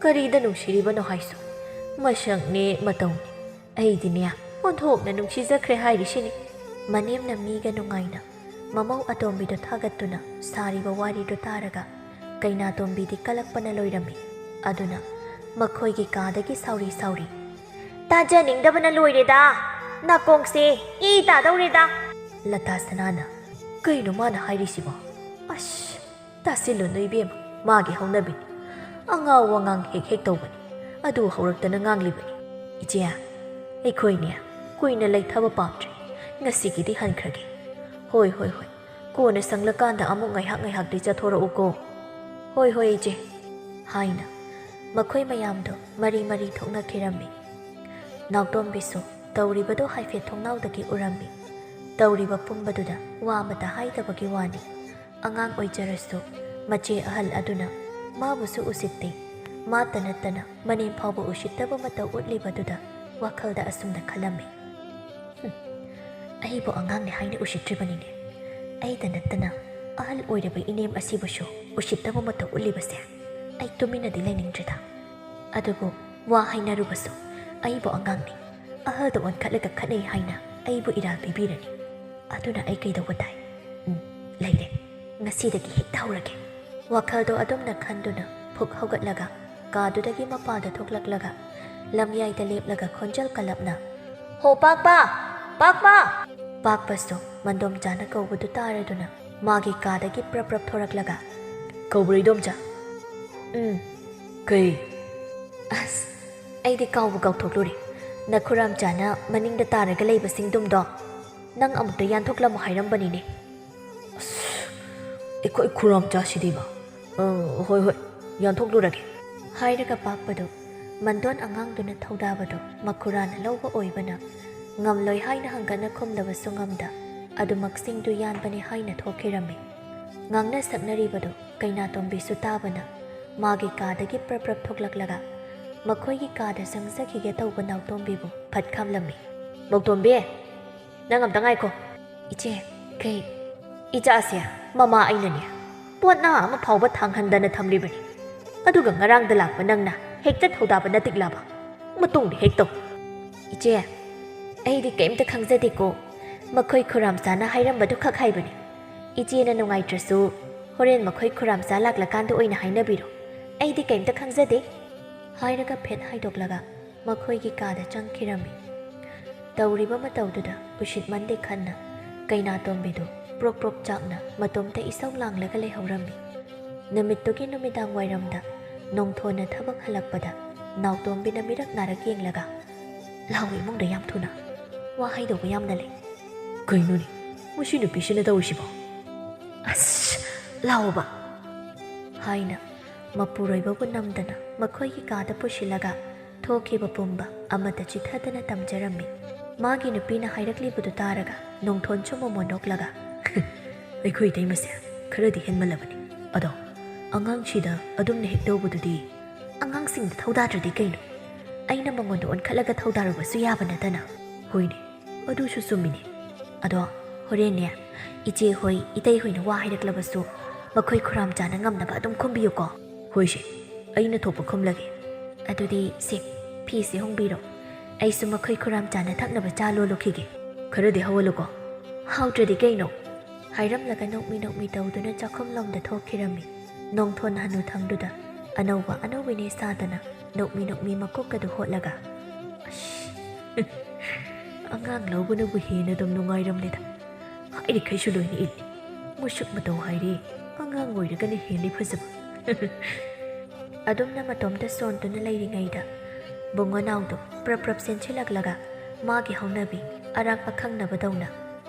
ꯀꯔꯤꯗ ꯅꯨꯡꯁꯤꯔꯤꯕꯅꯣ ꯍꯥꯏꯁꯨ꯫ ꯃꯁꯛꯅꯦ ꯃꯇꯧꯅꯦ, ꯑꯩꯗꯤꯅꯦ ꯑꯣꯟꯊꯣꯛꯅ ꯅꯨꯡꯁꯤꯖꯈ꯭ꯔꯦ ꯍꯥꯏꯔꯤꯁꯤꯅꯤ꯫" ꯃꯅꯦꯝꯅ ꯃꯤꯒ ꯅꯨꯡꯉꯥꯏꯅ ꯃꯃꯧ ꯑꯇꯣꯝꯕꯤꯗꯨ ꯊꯥꯒꯠꯇꯨꯅ ꯁꯥꯔꯤꯕ ꯋꯥꯔꯤꯗꯨ ꯇꯥꯔꯒ ꯀꯩꯅꯥꯇꯣꯝꯕꯤꯗꯤ ꯀꯂꯛꯄꯅ ꯂꯣꯏꯔꯝꯃꯤ꯫ ꯑꯗꯨꯅ ꯃꯈꯣꯏꯒꯤ ꯀꯥꯗꯒꯤ ꯁꯥꯎꯔꯤ ꯁꯥꯎꯔꯤ, "ꯇꯥꯖꯅꯤꯡꯗꯕꯅ ꯂꯣꯏꯔꯦꯗ! ꯅꯥꯀꯣꯡꯁꯦ ꯏ ꯇꯥꯗꯧꯔꯦꯗ!" ꯂꯇꯥ ꯁꯅꯥꯅ, "ꯀꯩꯅꯣ ꯃꯥꯅ ꯍꯥꯏꯔꯤꯁꯤꯕꯣ? ꯑꯁ, ꯇꯥꯁꯤꯜꯂꯨꯅꯨ ꯏꯕꯦꯝꯃ, ꯃꯥꯒꯤ ꯍꯧꯅꯕꯤꯅꯤ꯫ ꯑꯉꯥꯎ ꯑꯉꯥꯡ ꯍꯦꯛ ꯍꯦꯛ ꯇꯧꯕꯅꯤ꯫ ꯑꯗꯨ ꯍꯧꯔꯛꯇꯅ ꯉꯥꯡꯂꯤꯕꯅꯤ꯫ ꯏꯆꯦ, ꯑꯩꯈꯣꯏꯅꯦ ꯀꯨꯏꯅ ꯂꯩꯊꯕ ꯄꯥꯝꯗ꯭ꯔꯦ꯫ "ꯉꯁꯤꯒꯤꯗꯤ ꯍꯟꯈ꯭ꯔꯒꯦ꯫ ꯍꯣꯏ, ꯍꯣꯏ, ꯍꯣꯏ꯫ ꯀꯣꯟꯅ ꯁꯪꯂꯀꯥꯟꯗ ꯑꯃꯨꯛ ꯉꯥꯏꯍꯥꯛ ꯉꯥꯏꯍꯥꯛꯇꯤ ꯆꯠꯊꯣꯔꯛꯎꯀꯣ꯫" "ꯍꯣꯏ, ꯍꯣꯏ, ꯏꯆꯦ," ꯍꯥꯏꯅ ꯃꯈꯣꯏ ꯃꯌꯥꯝꯗꯣ ꯃꯔꯤ ꯃꯔꯤ ꯊꯣꯛꯅꯈꯤꯔꯝꯃꯤ꯫ ꯅꯥꯎꯇꯣꯝꯕꯤꯁꯨ ꯇꯧꯔꯤꯕꯗꯣ ꯍꯥꯏꯐꯦꯠ ꯊꯣꯡꯅꯥꯎꯗꯒꯤ ꯎꯔꯝꯃꯤ꯫ ꯇꯧꯔꯤꯕ ꯄꯨꯝꯕꯗꯨꯗ ꯋꯥ ꯑꯃꯇ ꯍꯥꯏꯗꯕꯒꯤ ꯋꯥꯅꯤ꯫ ꯑꯉꯥꯡ ꯑꯣꯏꯖꯔꯁꯨ ꯃꯆꯦ ꯑꯍꯜ ꯑꯗꯨꯅ ꯃꯥꯕꯨꯁꯨ ꯎꯁꯤꯠꯇꯦ꯫ ꯃꯥꯇ ꯅꯠꯇꯅ ꯃꯅꯦꯝ ꯐꯥꯎꯕ ꯎꯁꯤꯠꯇꯕ ꯃꯇꯧ ꯎꯠꯂꯤꯕꯗꯨꯗ ꯋꯥꯈꯜꯗ ꯑꯁꯨꯝꯅ ꯈꯜꯂꯝꯃꯤ꯫ "ꯍꯨꯝ, ꯑꯩꯕꯨ ꯑꯉꯥꯡꯅꯦ ꯍꯥꯏꯅ ꯎꯁꯤꯠꯇ꯭ꯔꯤꯕꯅꯤꯅꯦ꯫ ꯑꯩꯇ ꯅꯠꯇꯅ ꯑꯍꯜ ꯑꯣꯏꯔꯕ ꯏꯅꯦꯝ ꯑꯁꯤꯕꯨꯁꯨ ꯎꯁꯤꯠꯇꯕ ꯃꯇꯧ ꯎꯠꯂꯤꯕꯁꯦ꯫ ꯑꯩ ꯇꯨꯃꯤꯟꯅꯗꯤ ꯂꯩꯅꯤꯡꯗ꯭ꯔꯦꯗ꯫ ꯑꯗꯨꯕꯨ ꯋꯥ ꯍꯥꯏꯅꯔꯨꯕꯁꯨ ꯑꯩꯕꯨ ꯑꯉꯥꯡꯅꯤ, ꯑꯍꯜꯗ ꯑꯣꯟꯈꯠꯂꯒ ꯈꯠꯅꯩ ꯍꯥꯏꯅ ꯑꯩꯕꯨ ꯏꯔꯥꯜ ꯄꯤꯕꯤꯔꯅꯤ꯫ ꯑꯗꯨꯅ ꯑꯩ ꯀꯩꯗꯧꯕ ꯇꯥꯏ? ꯎꯝ, ꯂꯩꯔꯦ꯫ ꯉꯁꯤꯗꯒꯤ ꯍꯦꯛꯇ ꯍꯧꯔꯒꯦ꯫" ꯋꯥꯈꯜꯗꯣ ꯑꯗꯨꯝꯅ ꯈꯟꯗꯨꯅ ꯐꯨꯛ ꯍꯧꯒꯠꯂꯒ ꯀꯥꯗꯨꯗꯒꯤ ꯃꯄꯥꯟꯗ ꯊꯣꯛꯂꯛꯂꯒ ꯂꯝꯌꯥꯏꯗ ꯂꯦꯞꯂꯒ ꯈꯣꯟꯖꯦꯜ ꯀꯜꯂꯞꯅ, "ꯍꯣ ꯄꯥꯛꯄ! ꯄꯥꯛꯄ!" ꯄꯥꯛꯄꯁꯨ ꯃꯟꯗꯣꯝꯆꯥꯅ ꯀꯧꯕꯗꯨ ꯇꯥꯔꯗꯨꯅ ꯃꯥꯒꯤ ꯀꯥꯗꯒꯤ ꯄ꯭ꯔꯞ ꯄ꯭ꯔꯞ ꯊꯣꯔꯛꯂꯒ, "ꯀꯧꯕ꯭ꯔꯣ ꯏꯗꯣꯝꯆꯥ?" "ꯎꯝ꯫ ꯀꯩ?" "ꯑꯁ, ꯑꯩꯗꯤ ꯀꯥꯎꯕꯨ ꯀꯥꯎꯊꯣꯛꯂꯨꯔꯦ꯫ ꯅꯈꯨꯔꯥꯝꯆꯥꯅ ꯃꯅꯤꯡꯗ ꯇꯥꯔꯒ ꯂꯩꯕ ꯁꯤꯡꯗꯨꯝꯗꯣ ꯅꯪ ꯑꯃꯨꯛꯇ ꯌꯥꯟꯊꯣꯛꯂꯝꯃꯣ ꯍꯥꯏꯔꯝꯕꯅꯤꯅꯦ꯫" "ꯑꯁ, ꯑꯩꯈꯣꯏ ꯈꯨꯔꯥꯝꯆꯥꯁꯤꯗꯤꯕ꯫ ꯑ, ꯍꯣꯏ, ꯍꯣꯏ, ꯌꯥꯟꯊꯣꯛꯂꯨꯔꯒꯦ꯫" ꯍꯥꯏꯔꯒ ꯄꯥꯛꯄꯗꯨ ꯃꯟꯗꯣꯟ ꯑꯉꯥꯡꯗꯨꯅ ꯊꯧꯗꯥꯕꯗꯨ ꯃꯈꯨꯔꯥꯅ ꯂꯧꯕ ꯑꯣꯏꯕꯅ ꯉꯝꯂꯣꯏ ꯍꯥꯏꯅ ꯍꯪꯒꯠꯅ ꯈꯨꯝꯂꯕꯁꯨ ꯉꯝꯗ ꯑꯗꯨꯃꯛ ꯁꯤꯡꯗꯨ ꯌꯥꯟꯕꯅꯤ ꯍꯥꯏꯅ ꯊꯣꯛꯈꯤꯔꯝꯃꯤ꯫ ꯉꯥꯡꯅ ꯁꯛꯅꯔꯤꯕꯗꯨ ꯀꯩꯅꯥꯇꯣꯝꯕꯤꯁꯨ ꯇꯥꯕꯅ ꯃꯥꯒꯤ ꯀꯥꯗꯒꯤ ꯄ꯭ꯔꯞ ꯄ꯭ꯔꯞ ꯊꯣꯛꯂꯛꯂꯒ ꯃꯈꯣꯏꯒꯤ ꯀꯥꯗ ꯆꯪꯖꯈꯤꯒꯦ ꯇꯧꯕ ꯅꯥꯎꯇꯣꯝꯕꯤꯕꯨ ꯐꯠ ꯈꯥꯝꯂꯝꯃꯤ꯫ "ꯃꯧꯇꯣꯝꯕꯤ, ꯅꯪ ꯑꯝꯇ ꯉꯥꯏꯈꯣ꯫" "ꯏꯆꯦ, ꯀꯩ?" "ꯏꯆꯥꯁꯦ ꯃꯃꯥ ꯑꯩꯅꯅꯦ ꯄꯣꯠ ꯅꯥ ꯑꯃ ꯐꯥꯎꯕ ꯊꯥꯡꯍꯟꯗꯅ ꯊꯝꯂꯤꯕꯅꯤ꯫ ꯑꯗꯨꯒ ꯉꯔꯥꯡꯗ ꯂꯥꯛꯄ ꯅꯪꯅ ꯍꯦꯛꯇ ꯊꯧꯗꯥꯕ ꯅꯇꯤꯛ ꯂꯥꯕ꯫ ꯃꯇꯨꯡꯗ ꯍꯦꯛ ꯇꯧ꯫" "ꯏꯆꯦ, ꯑꯩꯗꯤ ꯀꯩꯝꯇ ꯈꯪꯖꯗꯦꯀꯣ꯫ ꯃꯈꯣꯏ ꯈꯨꯔꯥꯝꯆꯥꯅ ꯍꯥꯏꯔꯝꯕꯗꯨ ꯈꯛ ꯍꯥꯏꯕꯅꯤ꯫ ꯏꯆꯦꯅ ꯅꯨꯡꯉꯥꯏꯇ꯭ꯔꯁꯨ ꯍꯣꯔꯦꯟ ꯃꯈꯣꯏ ꯈꯨꯔꯥꯝꯆꯥ ꯂꯥꯛꯂꯀꯥꯟꯗ ꯑꯣꯏꯅ ꯍꯥꯏꯅꯕꯤꯔꯣ꯫ ꯑꯩꯗꯤ ꯀꯩꯝꯇ ꯈꯪꯖꯗꯦ꯫" ꯍꯥꯏꯔꯒ ꯐꯦꯠ ꯍꯥꯏꯗꯣꯛꯂꯒ ꯃꯈꯣꯏꯒꯤ ꯀꯥꯗ ꯆꯪꯈꯤꯔꯝꯃꯤ꯫ ꯇꯧꯔꯤꯕ ꯃꯇꯧꯗꯨꯗ ꯎꯁꯤꯠꯃꯟꯗꯦ ꯈꯟꯅ ꯀꯩꯅꯥꯇꯣꯝꯕꯤꯗꯨ ꯄ꯭ꯔꯣꯛ ꯄ꯭ꯔꯣꯛ ꯆꯥꯛꯅ ꯃꯇꯣꯝꯇ ꯏꯁꯧ ꯂꯥꯡꯂꯒ ꯂꯩꯍꯧꯔꯝꯃꯤ꯫ ꯅꯨꯃꯤꯠꯇꯨꯒꯤ ꯅꯨꯃꯤꯗꯥꯡ ꯋꯥꯏꯔꯝꯗ ꯅꯣꯡꯊꯣꯟꯅ ꯊꯕꯛ ꯍꯜꯂꯛꯄꯗ ꯅꯥꯎꯇꯣꯝꯕꯤꯅ ꯃꯤꯔꯛ ꯅꯥꯔꯛ ꯌꯦꯡꯂꯒ, "ꯂꯥꯛꯑꯣ ꯏꯃꯨꯡꯗ ꯌꯥꯝ ꯊꯨꯅ꯫ ꯋꯥ ꯍꯥꯏꯗꯧꯕ ꯌꯥꯝꯅ ꯂꯩ꯫" "ꯀꯩꯅꯣꯅꯦ, ꯃꯁꯤ ꯅꯨꯄꯤꯁꯤꯅ ꯇꯧꯔꯤꯁꯤꯕꯣ?" "ꯑꯁ, ꯂꯥꯛꯑꯣꯕ," ꯍꯥꯏꯅ ꯃꯄꯨꯔꯣꯏꯕꯕꯨ ꯅꯝꯗꯅ ꯃꯈꯣꯏꯒꯤ ꯀꯥꯗ ꯄꯨꯁꯤꯜꯂꯒ ꯊꯣꯛꯈꯤꯕ ꯄꯨꯝꯕ ꯑꯃꯠꯇ ꯆꯤꯊꯗꯅ ꯇꯝꯖꯔꯝꯃꯤ꯫ ꯃꯥꯒꯤ ꯅꯨꯄꯤꯅ ꯍꯥꯏꯔꯛꯂꯤꯕꯗꯨ ꯇꯥꯔꯒ ꯅꯣꯡꯊꯣꯟꯁꯨ ꯃꯣꯃꯣꯟ ꯅꯣꯛꯂꯒ, "ꯑꯩꯈꯣꯏ ꯏꯇꯩꯃꯁꯦ ꯈꯔꯗꯤ ꯍꯦꯟꯃꯜꯂꯕꯅꯤ꯫ ꯑꯗꯣ ꯑꯉꯥꯡꯁꯤꯗ ꯑꯗꯨꯝꯅ ꯍꯦꯛ ꯇꯧꯕꯗꯨꯗꯤ?" "ꯑꯉꯥꯡꯁꯤꯡꯗ ꯊꯧꯗꯥꯗ꯭ꯔꯗꯤ ꯀꯩꯅꯣ? ꯑꯩꯅ ꯃꯉꯣꯟꯗ ꯑꯣꯟꯈꯠꯂꯒ ꯊꯧꯗꯥꯔꯨꯕꯁꯨ ꯌꯥꯕ ꯅꯠꯇꯅ?" "ꯍꯣꯏꯅꯦ, ꯑꯗꯨꯁꯨ ꯆꯨꯝꯃꯤꯅꯦ꯫ ꯑꯗꯣ ꯍꯣꯔꯦꯟꯅꯦ, ꯏꯆꯦ ꯍꯣꯏ, ꯏꯇꯩ ꯍꯣꯏꯅ ꯋꯥ ꯍꯥꯏꯔꯛꯂꯕꯁꯨ ꯃꯈꯣꯏ ꯈꯨꯔꯥꯝ ꯆꯥꯅ ꯉꯝꯅꯕ ꯑꯗꯨꯝ ꯈꯨꯝꯕꯤꯌꯨꯀꯣ꯫" "ꯍꯣꯏꯁꯦ, ꯑꯩꯅ ꯊꯣꯛꯄ ꯈꯨꯝꯂꯒꯦ꯫" "ꯑꯗꯨꯗꯤ ꯁꯦ, ꯐꯤꯁꯦ ꯍꯣꯡꯕꯤꯔꯣ꯫ ꯑꯩꯁꯨ ꯃꯈꯣꯏ ꯈꯨꯔꯥꯝ ꯆꯥꯅ ꯊꯛꯅꯕ ꯆꯥ ꯂꯣꯜꯂꯨꯈꯤꯒꯦ꯫" "ꯈꯔꯗꯤ ꯍꯧꯍꯜꯂꯨꯀꯣ꯫" "ꯍꯥꯎꯇ꯭ꯔꯗꯤ ꯀꯩꯅꯣ?" ꯍꯥꯏꯔꯝꯂꯒ ꯅꯣꯛꯃꯤ ꯅꯣꯛꯃꯤ ꯇꯧꯗꯨꯅ ꯆꯥꯛꯈꯨꯝꯂꯣꯝꯗ ꯊꯣꯛꯈꯤꯔꯝꯃꯤ꯫ ꯅꯣꯡꯊꯣꯟ ꯍꯅꯨꯊꯪꯗꯨꯗ ꯑꯅꯧꯕ ꯑꯅꯧꯕꯤꯅꯦ ꯁꯥꯗꯅ ꯅꯣꯛꯃꯤ ꯅꯣꯛꯃꯤ ꯃꯀꯣꯛꯀꯗꯨ ꯍꯣꯠꯂꯒ, "ꯑꯁ, ꯑꯉꯥꯡ ꯂꯧꯕꯅꯕꯨ ꯍꯦꯟꯅ ꯑꯗꯨꯝ ꯅꯨꯡꯉꯥꯏꯔꯝꯂꯦꯗ꯫ ꯍꯥꯏꯔꯤꯈꯩꯁꯨ ꯂꯣꯏꯅ ꯏꯜꯂꯤ꯫ ꯃꯁꯛ ꯃꯇꯧ ꯍꯥꯏꯔꯦ, ꯑꯉꯥꯡ ꯑꯣꯏꯔꯒꯅ ꯍꯦꯜꯂꯤ ꯐꯖꯕ꯫" ꯑꯗꯨꯝꯅ ꯃꯇꯣꯝꯇ ꯁꯣꯟꯗꯨꯅ ꯂꯩꯔꯤꯉꯩꯗ ꯕꯨꯡꯉꯣ ꯅꯥꯎꯗꯣ ꯄ꯭ꯔꯞ ꯄ꯭ꯔꯞ ꯆꯦꯟꯁꯤꯜꯂꯛꯂꯒ ꯃꯥꯒꯤ ꯍꯧꯅꯕꯤ ꯑꯔꯥꯛꯄ ꯈꯪꯅꯕꯗꯧꯅ,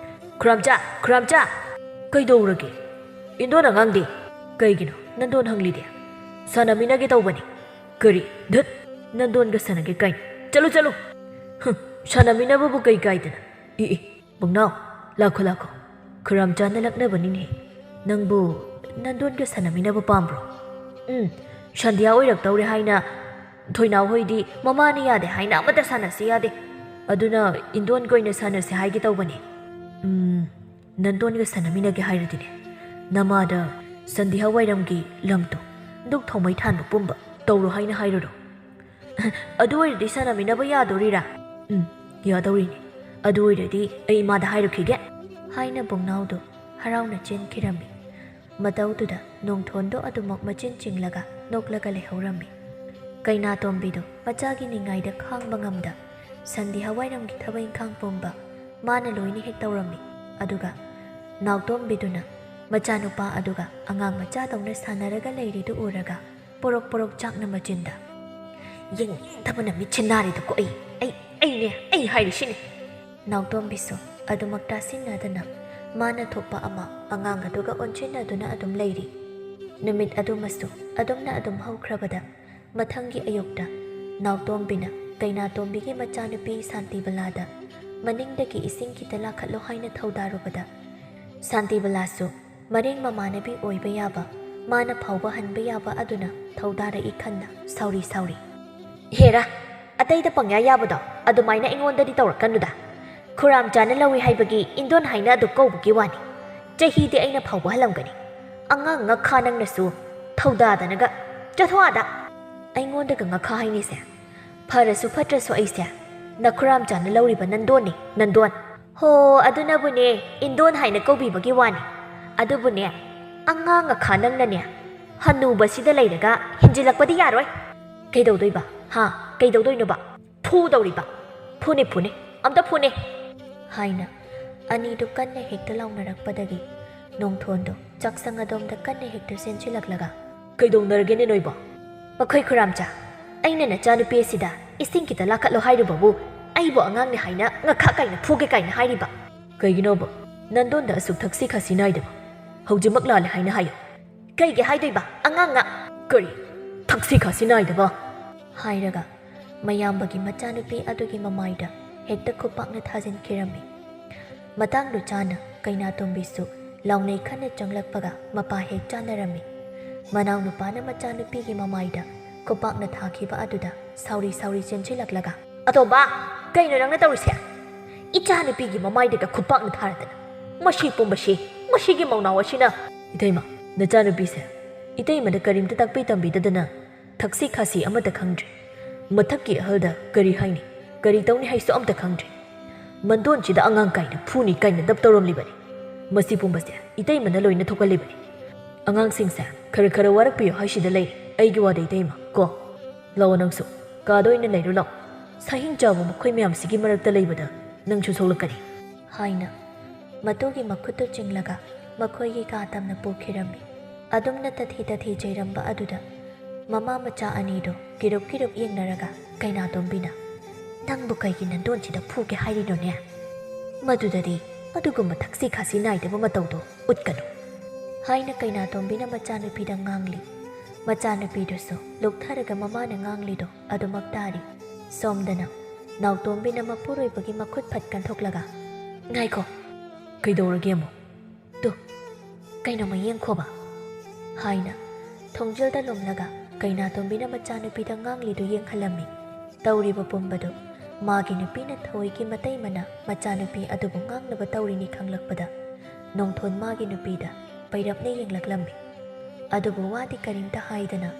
"ꯈꯨꯔꯥꯝꯆꯥ, ꯈꯨꯔꯥꯝꯆꯥ!" "ꯀꯩꯗꯧꯔꯒꯦ? ꯏꯟꯗꯣꯟ ꯑꯉꯥꯡꯗꯤ?" "ꯀꯩꯒꯤꯅꯣ ꯅꯟꯗꯣꯟ ꯍꯪꯂꯤꯗꯤ? ꯁꯥꯟꯅꯃꯤꯟꯅꯒꯦ ꯇꯧꯕꯅꯤ꯫" "ꯀꯔꯤ? ꯙꯠ! ꯅꯟꯗꯣꯟꯒ ꯁꯥꯟꯅꯒꯦ ꯀꯥꯏꯅ? ꯆꯠꯂꯨ, ꯆꯠꯂꯨ!" "ꯍꯨꯝ, ꯁꯥꯟꯅꯃꯤꯟꯅꯕꯕꯨ ꯀꯩ ꯀꯥꯏꯗꯅ? E, E, ꯕꯨꯡꯅꯥꯎ, ꯂꯥꯛꯈꯣ, ꯂꯥꯛꯈꯣ꯫ ꯈꯨꯔꯥꯝꯆꯥꯅ ꯂꯛꯅꯕꯅꯤꯅꯦ꯫ ꯅꯪꯕꯨ ꯅꯟꯗꯣꯟꯒ ꯁꯥꯟꯅꯃꯤꯟꯅꯕ ꯄꯥꯝꯕ꯭ꯔꯣ?" "ꯎꯝ, ꯁꯟꯙ꯭ꯌꯥ ꯑꯣꯏꯔꯛꯇꯧꯔꯦ ꯍꯥꯏꯅ ꯊꯣꯏꯅꯥꯎ ꯍꯣꯏꯗꯤ ꯃꯃꯥꯅ ꯌꯥꯗꯦ ꯍꯥꯏꯅ ꯑꯃꯠꯇ ꯁꯥꯟꯅꯁꯤ ꯌꯥꯗꯦ꯫ ꯑꯗꯨꯅ ꯏꯟꯗꯣꯟꯒ ꯑꯣꯏꯅ ꯁꯥꯟꯅꯁꯤ ꯍꯥꯏꯒꯦ ꯇꯧꯕꯅꯦ꯫" "ꯎꯝ, ꯅꯟꯗꯣꯟꯒ ꯁꯥꯟꯅꯃꯤꯟꯅꯒꯦ ꯍꯥꯏꯔꯗꯤꯅꯦ, ꯅꯃꯥꯗ ꯁꯟꯙ꯭ꯌꯥ ꯋꯥꯏꯔꯝꯒꯤ ꯂꯝꯗꯣ, ꯙꯨꯛ ꯊꯥꯎꯃꯩ ꯊꯥꯟꯕ ꯄꯨꯝꯕ ꯇꯧꯔꯣ ꯍꯥꯏꯅ ꯍꯥꯏꯔꯨꯔꯣ꯫" "ꯑꯗꯨ ꯑꯣꯏꯔꯗꯤ ꯁꯥꯟꯅꯃꯤꯟꯅꯕ ꯌꯥꯗꯣꯔꯤꯔꯥ?" "ꯎꯝ, ꯌꯥꯗꯧꯔꯤꯅꯤ꯫ ꯑꯗꯨ ꯑꯣꯏꯔꯗꯤ ꯑꯩ ꯏꯃꯥꯗ ꯍꯥꯏꯔꯨꯈꯤꯒꯦ꯫" ꯍꯥꯏꯅ ꯕꯨꯡꯅꯥꯎꯗꯨ ꯍꯔꯥꯎꯅ ꯆꯦꯟꯈꯤꯔꯝꯃꯤ꯫ ꯃꯇꯧꯗꯨꯗ ꯅꯣꯡꯊꯣꯟꯗꯣ ꯑꯗꯨꯃꯛ ꯃꯆꯤꯟ ꯆꯤꯡꯂꯒ ꯅꯣꯛꯂꯒ ꯂꯩꯍꯧꯔꯝꯃꯤ꯫ ꯀꯩꯅꯥꯇꯣꯝꯕꯤꯗꯨ ꯃꯆꯥꯒꯤ ꯅꯤꯡꯉꯥꯏꯗ ꯈꯥꯡꯕ ꯉꯝꯗ, ꯁꯟꯙ꯭ꯌꯥ ꯋꯥꯏꯔꯝꯒꯤ ꯊꯕꯛ ꯏꯪꯈꯥꯡ ꯄꯨꯝꯕ ꯃꯥꯅ ꯂꯣꯏꯅ ꯍꯦꯛ ꯇꯧꯔꯝꯃꯤ꯫ ꯑꯗꯨꯒ ꯅꯥꯎꯇꯣꯝꯕꯤꯗꯨꯅ ꯃꯆꯥꯅꯨꯄꯥ ꯑꯗꯨꯒ ꯑꯉꯥꯡ ꯃꯆꯥꯗꯧꯅ ꯁꯥꯟꯅꯔꯒ ꯂꯩꯔꯤꯗꯨ ꯎꯔꯒ ꯄꯣꯔꯣꯛ ꯄꯣꯔꯣꯛ ꯆꯥꯛꯅ ꯃꯆꯤꯟꯗ, "ꯌꯦꯡꯅꯤꯡꯗꯕꯅ ꯃꯤꯠꯁꯦ ꯅꯥꯔꯦꯗꯀꯣ ꯑꯩ, ꯑꯩ, ꯑꯩꯅꯦ, ꯑꯩ ꯍꯥꯏꯔꯤꯁꯤꯅꯦ꯫" ꯅꯥꯎꯇꯣꯝꯕꯤꯁꯨ ꯑꯗꯨꯃꯛ ꯇꯥꯁꯤꯟꯅꯗꯅ ꯃꯥꯅ ꯊꯣꯛꯄ ꯑꯃ ꯑꯉꯥꯡ ꯑꯗꯨꯒ ꯑꯣꯟꯁꯤꯟꯅꯗꯨꯅ ꯑꯗꯨꯝ ꯂꯩꯔꯤ꯫ ꯅꯨꯃꯤꯠ ꯑꯗꯨꯃꯁꯨ ꯑꯗꯨꯝꯅ ꯑꯗꯨꯝ ꯍꯧꯈ꯭ꯔꯕꯗ, ꯃꯊꯪꯒꯤ ꯑꯌꯨꯛꯇ ꯅꯥꯎꯇꯣꯝꯕꯤꯅ ꯀꯩꯅꯥꯇꯣꯝꯕꯤꯒꯤ ꯃꯆꯥꯅꯨꯄꯤ ꯁꯥꯟꯇꯤꯕꯂꯥꯗ ꯃꯅꯤꯡꯗꯒꯤ ꯏꯁꯤꯡ ꯈꯤꯇ ꯂꯥꯈꯠꯂꯣ ꯍꯥꯏꯅ ꯊꯧꯗꯥꯔꯨꯕꯗ, ꯁꯥꯟꯇꯤꯕꯂꯥꯁꯨ ꯃꯔꯦꯡ ꯃꯃꯥꯟꯅꯕꯤ ꯑꯣꯏꯕ ꯌꯥꯕ, ꯃꯥꯅ ꯐꯥꯎꯕ ꯍꯟꯕ ꯌꯥꯕ ꯑꯗꯨꯅ ꯊꯧꯗꯥꯔꯛꯏ ꯈꯟꯅ ꯁꯥꯎꯔꯤ ꯁꯥꯎꯔꯤ꯫ "ꯍꯦꯔꯥ, ꯑꯇꯩꯗ ꯄꯪꯌꯥ ꯌꯥꯕꯗꯣ ꯑꯗꯨꯃꯥꯏꯅ ꯑꯩꯉꯣꯟꯗꯗꯤ ꯇꯧꯔꯛꯀꯅꯨꯗ꯫ ꯈꯨꯔꯥꯝꯆꯥꯅ ꯂꯧꯏ ꯍꯥꯏꯕꯒꯤ ꯏꯟꯗꯣꯟ ꯍꯥꯏꯅ ꯑꯗꯨ ꯀꯧꯕꯒꯤ ꯋꯥꯅꯤ꯫ ꯆꯍꯤꯗꯤ ꯑꯩꯅ ꯐꯥꯎꯕ ꯍꯜꯂꯝꯒꯅꯤ꯫ ꯑꯉꯥꯡ ꯉꯥꯈꯥ ꯅꯪꯅꯁꯨ ꯊꯧꯗꯥꯗꯅꯒ꯫ ꯆꯠꯊꯣꯛ ꯑꯥꯗ!" "ꯑꯩꯉꯣꯟꯗꯒ ꯉꯥꯈꯥ ꯍꯥꯏꯅꯤꯁꯦ? ꯐꯔꯁꯨ ꯐꯠꯇ꯭ꯔꯁꯨ ꯑꯩꯁꯦ ꯅꯈꯨꯔꯥꯝꯆꯥꯅ ꯂꯧꯔꯤꯕ ꯅꯟꯗꯣꯟꯅꯤ, ꯅꯟꯗꯣꯟ!" "ꯍꯣ, ꯑꯗꯨꯅꯕꯨꯅꯦ ꯏꯟꯗꯣꯟ ꯍꯥꯏꯅ ꯀꯧꯕꯤꯕꯒꯤ ꯋꯥꯅꯤ꯫ ꯑꯗꯨꯕꯨꯅꯦ, ꯑꯉꯥꯡ ꯉꯥꯈꯥ ꯅꯪꯅꯅꯦ ꯍꯅꯨꯕꯁꯤꯗ ꯂꯩꯔꯒ ꯍꯦꯟꯖꯤꯜꯂꯛꯄꯗꯤ ꯌꯥꯔꯣꯏ!" "ꯀꯩꯗꯧꯗꯣꯏꯕ? ꯍꯥ? ꯀꯩꯗꯧꯗꯣꯏꯅꯣꯕ?" "ꯐꯨꯗꯧꯔꯤꯕ꯫ ꯐꯨꯅꯤ, ꯐꯨꯅꯤ꯫ ꯑꯝꯇ ꯐꯨꯅꯤ!" ꯍꯥꯏꯅ ꯑꯅꯤꯗꯨ ꯀꯟꯅ ꯍꯦꯛꯇ ꯂꯥꯎꯅꯔꯛꯄꯗꯒꯤ ꯅꯣꯡꯊꯣꯟꯗꯣ ꯆꯥꯛꯁꯪ ꯑꯗꯣꯝꯗ ꯀꯟꯅ ꯍꯦꯛꯇ ꯆꯦꯟꯁꯤꯜꯂꯛꯂꯒ, "ꯀꯩꯗꯧꯅꯔꯒꯦꯅꯦ ꯅꯣꯏꯕꯣ?" "ꯃꯈꯣꯏ ꯈꯨꯔꯥꯝꯆꯥ, ꯑꯩꯅ ꯅꯆꯥꯅꯨꯄꯤ ꯑꯁꯤꯗ ꯏꯁꯤꯡ ꯈꯤꯇ ꯂꯥꯈꯠꯂꯣ ꯍꯥꯏꯔꯨꯕꯕꯨ ꯑꯩꯕꯨ ꯑꯉꯥꯡꯅꯦ ꯍꯥꯏꯅ ꯉꯥꯈꯥ ꯀꯥꯏꯅ ꯐꯨꯒꯦ ꯀꯥꯏꯅ ꯍꯥꯏꯔꯤꯕ?" "ꯀꯩꯒꯤꯅꯣꯕ? ꯅꯟꯗꯣꯟꯗ ꯑꯁꯨꯛ ꯊꯛꯁꯤ ꯈꯥꯁꯤ ꯅꯥꯏꯗꯕ? ꯍꯧꯖꯤꯛꯃꯛ ꯂꯥꯜꯂꯦ ꯍꯥꯏꯅ ꯍꯥꯏꯌꯨ!" "ꯀꯩꯒꯤ ꯍꯥꯏꯗꯣꯏꯕ? ꯑꯉꯥꯡꯅ!" "ꯀꯔꯤ? ꯊꯛꯁꯤ ꯈꯥꯁꯤ ꯅꯥꯏꯗꯕ?" ꯍꯥꯏꯔꯒ ꯃꯌꯥꯝꯕꯒꯤ ꯃꯆꯥꯅꯨꯄꯤ ꯑꯗꯨꯒꯤ ꯃꯃꯥꯏꯗ ꯍꯦꯛꯇ ꯈꯨꯄꯥꯛꯅ ꯊꯥꯖꯤꯟꯈꯤꯔꯝꯃꯤ꯫ ꯃꯇꯥꯡꯗꯨ ꯆꯥꯅ ꯀꯩꯅꯥꯇꯣꯝꯕꯤꯁꯨ ꯂꯥꯎꯅꯩ ꯈꯟꯅ ꯆꯪꯂꯛꯄꯒ ꯃꯄꯥ ꯍꯦꯛ ꯆꯥꯅꯔꯝꯃꯤ꯫ ꯃꯅꯥꯎꯅꯨꯄꯥꯅ ꯃꯆꯥꯅꯨꯄꯤꯒꯤ ꯃꯃꯥꯏꯗ ꯈꯨꯄꯥꯛꯅ ꯊꯥꯈꯤꯕ ꯑꯗꯨꯗ ꯁꯥꯎꯔꯤ ꯁꯥꯎꯔꯤ ꯆꯦꯟꯁꯤꯜꯂꯛꯂꯒ, "ꯑꯇꯣꯝꯕ, ꯀꯩꯅꯣ ꯅꯪꯅ ꯇꯧꯔꯤꯁꯦ? ꯏꯆꯥꯅꯨꯄꯤꯒꯤ ꯃꯃꯥꯏꯗꯒ ꯈꯨꯄꯥꯛꯅ ꯊꯥꯔꯗꯅ! ꯃꯁꯤ ꯄꯨꯝꯕꯁꯤ, ꯃꯁꯤꯒꯤ ꯃꯧꯅꯥꯎ ꯑꯁꯤꯅ!" "ꯏꯇꯩꯃ, ꯅꯆꯥꯅꯨꯄꯤꯁꯦ ꯏꯇꯩꯃꯗ ꯀꯔꯤꯝꯇ ꯇꯥꯛꯄꯤ ꯇꯝꯕꯤꯗꯗꯅ ꯊꯛꯁꯤ ꯈꯥꯁꯤ ꯑꯃꯠꯇ ꯈꯪꯗ꯭ꯔꯦ꯫ ꯃꯊꯛꯀꯤ ꯑꯍꯜꯗ ꯀꯔꯤ ꯍꯥꯏꯅꯤ, ꯀꯔꯤ ꯇꯧꯅꯤ ꯍꯥꯏꯁꯨ ꯑꯝꯇ ꯈꯪꯗ꯭ꯔꯦ꯫ ꯃꯟꯗꯣꯟꯁꯤꯗ ꯑꯉꯥꯡ ꯀꯥꯏꯅ ꯐꯨꯅꯤ ꯀꯥꯏꯅ ꯗꯞ ꯇꯧꯔꯝꯂꯤꯕꯅꯤ꯫ ꯃꯁꯤ ꯄꯨꯝꯕꯁꯦ ꯏꯇꯩꯃꯅ ꯂꯣꯏꯅ ꯊꯣꯛꯍꯜꯂꯤꯕꯅꯤ꯫ ꯑꯉꯥꯡꯁꯤꯡꯁꯦ ꯈꯔ ꯈꯔ ꯋꯥꯔꯛꯄꯤꯌꯨ ꯍꯥꯏꯁꯤꯗ ꯂꯩꯔꯦ ꯑꯩꯒꯤ ꯋꯥꯗ ꯏꯇꯩꯃ ꯀꯣ꯫ ꯂꯥꯛꯑꯣ ꯅꯪꯁꯨ, ꯀꯥꯗ ꯑꯣꯏꯅ ꯂꯩꯔꯨ ꯂꯥꯛꯑꯣ꯫ ꯁꯥꯍꯤꯡ ꯆꯥꯕ ꯃꯈꯣꯏ ꯃꯌꯥꯝꯁꯤꯒꯤ ꯃꯔꯛꯇ ꯂꯩꯕꯗ ꯅꯪꯁꯨ ꯁꯣꯛꯂꯛꯀꯅꯤ," ꯍꯥꯏꯅ ꯃꯇꯨꯒꯤ ꯃꯈꯨꯠꯇꯨ ꯆꯤꯡꯂꯒ ꯃꯈꯣꯏꯒꯤ ꯀꯥ ꯇꯝꯅ ꯄꯨꯈꯤꯔꯝꯃꯤ꯫ ꯑꯗꯨꯝꯅ ꯇꯊꯤ ꯇꯊꯤ ꯆꯩꯔꯝꯕ ꯑꯗꯨꯗ ꯃꯃꯥ ꯃꯆꯥ ꯑꯅꯤꯗꯨ ꯀꯤꯔꯨꯞ ꯀꯤꯔꯨꯞ ꯌꯦꯡꯅꯔꯒ ꯀꯩꯅꯥꯇꯣꯝꯕꯤꯅ, "ꯅꯪꯕꯨ ꯀꯩꯒꯤ ꯅꯟꯗꯣꯟꯁꯤꯗ ꯐꯨꯒꯦ ꯍꯥꯏꯔꯤꯅꯣꯅꯦ?" "ꯃꯗꯨꯗꯗꯤ ꯑꯗꯨꯒꯨꯝꯕ ꯊꯛꯁꯤ ꯈꯥꯁꯤ ꯅꯥꯏꯗꯕ ꯃꯇꯧꯗꯣ ꯎꯠꯀꯅꯨ" ꯍꯥꯏꯅ ꯀꯩꯅꯥꯇꯣꯝꯕꯤꯅ ꯃꯆꯥꯅꯨꯄꯤꯗ ꯉꯥꯡꯂꯤ꯫ ꯃꯆꯥꯅꯨꯄꯤꯗꯨꯁꯨ ꯂꯨꯞꯊꯔꯒ ꯃꯃꯥꯅ ꯉꯥꯡꯂꯤꯗꯣ ꯑꯗꯨꯃꯛ ꯇꯥꯔꯤ꯫ ꯁꯣꯝꯗꯅ ꯅꯥꯎꯇꯣꯝꯕꯤꯅ ꯃꯄꯨꯔꯣꯏꯕꯒꯤ ꯃꯈꯨꯠ ꯐꯠ ꯀꯟꯊꯣꯛꯂꯒ, "ꯉꯥꯏꯈꯣ, ꯀꯩꯗꯧꯔꯒꯦ ꯑꯃꯨꯛ? ꯇꯨ, ꯀꯩꯅꯣꯃ ꯌꯦꯡꯈꯣꯕ" ꯍꯥꯏꯅ ꯊꯣꯡꯖꯤꯜꯗ ꯂꯨꯝꯂꯒ ꯀꯩꯅꯥꯇꯣꯝꯕꯤꯅ ꯃꯆꯥꯅꯨꯄꯤꯗ ꯉꯥꯡꯂꯤꯗꯨ ꯌꯦꯡꯍꯜꯂꯝꯃꯤ꯫ ꯇꯧꯔꯤꯕ ꯄꯨꯝꯕꯗꯨ ꯃꯥꯒꯤ ꯅꯨꯄꯤꯅ ꯊꯑꯣꯏꯒꯤ ꯃꯇꯩꯃꯅ ꯃꯆꯥꯅꯨꯄꯤ ꯑꯗꯨꯕꯨ ꯉꯥꯡꯅꯕ ꯇꯧꯔꯤꯅꯤ ꯈꯪꯂꯛꯄꯗ ꯅꯣꯡꯊꯣꯟ ꯃꯥꯒꯤ ꯅꯨꯄꯤꯗ ꯄꯩꯔꯞꯅ ꯌꯦꯡꯂꯛꯂꯝꯃꯤ꯫ ꯑꯗꯨꯕꯨ ꯋꯥꯗꯤ ꯀꯔꯤꯝꯇ ꯍꯥꯏꯗꯅ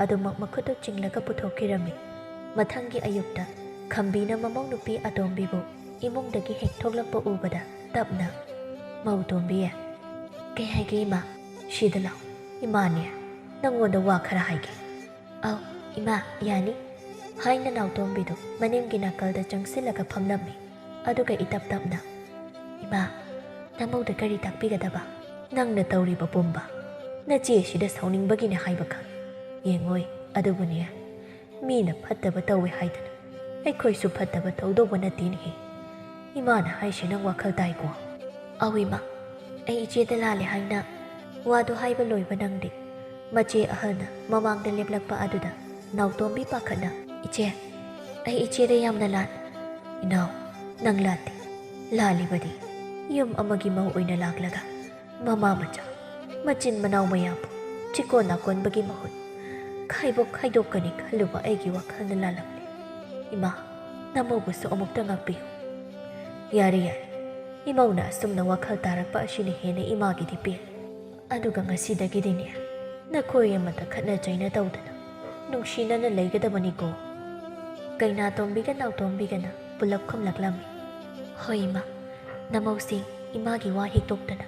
ꯑꯗꯨꯃꯛ ꯃꯈꯨꯠꯇꯨ ꯆꯤꯡꯂꯒ ꯄꯨꯊꯣꯛꯈꯤꯔꯝꯃꯤ꯫ ꯃꯊꯪꯒꯤ ꯑꯌꯨꯛꯇ ꯈꯝꯕꯤꯅ ꯃꯃꯧ ꯅꯨꯄꯤ ꯑꯇꯣꯝꯕꯤꯕꯨ ꯏꯃꯨꯡꯗꯒꯤ ꯍꯦꯛ ꯊꯣꯛꯂꯛꯄ ꯎꯕꯗ ꯇꯞꯅ, "ꯃꯧ ꯇꯣꯝꯕꯤ, ꯀꯩ ꯍꯥꯏꯒꯦ ꯏꯃꯥ? ꯁꯤꯗ ꯂꯥꯎ, ꯏꯃꯥꯅꯦ, ꯅꯪꯉꯣꯟꯗ ꯋꯥ ꯈꯔ ꯍꯥꯏꯒꯦ"꯫ "ꯑꯧ, ꯏꯃꯥ, ꯌꯥꯅꯤ" ꯍꯥꯏꯅ ꯅꯥꯎꯇꯣꯝꯕꯤꯗꯨ ꯃꯅꯤꯡꯒꯤ ꯅꯥꯀꯜꯗ ꯆꯪꯁꯤꯜꯂꯒ ꯐꯝꯂꯝꯃꯤ꯫ ꯑꯗꯨꯒ ꯏꯇꯞ ꯇꯞꯅ, "ꯏꯃꯥ, ꯅꯃꯧꯗ ꯀꯔꯤ ꯇꯥꯛꯄꯤꯒꯗꯕ?" "ꯅꯪꯅ ꯇꯧꯔꯤꯕ ꯄꯨꯝꯕ ꯅꯆꯦ ꯑꯁꯤꯗ ꯁꯥꯎꯅꯤꯡꯕꯒꯤꯅꯦ ꯍꯥꯏꯕ ꯈꯪꯏ꯫ ꯌꯦꯡꯉꯣꯏ, ꯑꯗꯨꯕꯨꯅꯦ, ꯃꯤꯅ ꯐꯠꯇꯕ ꯇꯧꯋꯦ ꯍꯥꯏꯗꯅ ꯑꯩꯈꯣꯏꯁꯨ ꯐꯠꯇꯕ ꯇꯧꯗꯧꯕ ꯅꯠꯇꯦꯅꯦꯍꯦ꯫ ꯏꯃꯥꯅ ꯍꯥꯏꯁꯦ ꯅꯪ ꯋꯥꯈꯜ ꯇꯥꯏꯀꯣ?" "ꯑꯧ ꯏꯃꯥ, ꯑꯩ ꯏꯆꯦꯗ ꯂꯥꯜꯂꯦ" ꯍꯥꯏꯅ ꯋꯥꯗꯨ ꯍꯥꯏꯕ ꯂꯣꯏꯕ ꯅꯪꯗꯦ꯫ ꯃꯆꯦ ꯑꯍꯜꯅ ꯃꯃꯥꯡꯗ ꯂꯦꯞꯂꯛꯄ ꯑꯗꯨꯗ ꯅꯥꯎꯇꯣꯝꯕꯤ ꯄꯥꯈꯠꯅ, "ꯏꯆꯦ, ꯑꯩ ꯏꯆꯦꯗ ꯌꯥꯝꯅ ꯂꯥꯟ"꯫ "ꯏꯅꯥꯎ, ꯅꯪ ꯂꯥꯟꯗꯦ꯫ ꯂꯥꯜꯂꯤꯕꯗꯤ ꯌꯨꯝ ꯑꯃꯒꯤ ꯃꯧ ꯑꯣꯏꯅ ꯂꯥꯛꯂꯒ ꯃꯃꯥ ꯃꯆꯥ, ꯃꯆꯤꯟ ꯃꯅꯥꯎ ꯃꯌꯥꯝꯕꯨ ꯆꯤꯀꯣꯟ ꯅꯥꯀꯣꯟꯕꯒꯤ ꯃꯍꯨꯠ ꯈꯥꯏꯕꯣꯛ ꯈꯥꯏꯗꯣꯛꯀꯅꯤ ꯈꯜꯂꯨꯕ ꯑꯩꯒꯤ ꯋꯥꯈꯜꯅ ꯂꯥꯜꯂꯝꯂꯦ꯫ ꯏꯃꯥ, ꯅꯃꯧꯕꯨꯁꯨ ꯑꯃꯨꯛꯇ ꯉꯥꯛꯄꯤꯌꯨ"꯫ "ꯌꯥꯔꯦ, ꯌꯥꯔꯦ꯫ ꯏꯃꯧꯅ ꯑꯁꯨꯝꯅ ꯋꯥꯈꯜ ꯇꯥꯔꯛꯄ ꯑꯁꯤꯅ ꯍꯦꯟꯅ ꯏꯃꯥꯒꯤꯗꯤ ꯄꯦꯜꯂꯦ꯫ ꯑꯗꯨꯒ ꯉꯁꯤꯗꯒꯤꯗꯤꯅꯦ, ꯅꯈꯣꯏ ꯑꯃꯠꯇ ꯈꯠꯅ ꯆꯩꯅ ꯇꯧꯗꯅ ꯅꯨꯡꯁꯤꯅꯅ ꯂꯩꯒꯗꯕꯅꯤꯀꯣ"꯫ ꯀꯩꯅꯥꯇꯣꯝꯕꯤꯒ ꯅꯥꯎꯇꯣꯝꯕꯤꯒꯅ ꯄꯨꯂꯞ ꯈꯨꯝꯂꯛꯂꯝꯃꯤ꯫ "ꯍꯣꯏ ꯏꯃꯥ, ꯅꯃꯧꯁꯤꯡ ꯏꯃꯥꯒꯤ ꯋꯥ ꯍꯤꯛꯇꯣꯛꯇꯅ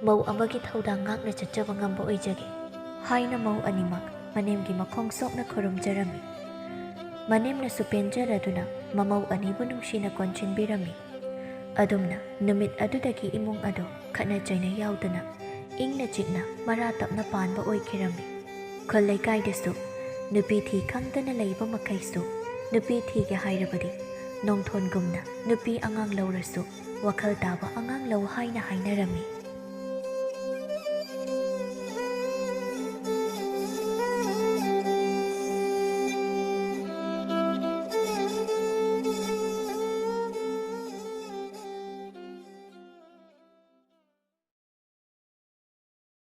ꯃꯧ ꯑꯃꯒꯤ ꯊꯧꯗꯥꯡ ꯉꯥꯛꯅ ꯆꯠꯆꯕ ꯉꯝꯕ ꯑꯣꯏꯖꯒꯦ" ꯍꯥꯏꯅ ꯃꯧ ꯑꯅꯤꯃꯛ ꯃꯅꯦꯝꯒꯤ ꯃꯈꯣꯡ ꯁꯣꯛꯅ ꯈꯨꯔꯨꯝꯖꯔꯝꯃꯤ꯫ ꯃꯅꯦꯝꯅꯁꯨ ꯄꯦꯟꯖꯔꯗꯨꯅ ꯃꯃꯧ ꯑꯅꯤꯕꯨ ꯅꯨꯡꯁꯤꯅ ꯀꯣꯟꯁꯤꯟꯕꯤꯔꯝꯃꯤ꯫ ꯑꯗꯨꯝꯅ ꯅꯨꯃꯤꯠ ꯑꯗꯨꯗꯒꯤ ꯏꯃꯨꯡ ꯑꯗꯨ ꯈꯠꯅ ꯆꯩꯅ ꯌꯥꯎꯗꯅ ꯏꯪꯅ ꯆꯤꯛꯅ ꯃꯔꯥ ꯇꯞꯅ ꯄꯥꯟꯕ ꯑꯣꯏꯈꯤꯔꯝꯃꯤ꯫ ꯈꯨꯜ ꯂꯩꯀꯥꯏꯗꯁꯨ ꯅꯨꯄꯤ ꯊꯤ ꯈꯪꯗꯅ ꯂꯩꯕ ꯃꯈꯩꯁꯨ ꯅꯨꯄꯤ ꯊꯤꯒꯦ ꯍꯥꯏꯔꯕꯗꯤ ꯅꯣꯡꯊꯣꯟꯒꯨꯝꯅ ꯅꯨꯄꯤ ꯑꯉꯥꯡ ꯂꯧꯔꯁꯨ ꯋꯥꯈꯜ ꯇꯥꯕ ꯑꯉꯥꯡ ꯂꯧ ꯍꯥꯏꯅ ꯍꯥꯏꯅꯔꯝꯃꯤ꯫